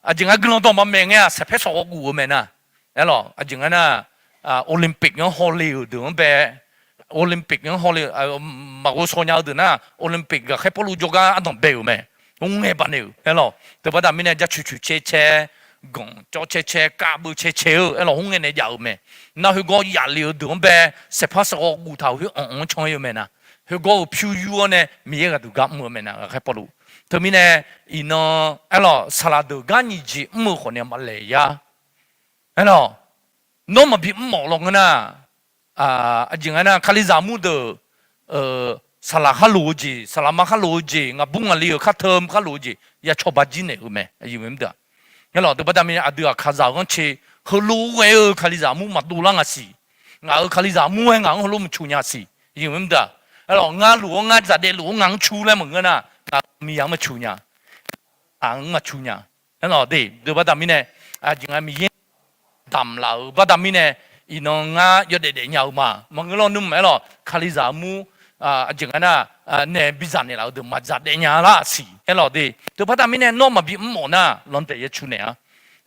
aqjeq nga guiqlanq dawq maqmaeq ngae-aq, saeqpar saeqghawv guf-eu mae nar. Aerlawq, aqjeq nga nar, Olympic-anr hawle-euq deuq-anr bae, Olympic-anr hawle, maqghov shaw nya-eu deuq nar, Olympic ghaqkhaer Pawrluv jawrgar ardanq bae-euq mae. Mr ngae baqnaeq-euq aerlawq, teubaqda mirnae jaceuq coeq cae cae, ganq cawv cae cae, kavbeuv cae cae-eu aerlawq, mr ngae nae jav-euq mae. Nar khoergawr yaf le-eu deuq-anr bae, saeqpar saeqghawv guftaq-euq khoer anq-anr can-ir-eu mae nar. Khoergawr-euq pyur yur-awr nae Miqyaer ghaqduq gar mr-eu mae nar, ghaqkhaer Pawrluv. Teumirnae, iqnan aerlawq, saqlaq deuq gar nyiq jeq mr-eu khawf ni-a maqlaeq ya. Aerlawq, nawr maqbi mrmawf lawr ngeur nar, aqjeq nga nar, kalizaq mur deuq, saqlaq khar loq-eu jeq, saqlaq ma khar loq-eu jeq, ngaqbur ngaqli-euq khar teu khar loq-eu jeq ya cawba jir naeq-eu mae. Aerlawq, teubaqda mirnae aqdui-aq kalizaq ghanrcae, heulof-aer ghae-eu kalizaq mur maqdov lar nga siq. Ngaq-euq kalizaq mur-aer ngaq-anr heulof maqcu nya siq. Aerlawq, ngar luf-awr ngar dzaqdaev luf-awr ngaq-anr cu laer maqngeur nar, ngaq-euq miqyaq-anr maqcu nya, aq-anr maqcu nya. Aerlawq de, teubaqda mirnae, aqjeq nga Miqyaer damq laf-euq baqda mirnae, iqnan ngar yawdaef daef nya-eu ma. Maqngeur lawr nmr aerlawq, kalizaq mur, aqjeq nga nar, nae bidzaq naeqlaf-eu deuq maqdzaq daef nya lar siq aerlawq de. Teubaqda mirnae nawr maqbi mrmawf nar, landaeq ya cu naeq-a.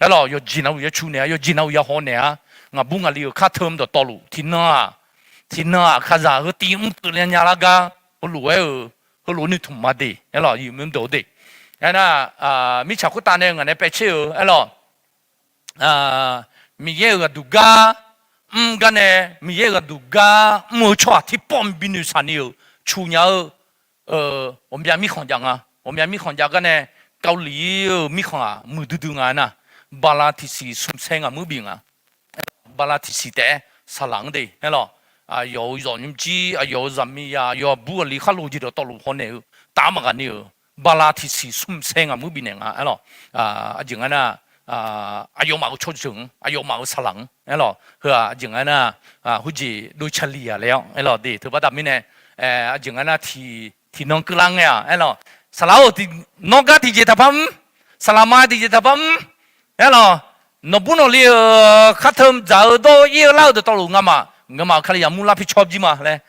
Aerlawq, yawqjeq navluf ya cu naeq-a, yawqjeq navluf ya haw naeq-a. Ngaqbur ngaqli-euq khar teu dawqtawvluf tiqnan-aq, tiqnan-aq kalizaq heu tiv mr keuvle nya lar gar, heulof-aer-euq, heulof noeqtmq ma de aerlawq, iqmyr deuq-eu de. Aernar, mirtsaq khoertav nae ngaq nae paev caer-euq aerlawq, Miqyaer-euq ghaqduq gar mr gar nae, Miqyaer-euq ghaqduq gar mr-eu tsawrhaq tiqpawf bi noeqshaq ni-euq cu nya-eu ghawqmya mirkhanq jav nga. Ghawqmya mirkhanq jav gar nae, Kali-euq mirkhanq-aq muiqdui dui nga aernar, bala tiqsiq smq saer ngaqmuir bif nga. Bala tiqsiq taef-aer saqlaq-anr de aerlawq, aqyawf-euq zawqnymr jir, aqyawf-euq zaqmiqzaq, aqyawf aqbur aqli khar loq jeq dawqtawvluf haw naeq-eu taf-aer maqghaq ni-euq, bala tiqsiq smq saer ngaqmuir bifnaeq nga aerlawq. Aqjeq nga nar, aqyawfmaf-euq tsawrjeuq-anr, aqyawfmaf-euq saqlaq-anr aerlawq, heu-aq aqjeq nga nar, heujeq dov caliq-aq laer-awr aerlawq de. Teubaqda mirnae, aqjeq nga nar, tiqnan keuvlar ngae-aq aerlawq, saqlaq-or, nawr gar tiqjeq taqpar mr, saqlaq ma tiqjeq taqpar mr aerlawq, nawqbur nawqli-euq khar teu dzaq-eu dawr-ir-eu lar-eu dawqtawvluf ngamaf, ngamaf-euq kalizaq mur lar pi cawr jir ma laer,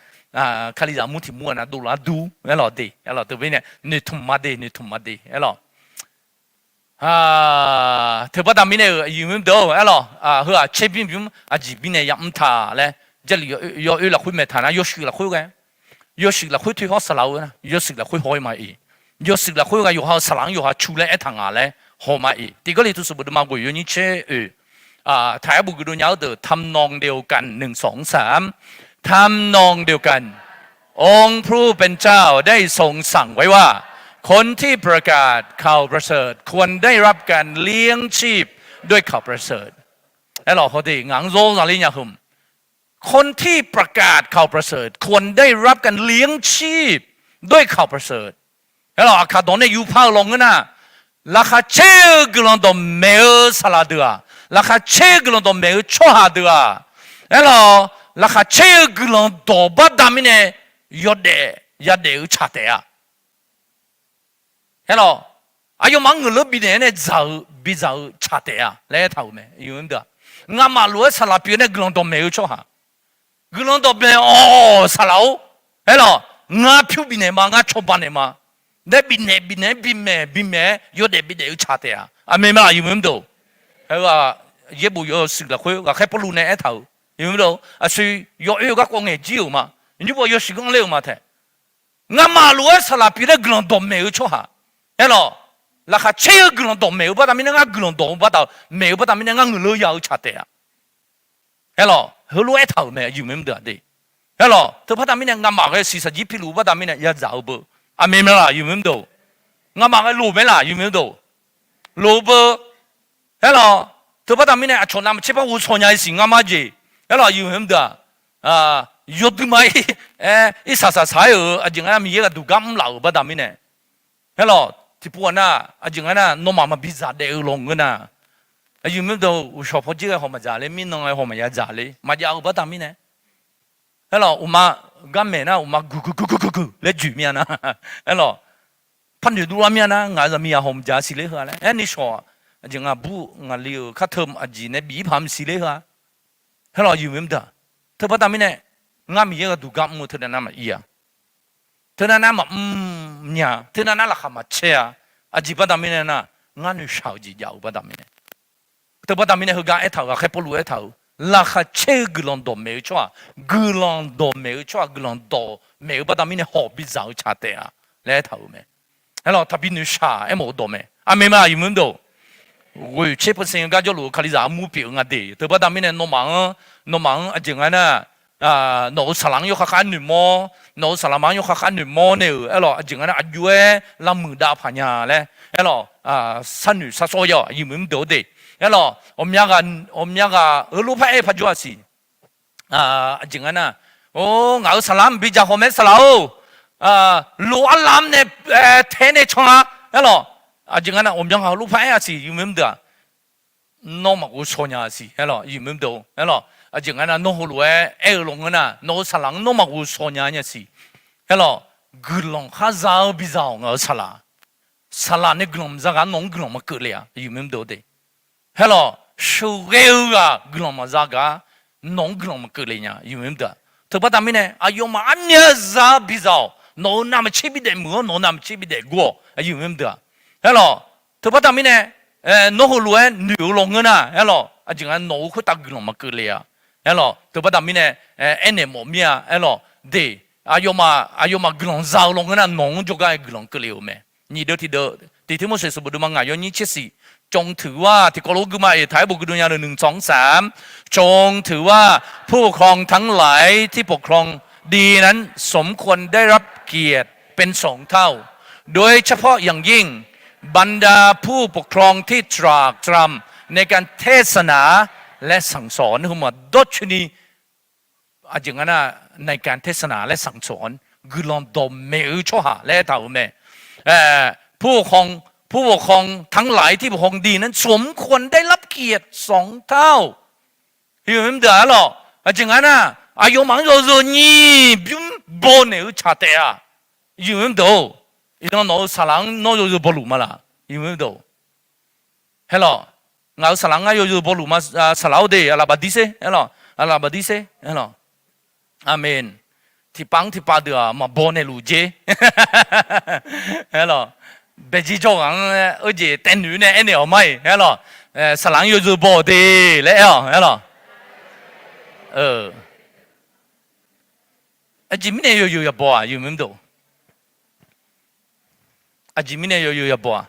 kalizaq mur tiq mur-aq nar dovlar dur aerlawq de aerlawq. Teumirnae noeqtmq ma de, noeqtmq ma de aerlawq. Teubaqda mirnae-euq iqmyr deuq-or aerlawq, heu-aq caer bymr bymr aqjeq bymr nae yamr taq laer, Jarlif yawoer lafkhoer maeq taq nar, yawshuif lafkhoer ghae, yawshuif lafkhoer toer hawr saqlaq-eu nar, yawshuif lafkhoer haw-ir ma-iq. Yawshuif lafkhoer ghae yawqha-euq saqlaq-anr yawqha cu laer aertaq nga laer haw ma-iq. Tiq Gawrliqtu sanqbof deuvma ghoeq yawnyir caer oeq, taq-aer bof geufdov nya-eu deuq, ทำนองเดียวกัน หนึ่ง สอง สาม ทำนองเดียวกัน องค์พระผู้เป็นเจ้าได้ทรงสั่งไว้ว่า คนที่ประกาศข่าวประเสริฐควรได้รับการเลี้ยงชีพด้วยข่าวประเสริฐ aerlawq. Haw de, ngaq-anr zawr zaqler nya heu คนที่ประกาศข่าวประเสริฐควรได้รับการเลี้ยงชีพด้วยข่าวประเสริฐ aerlawq. Aqkaq dawq nae yupar-eu lawr ngeur nar, laqkhaq caer-eu guiqlanq dawqmaeq-eu saqlaq deuq-aq, laqkhaq caer-eu guiqlanq dawqmaeq-eu tsawrhaq deuq-aq, aerlawq, laqkhaq caer-eu guiqlanq dawq baqda mirnae yawdaef yadaef-eu tsaq taef-a. Aerlawq, aqyawfmaf-anr ngeuqleur bifnaeq-aer nae dzaq-eu bidzaq-eu tsaq taef-a laer aertaq-euq mae. Ngamaf lof-aer saqlaq pyeuf nae guiqlanq dawqmaeq-eu tsawrhaq, guiqlanq dawqmaeq-awq saqlaq-or, aerlawq, ngar pyur bifnaeq ma, ngar cawba naeq ma. Nae bifnaeq bifnaeq-aer bimaeq bimaeq-aer yawdaef bidaef-eu tsaq taef-a. Aqmeq ma laq, aqyuif maqmr deuq. Heu-aq, yaerbof yawshuif lafkhoer ghaqkhaer Pawrluv nae aertaq-euq, aqyuif maqmr deuq, aqsur yawoer-eu garkawv ngaeq jir-euq ma. Nymr baw yawshuif ganr ler-euq ma taef. Ngamaf lof-aer saqlaq pyeuf laer guiqlanq dawqmaeq-eu tsawrhaq, aerlawq, laqkhaq caer-eu guiqlanq dawqmaeq-eu baqda mirnae ngar guiqlanq dawq-eu baqda, maeq-eu baqda mirnae ngar ngeuqleur ya-eu tsaq taef-a. Aerlawq, heulof-aer aertaq-euq mae, aqyuif maqmr deuq-aq de. Aerlawq, teubaqda mirnae ngamaf ghae shiqshaq jir piluf-eu baqda mirnae ya dzaq-eu beu. Aqmeq ma laq, aqyuif maqmr deuq. Ngamaf ghae loq mae laq, aqyuif maqmr deuq. Loq-eu beu. Aerlawq, teubaqda mirnae aqcawq navmaqtser par ghovshaw nya-i siq ngar ma jeq. Aerlawq, aqyuif maqmr deuq-aq, yawduima-ir, irsaq saqsaq-aer-euq aqjeq nga nar Miqyaer ghaqduq gar mrlaf-euq baqda mirnae. Aerlawq, tiqpov ghaq nar, aqjeq nga nar nawmaf maqbi zaq daef-eu lawnmr ngeur nar, aqyuif maqmr deuq, uqshawq pawjir ghae haw maqdzaq ler, mirnan ghae haw maqya dzaq ler maqjav-euq baqda mirnae. Aerlawq, uqma, garmaeq nar uqma guq guq guq guq guq laer joeq mir-a nar. Aerlawq, par noeq dovlar mir-a nar ngaq-euq zaqmiq yaq haw maqdzaq siq ler heu-a laer aerni shawq-aq, aqjeq nga bur ngaqli-euq kar teu aqjeq nae bif-ir paq maqsiq ler heu-a. Aerlawq, aqyuif maqmr deuq-aq, teubaqda mirnae, ngar Miqyaer ghaqduq gar mr-eu teunav nar maqir-a. Teunav nar maqmr nya, teunav nar laqkhaq maqcaer-a. Aqjeq baqda mirnae nar, ngar noeqshaq-eu jeq jav-eu baqda mirnae. Teubaqda mirnae heugar aertaq-euq ghaqkhaer Pawrluv aertaq-euq, laqkhaq caer-eu guiqlanq dawqmaeq-eu tsawrhaq, guiqlanq dawqmaeq-eu tsawrhaq guiqlanq dawqmaeq-eu baqda mirnae hawq bidzaq-eu tsaq taef-a laer aertaq-euq mae. Aerlawq, taqbi noeqshaq aermawf-eu dawq mae. Aqmeq ma, aqyuif maqmr deuq. Ghoeq tser percent-eu gar jawrluf-eu kalizaq armur pyeuf-eu nga de. Teubaqda mirnae nawmaf-anr, nawmaf-anr aqjeq nga nar, nawq-euq saqlaq-anr yawkhav khav noeqmawr, nawq-euq saqlaq ma-anr yawkhav khav noeqmawr nae-euq aerlawq, aqjeq nga nar aqjox-aer lavmuiq dav paq nya laer aerlawq, sharnoeq sharsawr ya-awq, aqyuif maqmr deuq-awr de. Aerlawq, ghawqmya ghaq heulof par aer-eu par jawr-a siq. Aqjeq nga nar, or, ngaq-euq saqlaq-anr maqbi dzaq haw mae saqlaq-or, lof arlav-anr nae tae nae can-a. Aerlawq, aqjeq nga nar ghawqmya ghaq heulof par aer-a siq, aqyuif maqmr deuq-aq. Nawr maqghovshaw nya-a siq, aerlawq, aqyuif maqmr deuq-or, aerlawq, aqjeq nga nar nawr heulof-aer aer-eu lawnmr ngeur nar nawq-euq saqlaq-anr nawr maqghovshaw nya-a siq. Aerlawq, guiqlanq khar za-eu biza-awq ngaq-euq saqlaq. Saqlaq nae guiqlanq maqza ghaq nawq-anr guiqlanq maqkeuvle-a, aqyuif maqmr deuq-awr de. Aerlawq, sheuqghae-eu ghaq guiqlanq maqza gaq-a, nawq-anr guiqlanq maqkeuvle nya, aqyuif maqmr deuq-aq. Teubaqda mirnae aqyawfmaf armyav za-eu biza-awq, nawq-euq navmaqtser bidaef muiq-awr nawq-euq navmaqtser bidaef gur-awq, aqyuif maqmr deuq-aq. Aerlawq, teubaqda mirnae, nawr heulof-aer noeq-eu lawnmr ngeur nar, aerlawq, aqjeq nga nawq-euq khoertav guiqlanq maqkeuvle-a. Aerlawq, teubaqda mirnae, aernaeq mawf mir-a, aerlawq, de, aqyawfmaf, aqyawfmaf guiqlanq za-eu lawnmr ngeur nar nawq-anr jawrgar-aer guiqlanq keuvle-euq mae. Nyiq deuq tiq deuq, tiq Tirmorseq sanqbof deuvma ngaq yawnyir tser siq, จงถือว่า โดยเฉพาะผู้ปกครองทั้งหลายที่ปกครองดีนั้นสมควรได้รับเกียรติเป็นสองเท่า โดยเฉพาะอย่างยิ่งบรรดาผู้ปกครองที่ตรากตรำในการเทศนาและสั่งสอน hmq dawrcoeni aqjeq nga nar, ในการเทศนาและสั่งสอน guiqlanq dawqmaeq-eu tsawrhaq laer aertaq-euq mae. ผู้ปกครอง ผู้ปกครองทั้งหลายที่ปกครองดีนั้นสมควรได้รับเกียรติ สองเท่า Aqyuif maqmr deuq-aq, aerlawq, aqjeq nga nar, aqyawfmaf-anr yawzeu nyiq bymr bawnaeq-eu tsaq taef-a. Aqyuif maqmr deuq-or, iqnan nawq-euq saqlaq-anr nawr yawzeu bawluf ma laq? Aqyuif maqmr deuq-or, aerlawq, ngaq-euq saqlaq-anr ngar yawzeu bawluf ma, saqlaq-or de, aqlaf bafdir sher, aerlawq, aqlaf bafdir sher, aerlawq. Aqmeq. Tiqpav-anr tiqpav deuq-aq maqbawnaeq luf jer. Aerlawq, baejir jawr ghaq-anr, eu jeq taev noeq nae aernaeq-awq ma-iq, aerlawq, saqlaq-anr yawzeu baw-awq de laer aer-awq, aerlawq. Aqjeq mirnae yawzeu yabaw-aq, aqyuif maqmr deuq? Aqjeq mirnae yawzeu yabaw-aq?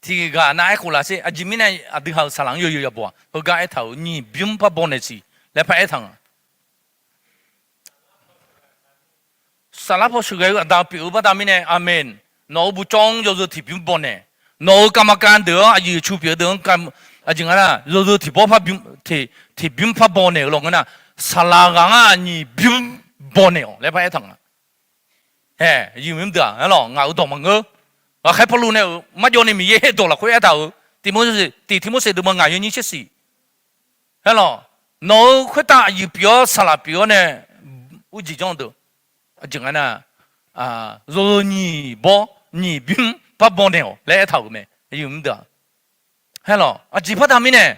Tiqghaq nav aerkhof laf sher. Aqjeq mirnae aqdui ha-euq saqlaq-anr yawzeu yabaw-aq? Heugar aertaq-euq nyiq bymr par bawnaeq siq laer par aertaq nga. Saflar paw sheuqghae-eu aqda pyeuf-eu baqda mirnae, aqmeq. Nawq-euq buqcawv-anr yawzeu tiqbymr bawnaeq. Nawq-euq กรรมการ deuq-anr, aqyuif aqtsu pyeuf-eu deuq-anr, aqjeq nga nar, yawzeu tiqbymr par bymr, tiqbymr par bawnaeq-eu lawnmr ngeur nar, saqlaq ghaq-anr nyiq bymr bawnaeq-awq laer par aertaq nga. Aqyuif maqmr deuq-aq, aerlawq, ngaq-euq dawq maqngeur. Ghaqkhaer Pawrluv nae-euq marjawv ni Miqyaer dawq lafkhoer aertaq-euq, Tiq Tirmorseq deuvma ngaq yawnyir tser siq. Aerlawq, nawq-euq khoertav aqyuif pyeuf-awr saqlaq pyeuf-awr nae, urjeq janr deuq, aqjeq nga nar, yawzeu nyiq bawr, nyiq bymr par bawnaeq-awq laer aertaq-euq mae. Aqyuif maqmr deuq-aq, aerlawq, aqjeq baqda mirnae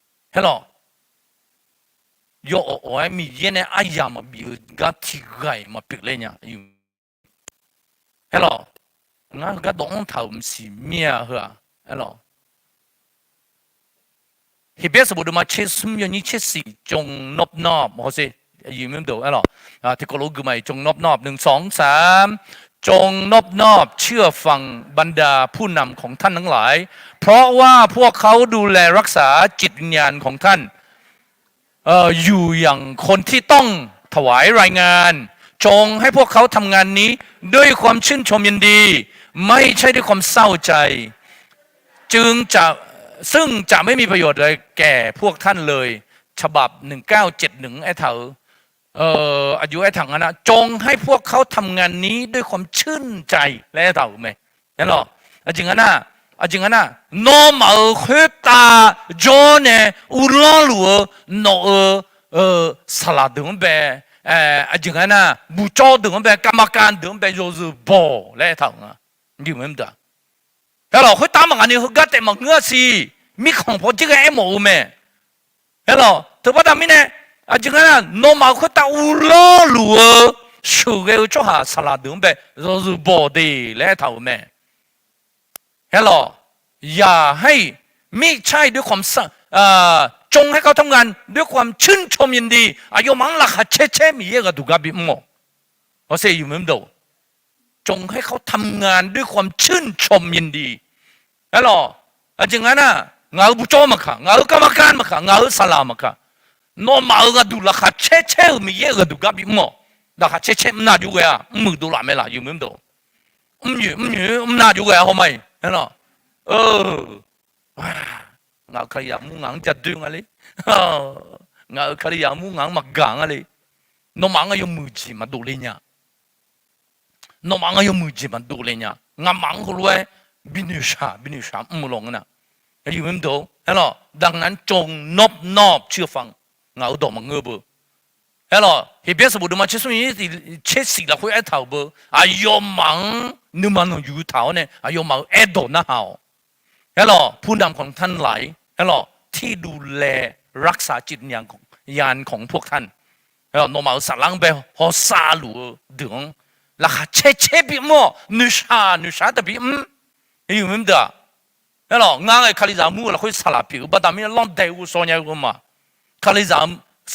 Aerlawq, yawawq awq-aer Miqyaer nae aryamq maqbif-eu gar tiqghaq-iq maqpyeuf ler nya. Aerlawq, ngar heugar dawvanr taq-euq maqsiq mir-a heu-aq. Aerlawq, Heqbyaer sanqbof deuvma tser smr yawnyir tser siq จงนอบน้อม hawsher, aerlawq, tiqkawv lof-aer guiqma-iq จงนอบน้อม หนึ่ง สอง สาม จงนอบน้อมเชื่อฟังบรรดาผู้นำของท่านทั้งหลาย เพราะว่าพวกเขาดูแลรักษาจิตวิญญาณของท่าน เอ่อ อยู่อย่างคนที่ต้องถวายรายงาน จงให้พวกเขาทำงานนี้ด้วยความชื่นชมยินดี ไม่ใช่ด้วยความเศร้าใจ จึงจะ ซึ่งจะไม่มีประโยชน์อะไรแก่พวกท่านเลย ฉบับ หนึ่งเก้าเจ็ดหนึ่ง aertaq-euq, aqjox aertaq nga nar, จงให้พวกเขาทำงานนี้ด้วยความชื่นใจ laer aertaq-euq mae. Aerlawq, aqjeq nga nar, aqjeq nga nar, nawmaf-euq khoertav jawr nae uvlanr luf-eu nawq-euq saqlaq deuq-anr bae, aqjeq nga nar, buqcawv deuq-anr bae, กรรมการ deuq-anr bae yawzeu bawq laer aertaq-euq nga. Aerlawq, khoertav maqngaq ni heugar taef maqngeur-a siq. Mirkhanq paw jir ghae aermawf-eu mae. Aerlawq, teubaqda mirnae, aqjeq nga nar, nawmaf-euq khoertav uvlanr luf-eu sheuqghae-eu tsawrhaq saqlaq deuq-anr bae yawzeu bawq de laer aertaq-euq mae. Aerlawq, อย่าให้ ไม่ใช่ด้วยความเศร้า อ่า จงให้เขาทำงานด้วยความชื่นชมยินดี aqyawfmaf-anr laqkhaq caer caer Miqyaer ghaqduq gar bimr-awq. Hawsher, จงให้เขาทำงานด้วยความชื่นชมยินดี Aerlawq, aqjeq nga nar, ngaq-euq buqcawv maqkaq, ngaq-euq กรรมการ maqkaq, ngaq-euq saqlaq maqkaq, nawmaf-euq ghaqduq laqkhaq caer caer-euq Miqyaer-euq ghaqduq gar bimr-awq. Laqkhaq caer caer mrnav jov ghae-a, mrmuiq dovlaf mae laf, mrnyoeq mrnyoeq mrnav jov ghae-a hawma-iq. Aerlawq, Ngaq-euq kalizaq mur ngaq-anr jadoer nga le. Ngaq-euq kalizaq mur ngaq-anr maqgaq nga le. Nawmaf-anr aqyawf muiq jeq maqdov le nya. Nawmaf-anr aqyawf muiq jeq maqdov le nya. Ngamaf-anr heulof-aer bi noeqshaq bi noeqshaq mr-eu lawq ngeur nar. Aqyuif mr deuq-or, aerlawq, ดังนั้นจงนอบน้อมเชื่อฟัง ngaq-euq dawq maqngeur beu. Aerlawq, Heqbyaer sanqbof deuvma tser smr nyiq tser siq lafkhoer aertaq-euq beu, aqyawfmaf-anr nuima nanqyuq taq-awr nae aqyawfmaf-euq aerdawq narhaq-awq. Aerlawq, ผู้นำของท่านหลาย aerlawq, ที่ดูแลรักษาจิตวิญญาณของ พวกท่าน aerlawq, nawmaf-euq saflar-anr bae hawsav luf-eu deuq-anr laqkhaq caer caer bimr-awq, noeqshaq noeqshaq-aer taqbi mr. Aqyuif mr deuq-aq, aerlawq, ngar ghae kalizaq mur-eu lafkhoer saqlaq pyeuf-eu baqda mirnae lanr dae ghovshaw nya-eu ma. Kalizaq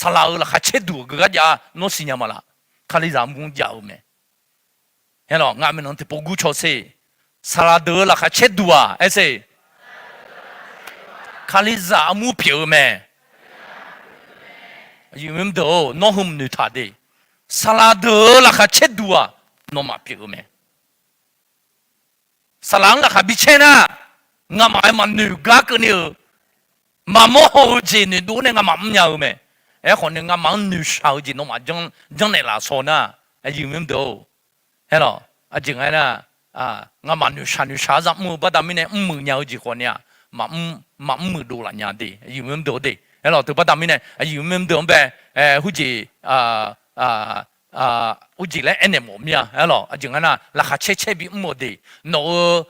saqlaq-euq laqkhaq caer duq-euq geugar jav-a nawr siqnya ma laf. Kalizaq mur jav-eu mae. Aerlawq, ngar maeqnan tiqpov gur caw sher. Saqlaq deuq-eu laqkhaq caer duq-aq aerser, kalizaq armur pyeuf-eu mae. Aqyuif mr deuq-or, nawr heu noeqtaq de. Saqlaq deuq-eu laqkhaq caer duq-aq, nawmaf pyeuf-eu mae. Saqlaq-anr laqkhaq bi caer nar, ngamaf-aer maqnoeq gar keuvni-euq, maqmawr haw-eu jeq noeqdov nae ngamaf mrnya-eu mae. Aerkhawf ni ngamaf-anr noeqshaq-eu jeq nawmaf janrnaeq laf shaw nar, aqyuif mr deuq-or, aerlawq, aqjeq nga aernar, ngamaf noeqshaq noeqshaq-aer za mr-eu baqda mirnae mrmuiq nya-eu jeq khawf ni-aq, maqmr muiqdov laf nya de, aqyuif mr deuq-or de. Aerlawq, teubaqda mirnae aqyuif mr deuq-anr bae, huiq jeq, huiq jeq laer aernaeq mawf mir-a. Aerlawq, aqjeq nga nar, laqkhaq caer caer bimr-awq de. Nawq-eu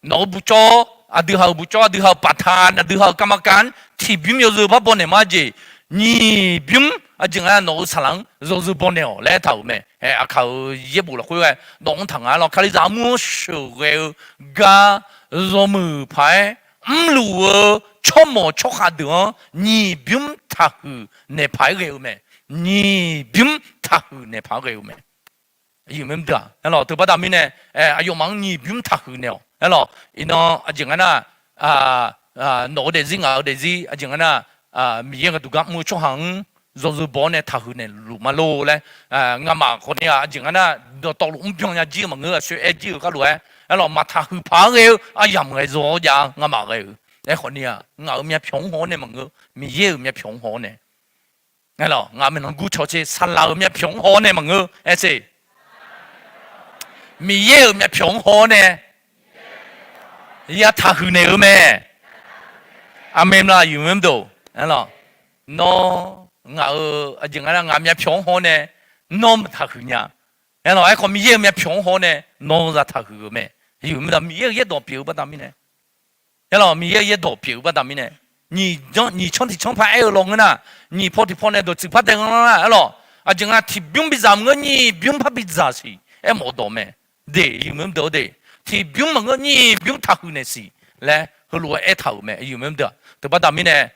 nawq-euq buqcawv, aqdui ha-euq buqcawv, aqdui ha-euq paqtaq, aqdui ha-euq กรรมการ tiqbymr yawzeu par baw naeq ma jeq, nyiq bymr, aqjeq nga nawq-euq saqlaq-anr yawzeu baw naeq-awq laer aertaq-euq mae. Aqkaq-euq yaerbof lafkhoer ghae dawq mr taq nga lawr, kalizaq armur-anr sheuqghae-eu gar yawmuiq paq-aer mrluf-eu tsawrmawq tsawrkhav deuq-anr nyiq bymr taqhuiq naeq paq-aer ghae-eu mae. Nyiq bymr taqhuiq naeq paq-aer ghae-eu mae. Aerlawq, teubaqda mirnae aqyawfmaf-anr nyiq bymr taqhuiq naeq-awq. Aerlawq, iqnan aqjeq nga nar, nawq-eu daefzir ngaq-eu daefzir aqjeq nga nar, Miqyaer gharduq gar mr-eu tsawrhaq-anr yawzeu baw-awr nae taqhuiq naeqluf ma lor laer, ngamaf khawf ni-aq, aqjeq nga nar, dawqtawvluf mrbyan nya jir-eu maqngeur, aqsoer aer jir-euq gharlof-aer, aerlawq, maqtaqhuiq paq-aer ghae-eu aryamq ghae zaw-awr jav-a. Ngamaf ghae-euq aerkhawf ni-aq, ngaq-euq myavpyawq-anr haw-awr nae maqngeur, Miqyaer-euq myavpyawq-anr haw-awr nae. Aerlawq, ngaq maeqnan gur caw tser, saqlaq-euq myavpyawq-anr haw-awr nae maqngeur, aerser, Miqyaer-euq myavpyawq-anr haw-awr nae ya taqhuiq naeq-eu mae. Aqmeq mla aqyuif mr deuq. Aerlawq, nawr ngaq-euq aqjeq nga nar, ngaq myavpyawq-anr haw-awr nae nawr maqtaqhuiq nya. Aerlawq, aerkhawf Miqyaer-euq myavpyawq-anr haw-awr nae nawr zataqhuiq-euq mae. Aqyuif mr deuq, Miqyaer-euq yaerdawq pyeuf-eu baqda mirnae. Aerlawq, Miqyaer-euq yaerdawq pyeuf-eu baqda mirnae, nyiq tsanr tiq tsanr par aer-eu lawr ngeur nar, nyiq paw tiq paw nae dawqtsuif par dae-anr lar-aq, aerlawq, aqjeq nga tiqbymr bidzaq maqngeur, nyiq bymr par bidzaq siq aermawf-eu dawq mae. De, aqyuif mr deuq-or de, tiqbymr maqngeur, nyiq bymr taqhuiq naeq siq laer heulof-aer aertaq-euq mae. Aqyuif mr deuq, teubaqda mirnae,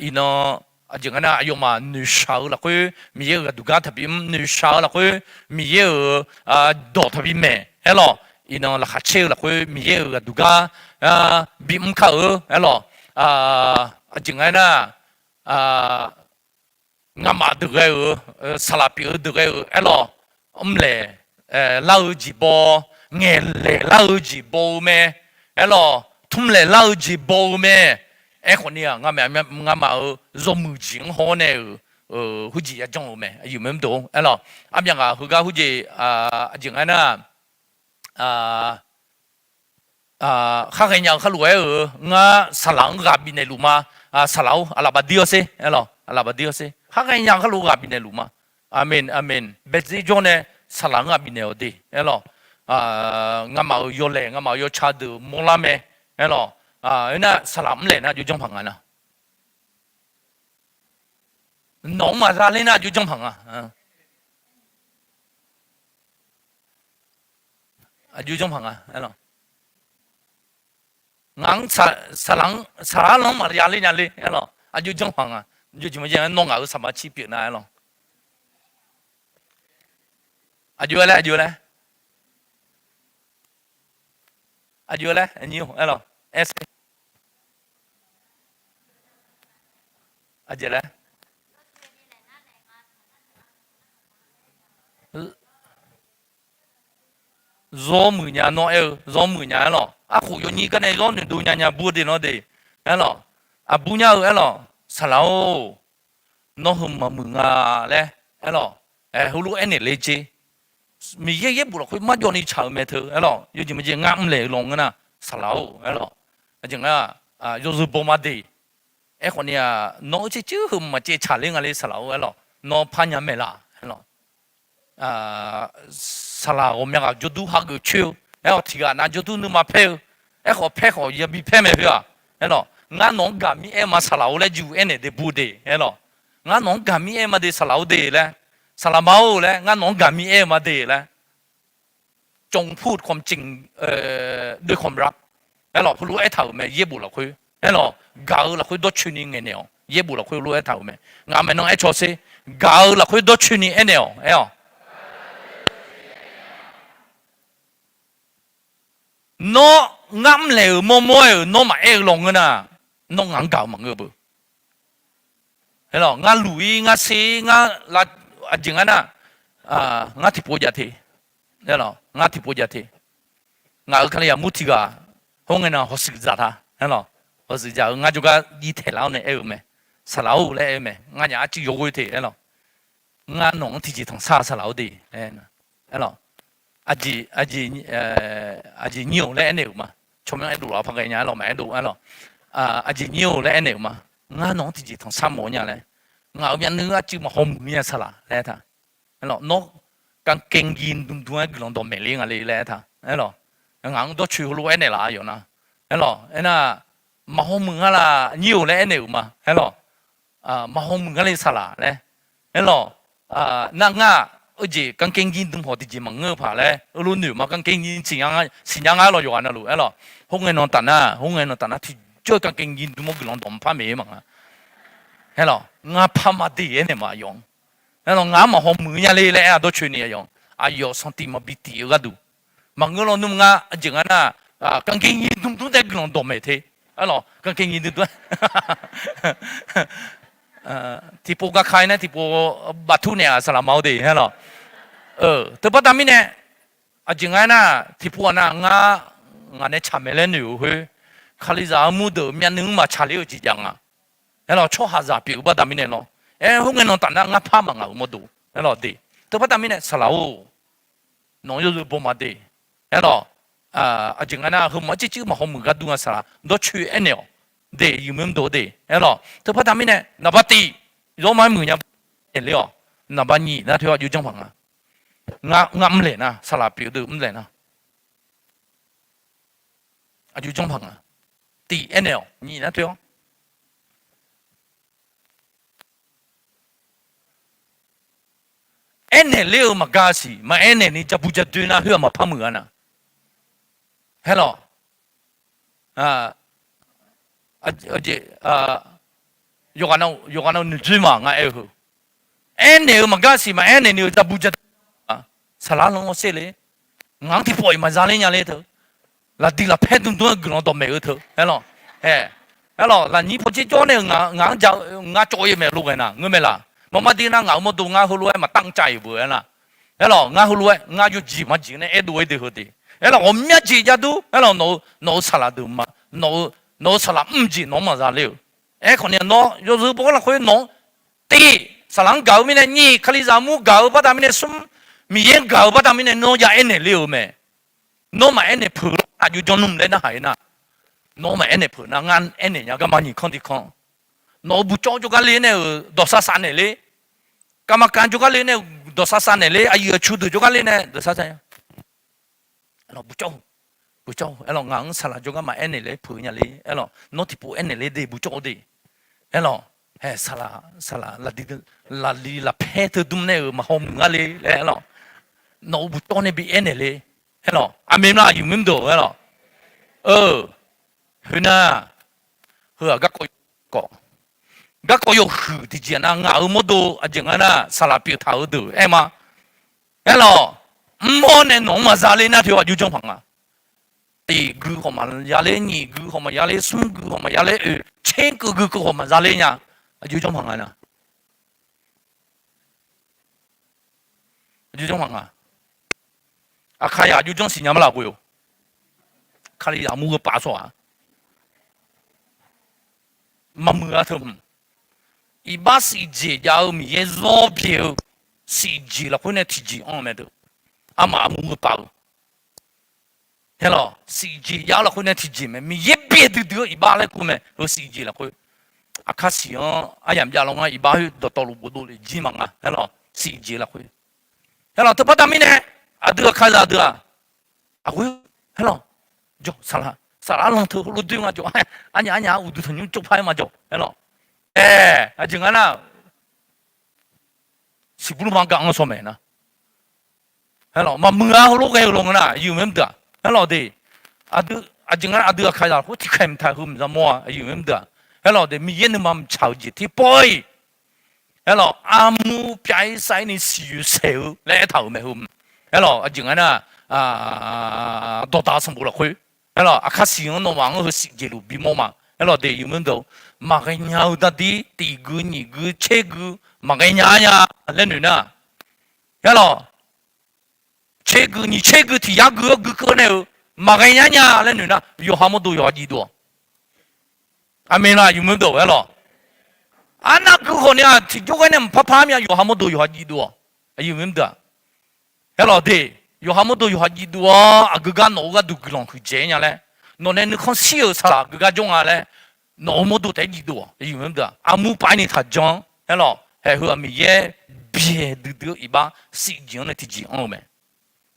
iqnan aqjeq nga nar, aqyawfmaf noeqshaq-eu lafkhoer Miqyaer-euq gharduq gar taqbi mr, noeqshaq-eu lafkhoer Miqyaer-euq dawq taqbi maeq. Aerlawq, iqnan laqkhaq caer-eu lafkhoer Miqyaer-euq gharduq gar bimr kar-eu. Aerlawq, aqjeq nga aernar, ngamaf deuq ghae-euq, saqlaq pyeuf-eu deuq ghae-euq, aerlawq, mrlaeq lar-eu jeq baw, ngaeqlaeq lar-eu jeq baw-eu mae. Aerlawq, tmrlaeq lar-eu jeq baw-eu mae. Aerkhawf ni-aq, ngamaf-euq yawmuiq jeq-anr haw-awr nae-euq, heujeq yajanr-eu mae. Aqyuif mr deuq, aerlawq, armyav ngaq heugar heujeq, aqjeq nga aernar, khar ghaenya-eu kharlof-aer-euq ngar saqlaq-anr ghaq bifnaeq luf ma. Saqlaq-or, aqlaf bafdir-awr sher, aerlawq, aqlaf bafdir-awr sher. Khar ghaenya-eu kharlof ghaq bifnaeq luf ma. Aqmeq, aqmeq. Baeqdzer jawr nae saqlaq-anr ghaq bifnaeq-awq de, aerlawq, ngamaf-euq yawlaeq, ngamaf-euq yawtsaq deuq mawrlar mae, aerlawq, aernar saqlaq mrlaeq nar aqjox janr paq nga nar. Nawq-anr maqza ler nar aqjox janr paq nga. Aqjox janr paq nga, aerlawq. Ngaq-anr saqlaq-anr, saqlaq arlanr maqya ler nya ler, aerlawq, aqjox janr paq nga. Nawr ngaq-euq saqma cir pyeuf nar, aerlawq. Aqjox laer, aqjox laer. Aqjox laer, aerlawq, aer sher. Aqjeq laer. Zawr muiq nya nawr aer-eu, zawr muiq nya aerlawq. Arkhof yawnyir gar nae zawr noeqdov nya nya bur-eu de nawr de, aerlawq. Aqbur nya-eu aerlawq, saqlaq-or, nawr heu maqmuiq nga laer aerlawq, heulof-aer aernaeq le jer. Miqyaer yaerbof lafkhoer marjawvni tsaq-eu mae teu aerlawq, yawjeq maqjeq ngar mrlaeq-eu lawnmr ngeur nar, saqlaq-or aerlawq, aqjeq nga, yawzeu bawma de. Aerkhawf ni-aq, nawr-eu tsercuir heu maqcaev tsaqler nga le saqlaq-or aerlawq, nawr par nya mae laq aerlawq. Saqlaq ghawqmya ghaq jawrdur hageuf coer-eu, aerkhawf tiqghaq nav jawrdur nuima paer-eu, aerkhawf paer khawf yabi paer mae khoer-aq, aerlawq ngar nawq-anr gaq mir aer ma saqlaq-or laer juq aernaeq de bur de aerlawq. Ngar nawq-anr gaq mir aer ma de saqlaq-or de laer, saqlaq ma-or laer ngar nawq-anr gaq mir aer-eu ma de laer, จงพูดความจริงด้วยความรัก aerlawq heulof-aer aertaq-euq mae yaerbof lafkhoer, aerlawq gaq-eu lafkhoer dawrcoeni ngaeqnaeq-awq yaerbof lafkhoer heulof-aer aertaq-euq mae. Ngaq maeqnan aer caw sher, gaq-eu lafkhoer dawrcoeni aernaeq-awq aer-awq. Nawr ngar mrlaeq-euq mawrmawr-aer-euq nawr maqaer-eu lawnmr ngeur nar, nawr ngaq-anr gaq-eu maqngeur beu. Aerlawq ngar luf-ir ngar ser-ir ngar, aqjeq nga nar, ngar tiqpov jav te, aerlawq ngar tiqpov jav te. Ngaq-euq Kalizaq mur tiqghaq, khoerngae nan hawshuif dzaq ta, aerlawq hawshuif dzaq-eu ngar jawrgar jir taeqlar-awr nae aer-eu mae, saqlaq-or laer aer-eu mae, nganyaf arcuiv yawghoer te aerlawq. Ngar nawq-anr tiqjeq tanqsar saqlaq-or de, aerlawq, aqjeq, aqjeq nyir-awq laer aernaeq-euq ma. Tsawrmyanr aerdov laf paq ghae nya aerlawq maqaer dov aerlawq, aqjeq nyir-awq laer aernaeq-euq ma. Ngar nawq-anr tiqjeq tanqsar mawf-eu nya laer, ngaq-euq myavnuiv arcuiv maqhaw muiq-ir nya saqlaq laer aer ta. Aerlawq nawr กางเกงยีน dmdm-aer guiqlanq dawqmaeq ler nga le laer aer ta. Aerlawq ngaq-anr dawrcoeni heulof-aer aernaeq laf-a yawf nar, aerlawq aernar, maqhaw muiq nga laf nyir-awq laer aernaeq-euq ma. Aerlawq maqhaw muiq nga le saqlaq laer, aerlawq nar ngar-aq, eujeq กางเกงยีน dm hawq tiqjeq maqngeur-eu paq laer heulof noeq ma. กางเกงยีน siqnya ngar lawq yawqghaq navluf aerlawq. Khoerngae nan taf nar, khoerngae nan taf nar tiqjawr-eu กางเกงยีน dm-awr guiqlanq dawq maqpar maeq-ir maqnga. Aerlawq ngar par ma de aernaeq ma aqyawf-anr. Aerlawq ngaq-anr maqhaw muiq nya le laer aer-a dawrcoeni aqyawf, aqyawf sanqtif maqbi tif-eu gharduq. Maqngeur lawnmr ngar aqjeq nga nar, กางเกงยีน dmdm tae guiqlanq dawqmaeq te. Aerlawq กางเกงยีน dmdm-aer tiqpov garka-ir nae tiqpov baftur naeq-aq saqlaq ma-awr de aerlawq. Teubaqda mirnae, aqjeq nga aernar, tiqpov-aq nar ngar, ngaq nae tsaq maeq laer noeq-euq khoer, Kalizaq armur deuq myavnuiv-anr maqtsaqler-eu jeq jav nga. Aerlawq tsawrhaqzaq pyeuf-eu baqda mirnae lawr. Aer khoerngae nan taf nar ngar par maqngaq-euq mawrdo. Aerlawq de, teubaqda mirnae saqlaq-or, nawq-anr yawzeu bawma de. Aerlawq aqjeq nga nar heumaf-anr circuir maqhaw muiq gharduq nga saqlaq dawrcoeni aernaeq-awq de, yawmuiq mr dov de. Aerlawq teubaqda mirnae naqba tif, zawrma-aer muiq nya aernaeq ler-awq. Naqba nyiq nar toer-awr aqjox janr paq nga. Ngar mrlaeq nar saqlaq pyeuf-eu deuq mrlaeq nar, aqjox janr paq nga. Tif aernaeq-awq nyiq nar toer-awr aernaeq ler-eu maqgar siq, maqaer naeq ni ja bu ja doer nar khoer-aq maqpar muiq-a na. Aerlawq, yawqghaq nav noeqdzoer ma ngar aer-eu heu, aernaeq-eu maqgar siq, maqaer naeq ni-eu ja bu ja doer, saqlaq lanr-awr ser le. Ngaq-anr tiqpawf-iq maqza ler nya ler teu. Laqdiq lafpaer dmdm-aer guiqlanq dawqmaeq-eu teu aerlawq. Aerlawq lafnyir pawdzer jawr nae-euq ngaq-anr ja-eu ngar cawv-ir maeq lof ghae na ngeur mae laq. Maqma dir nar ngaq-euq mawrdo ngar heulof-aer maqtav cav-iq beu aer nar. Aerlawq ngar heulof-aer ngar yawjeq maqjeq nae aerdov-aer de heu de. Aerlawq ghawqmya jeq jav dur aerlawq nawq-eu saqlaq deuq ma, nawq-eu saqlaq mr jeq nawq-anr maqza ler-eu. Aerkhawf ni nawr yawzeu baw-anr lafkhoer nawq-anr tiv, saqlaq-anr gaq-eu mirnae nyiq, Kalizaq mur gaq-eu baqda mirnae smr, Miqyaer-anr gaq-eu baqda mirnae nawr ya aernaeq ler-eu mae. Nawr maqaer naeq peuq lar aqjox janr nmr laer narhaq-ir nar, nawr maqaer naeq peuq nar ngar aernaeq nya garma nyiq kanr tiq kanr. Nawq-euq buqcawv jawrgar ler nae-euq dawqsav sav naeq ler, garma kanr jawrgar ler nae-euq dawqsav sav naeq ler, aqyuif aqtsu deuq jawrgar ler nae dawqsav sav buqcawv-eu, buqcawv-eu aerlawq ngaq-anr saqlaq jawrgar maqaer naeq ler peuq nya ler aerlawq nawr tiqpov aernaeq ler de buqcawv-eu de. Aerlawq, saqlaq, saqlaq, laqli lafpaer teudmr nae-euq maqhaw muiq ngar le laer aerlawq, nawq-euq buqcawv nae bi aernaeq ler aerlawq, aqmeq mla aqyuif muir mr deuq aerlawq. Eu, heu nar, heu-aq garkawv yawhuiq, garkawv yawhuiq tiqjeq nar ngaq-euq mawrdo aqjeq nga nar saqlaq pyeuf taq-eu deuq aer ma. Aerlawq, mr-awr nae nawq-anr maqza ler nar teu aqjox janr paq nga. Tiq gui khawf maqya ler, nyiq gui khawf maqya ler, smr gui khawf maqya ler, oeq tser keuv gui keuv khawf maqza ler nya. Aqjox janr paq nga na. Aqjox janr paq nga. Aqkaqyaq aqjox janr siqnya mar laf ghoe-eu. Kalizaq mur gheu paf sawq-aq. maqmuiq-a teu hmq. Iqbax siqjeq jav-eu Miqyaer zawr byaeq-eu siqjeq lafkhoer nae tiqjeq anr-eu mae deuq. Armaf armur-eu paf-eu Aerlawq, siqjeq jav-eu lafkhoer nae tiqjeq mae. Miqyaer byaeq duidui-eu iqbax laer kur mae. Heu siqjeq lafkhoer, aqkar siq-anr aryamq jav lawr ngar iqbax khoer dawqtawvluf bofdov le jir maqnga. Aerlawq, siqjeq lafkhoer. Aerlawq, teubaqda mirnae aqdui aqkazaq deuq-aq, aqghoer, aerlawq, jawq saqlaq, saqlaq arlan teu heulof doer nga jawq. Arnyaf arnyaf uqduq tanqnymr tsovpar-aer ma jawq. Aerlawq, ae, aqjeq nga nar, siqbur lmar gaq-anr shawr maeq nar. Aerlawq, maqmuiq-a heulof ghae-eu lawq nga nar, aqyuif aqnyir deuq-aq. Aerlawq de, aqdui, aqjeq nga nar aqdui aqkazaq khoer tiqkhaeq mqtaq heu mqzaq mawr-a, aqyuif aqnyir deuq-aq. Aerlawq de, Miqyaer nuima mqtsaq-eu jeq tirpawr-iq, aerlawq, armur pyav-ir sav-ir ni siqyoeq saeq-eu laer aertaq-euq mae heu. Aerlawq, aqjeq nga nar, dawqdaq sanqbof lafkhoer, aerlawq, aqkar siq-anr nawmaf-anr heu siqjeq luf bimawr ma. Aerlawq de, aqyuif aqnyir deuq, maqghae nya-eu dardir tiq gui nyiq gui tser gui maqghae nya nya laer noeq nar, aerlawq, tser gui nyiq tser gui tiq yar gui-awr gui keuv nae-euq maqghae nya nya laer noeq nar, yawqha mawrdo yawqha jiv dov-awq. Aqmeq laf, aqyuif aqnyir deuq-aq. Aerlawq, arnav gui khawf ni-aq tiqjawr ghae nae mqpar par mya, yawqha mawrdo yawqha jiv dov-awq, aqyuif aqnyir deuq-aq. Aerlawq de, yawqha mawrdo yawqha jiv dov-awr, aqgeu gar nawq-eu gharduq guiqlanq huiqdzaeq-aer nya laer, nawq nae nuikhanr shir-euq saqlaq aqgeu gar jawr nga laer, nawq-eu mawrdo taef-aer jiv dov-awq, aqyuif aqnyir deuq-aq. Armur pyav-ir ni taq jan-anr, aerlawq, haeq heu-aq Miqyaer byaeq duidui-eu iqbax siqjeq-anr nae tiqjeq anr-eu mae.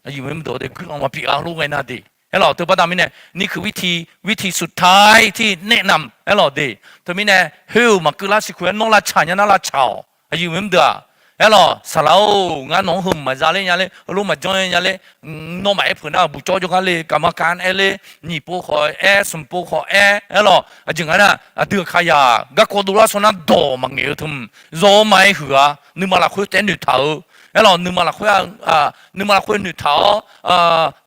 Aqyuif aqnyir deuq-aq de, guiqlanq maqpyeuf-a heulof ghae nar de. Aerlawq, teubaqda mirnae, นี่คือวิธี วิธีสุดท้ายที่แนะนำ aerlawq de. Teumirnae, khoer-euq maqkeuv lar siqkuq-aer nawr lavtsaq nya nar lavtsaq-awq, aqyuif aqnyir deuq-aq. Aerlawq, saqlaq-or, ngar nawq-anr heu maqza ler nya ler, heulof maqjanr nya ler, nawmaf aer peuq nar buqcawv jawrgar le, kaqma kaq-anr aer ler, nyiq pov khawf aer, smq pov khawf aer, aerlawq, aqjeq nga nar aqdui aqkazaq garkawv dovlar shawr nar dawq maqngaeq-eu teu, zawr-awr maqaer huiq-a. Nuima lafkhoer taef-aer noeqtaq-eu, aerlawq, nuima lafkhoer, nuima lafkhoer noeqtaq-awr,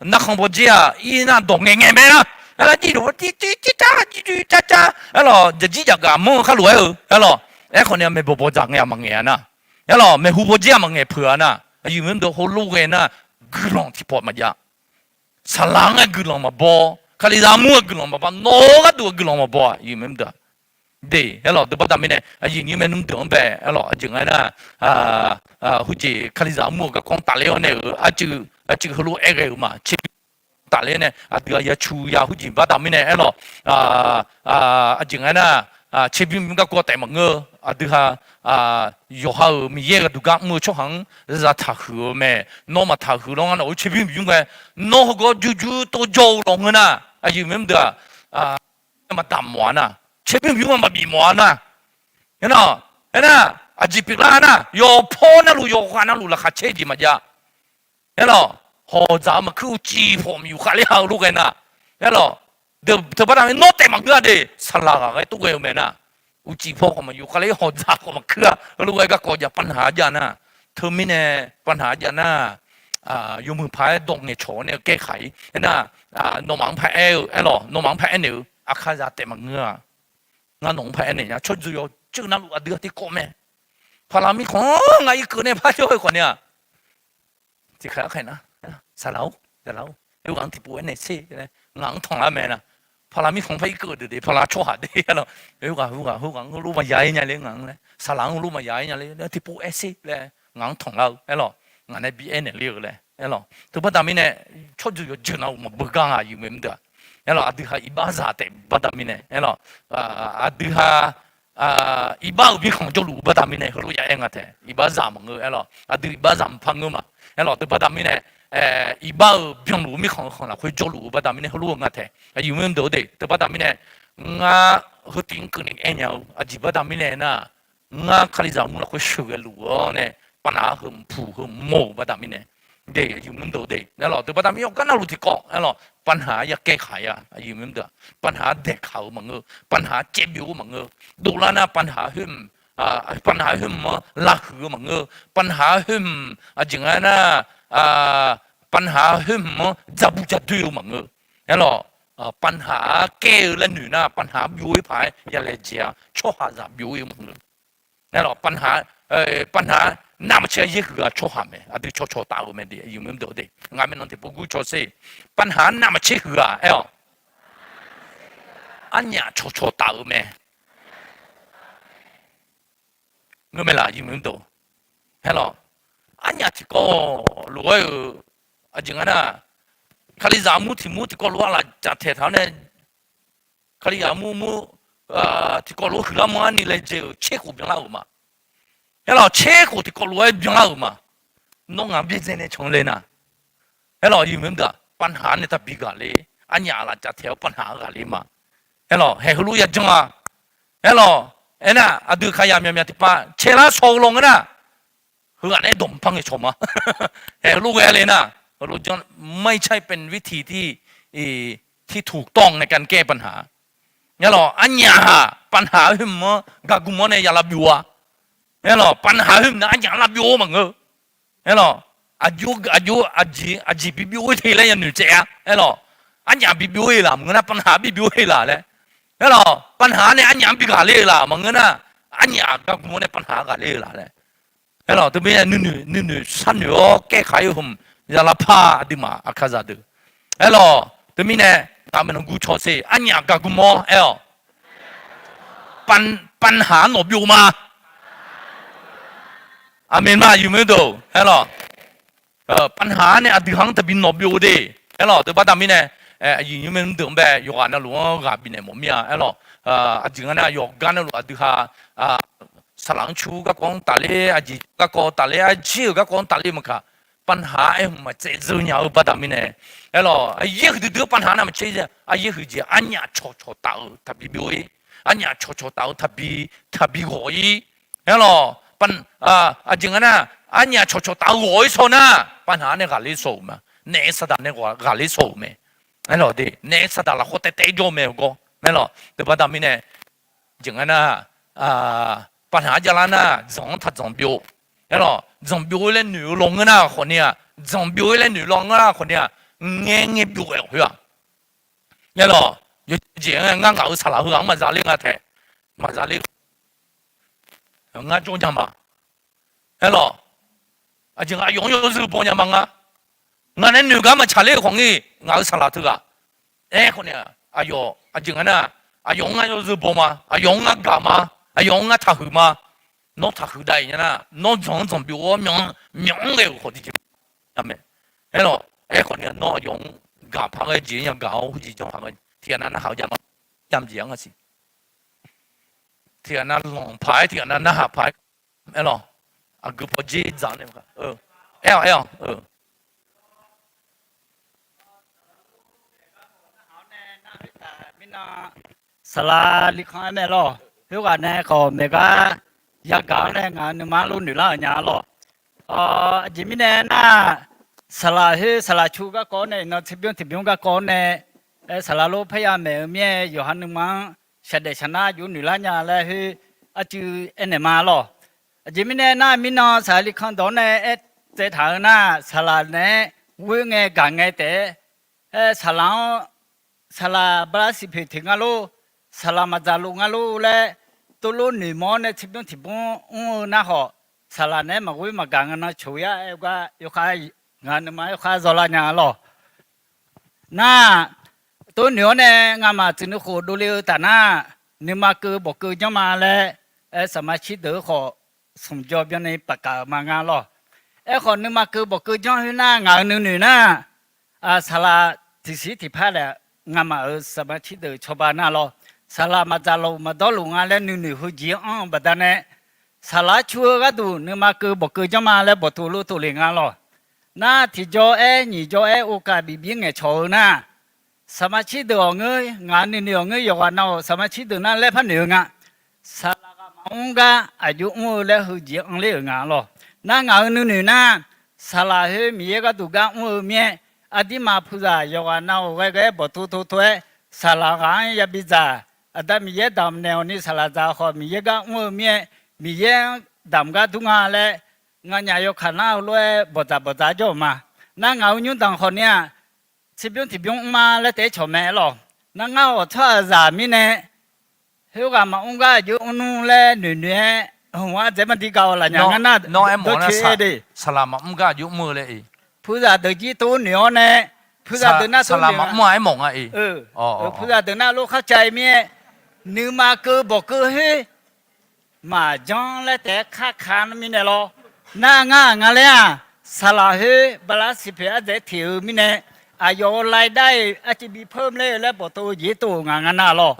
narkhan bawjer-aq ir nar dawq ngaeq ngaeq mae nar, aerlawq, jir lof-aer tir tir tir car jir jir car car, aerlawq, jaqjir jaqgaf manr-eu kharlof-aer-eu, aerlawq, aerkhawf ni-aq maeqbawq bawdzaq ngae-aq maqngaeq-a nar, aerlawq, maeqhu bawjer-aq maqngaeq peuq-a nar, aqyuif aqnyir deuq, heulof ghae nar guiqlanq tiqpawf maqjav. Saqlaq-anr-aer guiqlanq maqbaw, kalizaq armur-aer guiqlanq maqbaw, nawq-eu gharduq-eu guiqlanq maqbaw-aq, aqyuif aqnyir deuq-aq. De, aerlawq, teubaqda mirnae aqyuif aqnyir maernmr deuq-anr bae, aerlawq, aqjeq nga nar, heujeq kalizaq armur-eu garkawv-anr tafler-awr nae-euq arcuiv, arcuiv heulof-aer ghae-euq ma, tserbymr tafler nae aqdui-aq ya cu ya heujeq baqda mirnae, aerlawq, aqjeq nga nar, tserbymr bymr garkawv taef maqngeur-eu aqdui ha, yawqha-euq Miqyaer gharduq gar mr-eu tsawrhaq-anr zataq huiq-eu mae. Nawr maqtaq huiq lawr ngar nawq-eu tserbymr bymr ghae, nawr heugar jur jur tov jawr-eu lawq ngeur nar, aqyuif aqnyir deuq-aq, maqdaq mawf-a nar, tserbymr bymr-anr maqbif mawf-a nar, aernar, aernar, aqjeq pyeuflar nar, yawqpawr navluf yawqghaq navluf laqkhaq caer jeq maqjav. Aerlawq, hawqdzaq-eu maqkuir uqcif pawf maqyuf khavler ha-eu lof ghae nar, aerlawq, teubaqda mirnae nawr taef maqngeur-a de, saqlaq ghaq ghae tov ghae-eu mae nar, uqcif pawf khawf maqyuf khavler hawqdzaq khawf maqkuir-a heulof ghae garkawv jav ปัญหา jav nar, teumirnae ปัญหา jav nar, yawmuiq paq-aer dawq ngaeqcawq-awr nae-eu แก้ไข aernar, nawmaf-anr paraer-eu, aerlawq, nawmaf-anr paraer naeq-eu aqkazaq taef maqngeur-a. Ngar nawq-anr paraer naeq nya, tsawrjeuq yawqjeuq navluf aqdui-aq tiqkawv mae. Paqlaq mirkhanq-anr ngar irkeuv nae par jawr-eu khawf ni-aq, tiqkhaeq arkhaeq nar, saqlaq-or, saqlaq-or, oerghaq-anr tiqpov aernaeq sher laer ngaq-anr tanqlar mae nar. Paqlaq mirkhanq par irkeuv deuq de, paqlaq tsawrhaq de, aerlawq, oerghaq heughaq heughaq-anr heulof maqya-ir nya ler ngaq-anr laer, saqlaq-anr heulof maqya-ir nya ler tiqpov aer sher laer ngaq-anr tanqlar-eu, aerlawq, ngaq nae bi aernaeq ler-eu laer, aerlawq, teubaqda mirnae tsawrjeuq yawqjeuq navluf maqbeugar nga, aqyuif aqnyir deuq-aq. Aerlawq, aqdui ha iqbaxzaq taef baqda mirnae, aerlawq, aqdui ha iqbax-euq mirkhanq jawrluf-eu baqda mirnae heulof ya aer nga taef, iqbaxzaq maqngeur, aerlawq, aqdui iqbaxzaq maqpar ngeur ma. Aerlawq, teubaqda mirnae, iqbax-euq byanluf-eu mirkhanq-eu khanq lafkhoer jawrluf-eu baqda mirnae heulof-eu nga taef, aqyuif aqnyir deuq-or de, teubaqda mirnae ngar heutiv-anr keuvni aernya-eu aqjeq baqda mirnae nar, ngar kalizaq mur lafkhoer sheuqghae luf-awr nae, paqnaq-anr heu mqpuq heu mawr-euq baqda mirnae, de, aqyuif aqnyir deuq-or de, aerlawq, teubaqda mirnae yawqgar navluf tiqkawv, aerlawq, ปัญหา ya แก้ไข ya, aqyuif aqnyir deuq-aq, ปัญหา daeqkaq-eu maqngeur, ปัญหา caevbyov-eu maqngeur, dovlar nar ปัญหา khoer mq, ปัญหา khoer mq-anr lavhuiq-eu maqngeur, ปัญหา khoer mq, aqjeq nga nar, ปัญหา khoer mq-anr dzaqbuq dzaqdoer-eu maqngeur, aerlawq, ปัญหา kaer-eu laer noeq nar ปัญหา byov-ir paq-aer ya laejae-a, tsawrhaqzaq byov-ir-eu maqngeur. Aerlawq, ปัญหา navmaqtser yaer huiq-aq tsawrhaq mae, aqdui cawqcawq taf-eu mae de, aqyuif aqnyir deuq-or de, ngaq maeqnan tiqpov gur cawsher, ปัญหา navmaqtser huiq-aq aer-awq, arnyaf cawqcawq taf-eu mae. Ngeur mae laf, yawmuiq mr deuq. Aerlawq, arnyaf tiqkawv lof-aer-euq aqjeq nga nar, Kalizaq mur tiq mur tiqkawv lof-aer laf jaf taeq taq-awr nae, Kalizaq mur mur tiqkawv lof-aer huiqlar manr arni laejae-euq tser khof byanlar-euq ma. Aerlawq, tser khof tiqkawv lof-aer byanlar-euq ma. Nawr ngaq byaerdzae nae can le nar. Aerlawq, yawmuiq mr deuq-aq, ปัญหา nae taqbi ghaqler, arnyaf laf jaf taeq-awr ปัญหา ghaqler ma. Aerlawq, haeq heulof ya janr-a. Aerlawq, aernar aqdui kalizaq myaqmyaq tiqpav caelar shaw-eu law ngeur nar, heughaq nae dawq mqpar ngae cawq ma. Haeq heulof ghae le nar, heulof janr, ไม่ใช่เป็นวิธีที่ ที่ถูกต้องในการแก้ปัญหา Aerlawq, arnyaf-aq ปัญหา khoer mq-anr gaqgm-awr nae ya lavbyov-a. Aerlawq, ปัญหา khoer mq nae arnyaf lavbyov-eu maqngeur. Aerlawq, aqjox aqjox aqjeq aqjeq bibyov-ir te laer yanoeq tsaev-a. Aerlawq, arnyaf bibyov-ir laf maqngeur nar, ปัญหา bibyov-ir laf laer. Aerlawq, ปัญหา nae arnyaf-anr bi ghaqler-eu laf maqngeur nar, arnyaf gaqgm-awr nae ปัญหา ghaqler-eu laf laer. Aerlawq, teumirnae nuinoeq nuinoeq sharnoeq-awr kaerkhaq-ir-eu hmq ya lavpar aqduimaf aqkaqzaq deuq. Aerlawq, teumirnae ngaq maeqnan guv cawq ser, arnyaf gaqgm-awr aer-awq, ปัญหา nawq byov ma. Aqmeq ma, yawmuiq deuq. Aerlawq, ปัญหา nae aqdui ha-anr taqbi nawq byov de. Aerlawq, teubaqda mirnae, aqyuif nymr mr deuq-anr bae yawqghaq navluf-anr ghaq bifnaeq mawf mir-a. Aerlawq, aqjeq nga nar yawqgar navluf aqdui ha saqlaq-anr cu garkawv-anr tafler, aqjeq garkawv tafler, arjir-euq garkawv-anr tafler maqkaq, ปัญหา aer hmq maqtsaev dzeur nya-eu baqda mirnae, aerlawq, aryaer huiqdui dui-eu ปัญหา nae maqtser, aryaer huiqdui arnyaf cawqcawq taf-eu taqbi byov-ir, arnyaf cawqcawq taf-eu taqbi, taqbi ghawq-ir. Aerlawq, aqjeq nga nar, arnyaf cawqcawq taf-eu ghawq-ir shaw nar, ปัญหา nae ghaqler shaw-euq ma. Naef saqdaq nae ghaqler shaw-euq mae. Aerlawq de, naef saqdaq lafkhawr taev taev-ir jawr-eu mae-eu gawr. Aerlawq, teubaqda mirnae, aqjeq nga nar, ปัญหา javlar nar dzanq-anr taq dzanq byov. Aerlawq, dzanq byov-ir laer noeq-eu law ngeur nar khawfni-aq, dzanq byov-ir laer noeq law ngeur nar khawfni-aq, ngaer ngaer byov-aer khoer-aq. Aerlawq, yawjeq-aer ngar ngaq-euq saqlaq heughaq-anr maqza ler nga taef, maqza ler. Ngar jawr nya ma. Aerlawq, aqjeq nga yawf-anr yawzeu baw nya ma nga. Ngaq nae noeq gar maqtsaq ler-eu khawf ngir, ngaq-euq saqlaq teughaq. Aerkhawf ni-aq, aqyawf aqjeq nga nar, aqyawf-anr ngar yawzeu baw ma, aqyawf-anr ngar gaq ma, aqyawf-anr ngar taqhuiq ma. Nawr taqhuiq dav-iq nya nar, nawr dzanq-anr dzanq byov-awr myawq-anr ghae-euq khawf tiqjeq mae. Aerlawq, aerkhawf ni-aq, nawr aqyawf-anr gaq paq ghae jeq nya gaq-awr heujeq janr paq ghae, tiqghaq nav narhaq-eu jav ma, yamq jeq-anr nga siq. Tiqghaq nav lanq paq-aer, tiqghaq nav narhaq paq-aer. Aerlawq, aqgeu paw jer dzaq nae, aer-awq, aer-awq. Mirnan saqlaq likhanq-aer mae lawq. Khoerghaq nae khawf maeq gar yagaq-awr nae ngaq nuima-anr lof noeq lar-euq nya lawq. Aqjeq mirnae nar, saqlaq khoer saqlaq cu garkawv-awr nae iqnan tserbymr tiqbymr garkawv-awr nae, saqlaq lof parya maeq-eu mir-aer yawqha nuima-anr shaqdaef shaqnar jov noeq lar nya laer khoer arcuiv aernaeq ma lawq. Aqjeq mirnae nar, mirnan saqlaq likhanq dawq-anr nae aer tsaev taq-eu nar, saqlaq naeq-aer ghoer ngae gaq ngae taef-aer, aer saqlaq-anr, saqlaq bala siqpoeq teq ngar lor, saqlaq maqdzaq luf ngar lor laer, tov lof noeqmawr-awr nae tserbymr tiqbymr mr-eu nar khawf, saqlaq naeq-aer maqghoer maqgaq nga nan coq yar aer-eu gar yawkhav, ngaq nuima yawkhav zawlar nya lawq. Nar, tov noeq-awr nae ngamaf tsuif nuikhof dovle-eu taf nar, nuima keuv bawq keuv janr ma laer, aer saqma cir deuq-eu khawf, smq jaw byanni pafkaf-euq ma nga lawq. Aerkhawf nuima keuv bawq keuv janr khoer nar ngaq-euq nuinoeq nar, saqlaq tiqsiq tiqpar nae ngamaf-euq saqma cir deuq cawba nar lawr, saqlaq maqdzaq luf maqdawr luf nga laer nuinoeq heujeq-anr anr-eu baqdanae, saqlaq-aer cu-eu gharduq nuima keuv bawq keuv janr ma laer bawqtov lof tov le nga lawq. Nar tiqjawr aer nyiq jawr aer ov kaq bif bir ngaeqcawq-eu nar, saqma cir deuq awq ngeur, ngaq nuinoeq awq ngeur, yawqghaq nav-awq saqma cir deuq nar laer par noeq-eu nga. Saqlaq ghaq maqmr gar aqjox mr-eu laer heujeq anr ler-euq nga lawq. Nar ngaq-euq nuinoeq nar, saqlaq khoer Miqyaer gharduq gar mr-eu mir-aer, aqdirmaf puqzaq yawqghaq nav-awq ghae ghae-aer bawqtov tov tov-aer, saqlaq ghaq-anr yabi dzaq. Aqda Miqyaer damq naeq-awq ni saqlaq dzaq khawf Miqyaer gar mr-eu mir-aer, Miqyaer-anr damq gar dur nga laer, nganyaf yawkaq nar heulof-aer bawqdzaq bawqdzaq jawr-euq ma. Nar ngaq-euq nymr danq khawf ni-aq, tserbymr tiqbymr mr ma laer taef-aer cawq mae aer lawq. Nar ngar-awq tsawrhaqzaq mirnae, khoerghaq maqmr gar aqjox mr nmr laer noeq noeq-aer hmq-anr dzaeq ma dir ga-awq laf nya ngar nar, nawr aer mawf-a nar, saqlaq maqmr gar aqjox mr-eu laer-iq, puqzaq deuq jir tov noeq-awr nae, puqzaq deuq nar saqlaq maqmr-a aer mawf nga-iq, puqzaq deuq nar lof khar cav-ir mir-aer, nuima keuv bawq keuv khoer maqjanr laer taef-aer kar ka-anr mirnae lawr. Nar ngar nga laer-aq, saqlaq khoer bala siqpoeq ardzaeq teq-eu mirnae, aqyawf-euq laidar-iq arciv bi peur mr ler-eu laer bawqtov-eu jeq tov-euq ngaq nga nar lawr.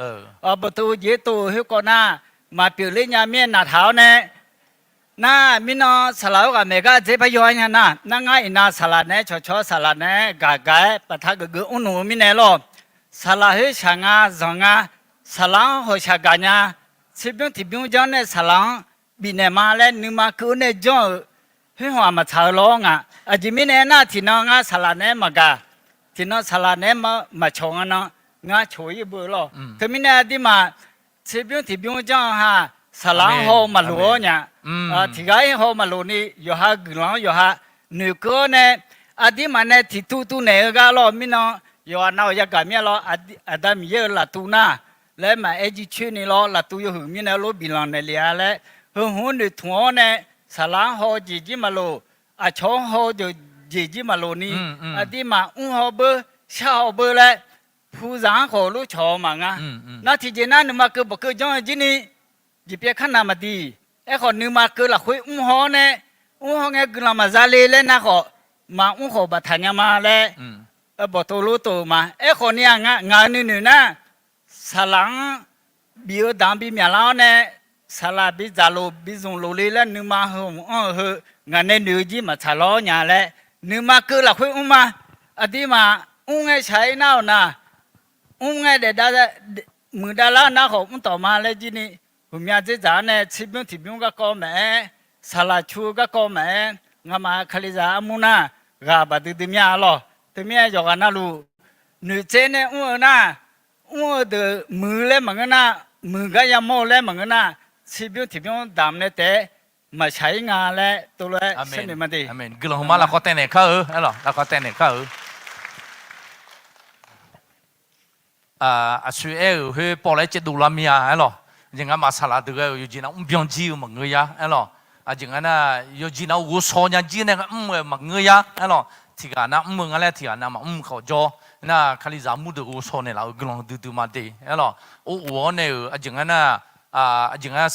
Bawqtov-eu jeq tov-euq khoerkawv nar, maqpyeuf ler nya mirnae naqtaq-awr nae, nar mirnan saqlaq-awr ghaq maeq gar dzer par yaw-aer nya nar, nar ngar iqnan saqlaq naeq-aer cawqcawq saqlaq naeq-aer gaq gaq-aer baqta geuf geuf mrluf-eu mirnae lawr. Saqlaq khoer shaq nga zanq nga, saqlaq-anr hawq shaq gaq nya, tserbymr tiqbymr janr nae saqlaq-anr bifnaeq ma laer nuima keuv-awr nae janr-euq khoer hawq-aq maqtsaq-eu lawr nga. Aqjeq mirnae aernar, tiqnan ngar saqlaq naeq-aer maqgaq, tiqnan saqlaq naeq-aer maqcawq nga nan, ngar cawq-ir beu lawr. Teumirnae aqdirmaf tserbymr tiqbymr janr-eu ha, saqlaq-anr haw-eu maqloq-awr nya. Tiqghaq-ir haw-eu maqloq ni, yawqha guiqlanq-anr yawqha noeqkeuv-awr nae, aqdirmaf nae tiqtuv tuv naeq-eu gar lawr mirnan, yawqghaq nav-awq yagaq mir-a lawr. Aqda Miqyaer-euq laftuv nar laer maqaer jircoer ni lawr, laftuv yawhuiq mirnae lof biflanq naeqlef-a laer, heu hmq-anr noeqtmq-awr nae, saqlaq-anr haw-eu jeq jir maqloq, aqcawq-anr haw-eu jeq jir maqloq ni, aqdirmaf mr haw beur, shar haw beur laer, puzaq-anr khawf lof cawq-eu maqnga. Nar tiqjeq nar nuima keuv bawq keuv janr-eu jir ni, jeqpyaev kar naq maqdiq. Aerkhawf nuima keuv lafkhoer mr haw-awr nae, mr haw ngae guiqlanq maqza le laer nar khawf, maqmr khawf baftaq nya ma laer, bawqtov lof tov-euq ma. Aerkhawf ni-aq, ngaq-euq nuinoeq nar, saqlaq-anr bif-eu daq-anr bi myaqlar-awr nae, saqlaq bi dzaqlof bi zmqlof le laer nuima heu hmq anr-eu heu, ngaq nae noeq-eu jir maqtsaq lawr nya laer, nuima keuv lafkhoer mr ma. Aqdirmaf mr ngae shaq-ir nar-awq na, mr ngae daef dav muiqdav lar nar khawf mr tawf ma laer jir ni, huiqmya dzerdzaq-anr nae tserbymr tiqbymr garkawv maqaer, saqlaq cu-eu garkawv maqaer, ngamaf kalizaq armur nar, ghaq baqdui dui mir-a lawr. Teumirnae yawqghaq navluf noeqtsaev nae mr-eu nar, mr-eu deuq muiq-eu laer maqngeur nar, muiq gar yamawr-eu laer maqngeur nar, tserbymr tiqbymr damq nae taef-aer maqshaq-ir nga laer tov lof-aer sharnoeq ma de. Guiqlanq hmq ma lafkawv taev naeq kar-eu, aerlawq, lafkawv taev naeq kar-eu. Aqsur aer-euq khoer pawv laer caevdov lar mir-a, aerlawq. Aqjeq ngamaf saqlaq deuq ghae-euq yawqjeq nav mrbyan jir-eu maqngeur ya, aerlawq. Aqjeq nga nar, yawqjeq nav ghovshaw nya jir nae mr-eu maqngeur ya, aerlawq. Tiqghaq nav mr-eu nga laer tiqghaq nav maqmr khawf jawr. Nar kalizaq mur deuq ghovshaw naeqlaf-eu guiqlanq duidui ma de, aerlawq. Or of-awr nae-euq aqjeq nga nar, aqjeq nga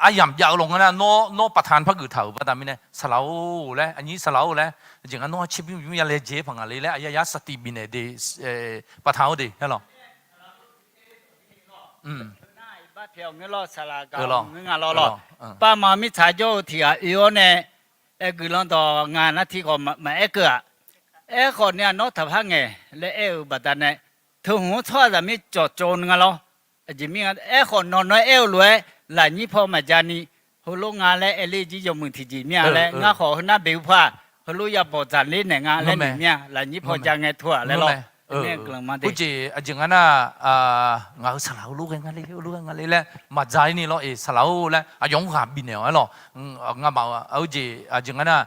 aryamq jav-eu lawq nga nar, nawr, nawr ประธาน par geuf taq-euq baqda mirnae, saqlaq-or laer, aqnyir saqlaq-or laer, aqjeq nga nawr tserbymr bymr ya laejae paq nga le laer, aqyar yar saqtiq bifnaeq de, ประธาน-or de, aerlawq. Bavma mirtsaq jawr-eu tiqghaq oe-awr nae, aer guiqlanq dawq nga nar tiq khawf maqaer keuv-aq. Aerkhawf ni-aq nawr taqpar ngaeq laer aer-euq baqdanae, teu hmq-anr tsawrhaqzaq mir cawqcawv nga lawr. Aqjeq mir-a, aerkhawf nawq nae aer-eu lof-aer lafnyir paw maqja ni, heulof nga laer aer ler jir yawmuiq tiqjeq mir-a laer, ngar khawf heunar beq-eu paw-aq, heulof ya bawq dzaqler naeq nga laer noeq mir-a, lafnyir paw ja ngae teu-aq laer lawr. Urjeq aqjeq nga nar, ngaq-euq saqlaq heulof ghae nga le, heulof ghae nga le laer maqdza-ir ni lawr, eq saqlaq-or laer aqyawf-anr ghaq bifnaeq-awq aerlawq. Ngamaf-eu urjeq aqjeq nga nar,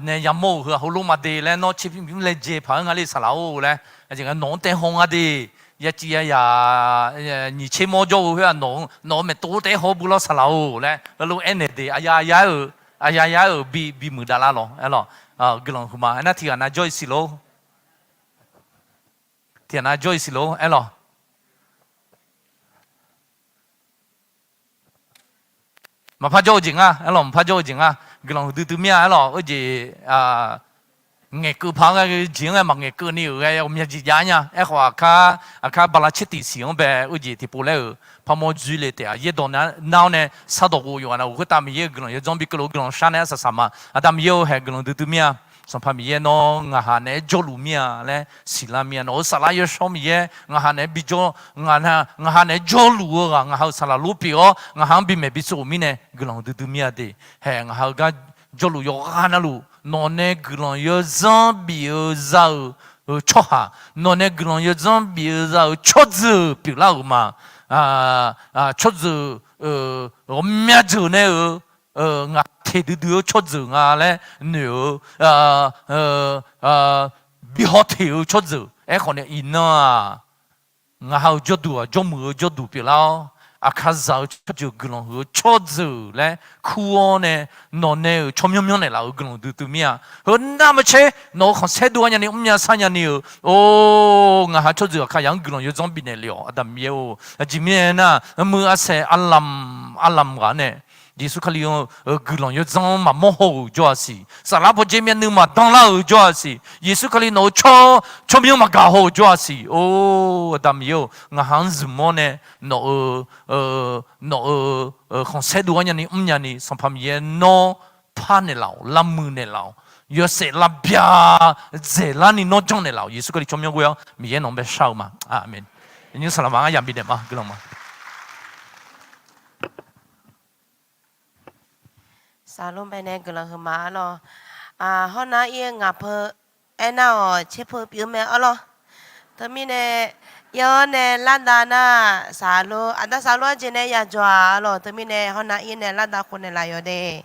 nae yamawr-euq heu-aq heulof ma de laer, nawr tserbymr bymr laejae paq-aer nga le saqlaq-or laer, aqjeq nga nawq-anr taev haw nga de. Yaciv yayaq nyiq tser mawr jawr-eu khoer-aq, nawq-eu maeqtov taef-aer haw beu lawr saqlaq-or laer, lalof aernaeq de, aqyar yar-euq, aqyar yar-euq bi, bimuiq davlar lawq, aerlawq. Guiqlanq huiqma aernar tiqghaq nav jawr-ir siq lor. Tiqghaq nav jawr-ir siq lor, aerlawq. Maqpar jawr-eu jeq nga, aerlawq, maqpar jawr-eu jeq nga. Guiqlanq huiqdui dui mir-a, aerlawq, urjeq ngaeqkeuv paq-anr ghae jeq-anr ghae maqngaeq keuvni-euq ghae ghawqmya jeq jav nya. Aerkhawf aqkar, aqkar bala tser tiq siq-anr bae urjeq tiqpov laer-euq parmawr dzoerle taef-a. Yaerdawq nar-awr nae sardawq ghof yawqghaq navluf khoertav Miqyaer-euq guiqlanq yawdzanr bi keuvlof-eu guiqlanq shar nae arsaq saq ma. Aqda Miqyaer-or, haeq guiqlanq duidui mir-a. Sanqpaq Miqyaer nawr ngaqha naeq-aer jawrluf mir-a laer siqlar mir-a. Nawq-euq saflar yawshawr Miqyaer ngaqha naeq-aer bijawr, ngaqha naeq-aer jawrluf-eu ghaq ngaqha-euq saqlaq lor pyeuf-awr ngaqha-anr bimaeq bitsov-euq mirnae guiqlanq duidui mir-a de. Haeq ngaqha-eu gar jawrluf yawqghaq navluf nawq nae guiqlanq yawdzanr bif-eu za-euq tsawrhaq, nawq nae guiqlanq yawdzanr bif-eu za-euq tsawrjeuq pyeuflar-euq ma. Tsawrjeuq ghawqmya jeuq nae-euq ngaq teq duidui-eu tsawrjeuq nga laer noeq-eu, bihaw teq-eu tsawrjeuq. Aerkhawf nae iqnan-aq, ngaqha-euq jawrduq-aq jawrmuiq-eu jawrduq pyeuflar-awr, Aqkaqzaq-euq tsawrjeuq guiqlanq huiq-eu tsawrjeuq laer kur-awr nae, nawq nae-euq tsawrmyanr myanr naeqlaf-euq guiqlanq duidui mir-a. Heu nar maqtser, nawq-euq khanqsaer dov-aer nyani mrnya sar nyani-euq, or, ngaq ha tsawrjeuq Aqkaqzaq-anr guiqlanq yawdzanr bifnaeq le-awq. Aqda Miqyaer-or, aqjeq mirnae aernar, mr-eu arsaer arlamq arlamq ghaq nae, Yeqsur Kali-euq guiqlanq yawdzanr maqmawr haw-euq jawr-a siq. Saflar pawdzer myavnuiv maqdanlar-euq jawr-a siq. Yeqsur Kali nawq-euq tsawr tsawrmyanr maqgaq haw-euq jawr-a siq. Or, Aqda Miqyaer-or, ngaq ha-anr zmq-awr nae, nawq-euq nawq-euq khanqsaer dov-aer nyani mrnya ni, Sanqpaq Miqyaer nawr par naeqlaf-awq, lavmuiq naeqlaf-awq, yawshaef lavbya dzaeqlar ni nawr janr naeqlaf-awq. Yeqsur Kali tsawrmyanr ghoe-awr Miqyaer nawq-anr bae shar-eu ma. Aqmeq. Nymr saqlaq maqanr yamq bifnaeq ma, guiqlanq ma. Saqlor bae nae guiqlanq huiqma arlawr. Hawr nar ir-eu ngaq peu aernar-awq, tserpeu pyeuf-eu mae arlawr. Teumirnae, yawr nae lardav nar, saqlor, aqda saqlor arjeq nae yajawq-aq arlawr. Teumirnae hawr nar ir nae lardav khof naeqlaf yawq de.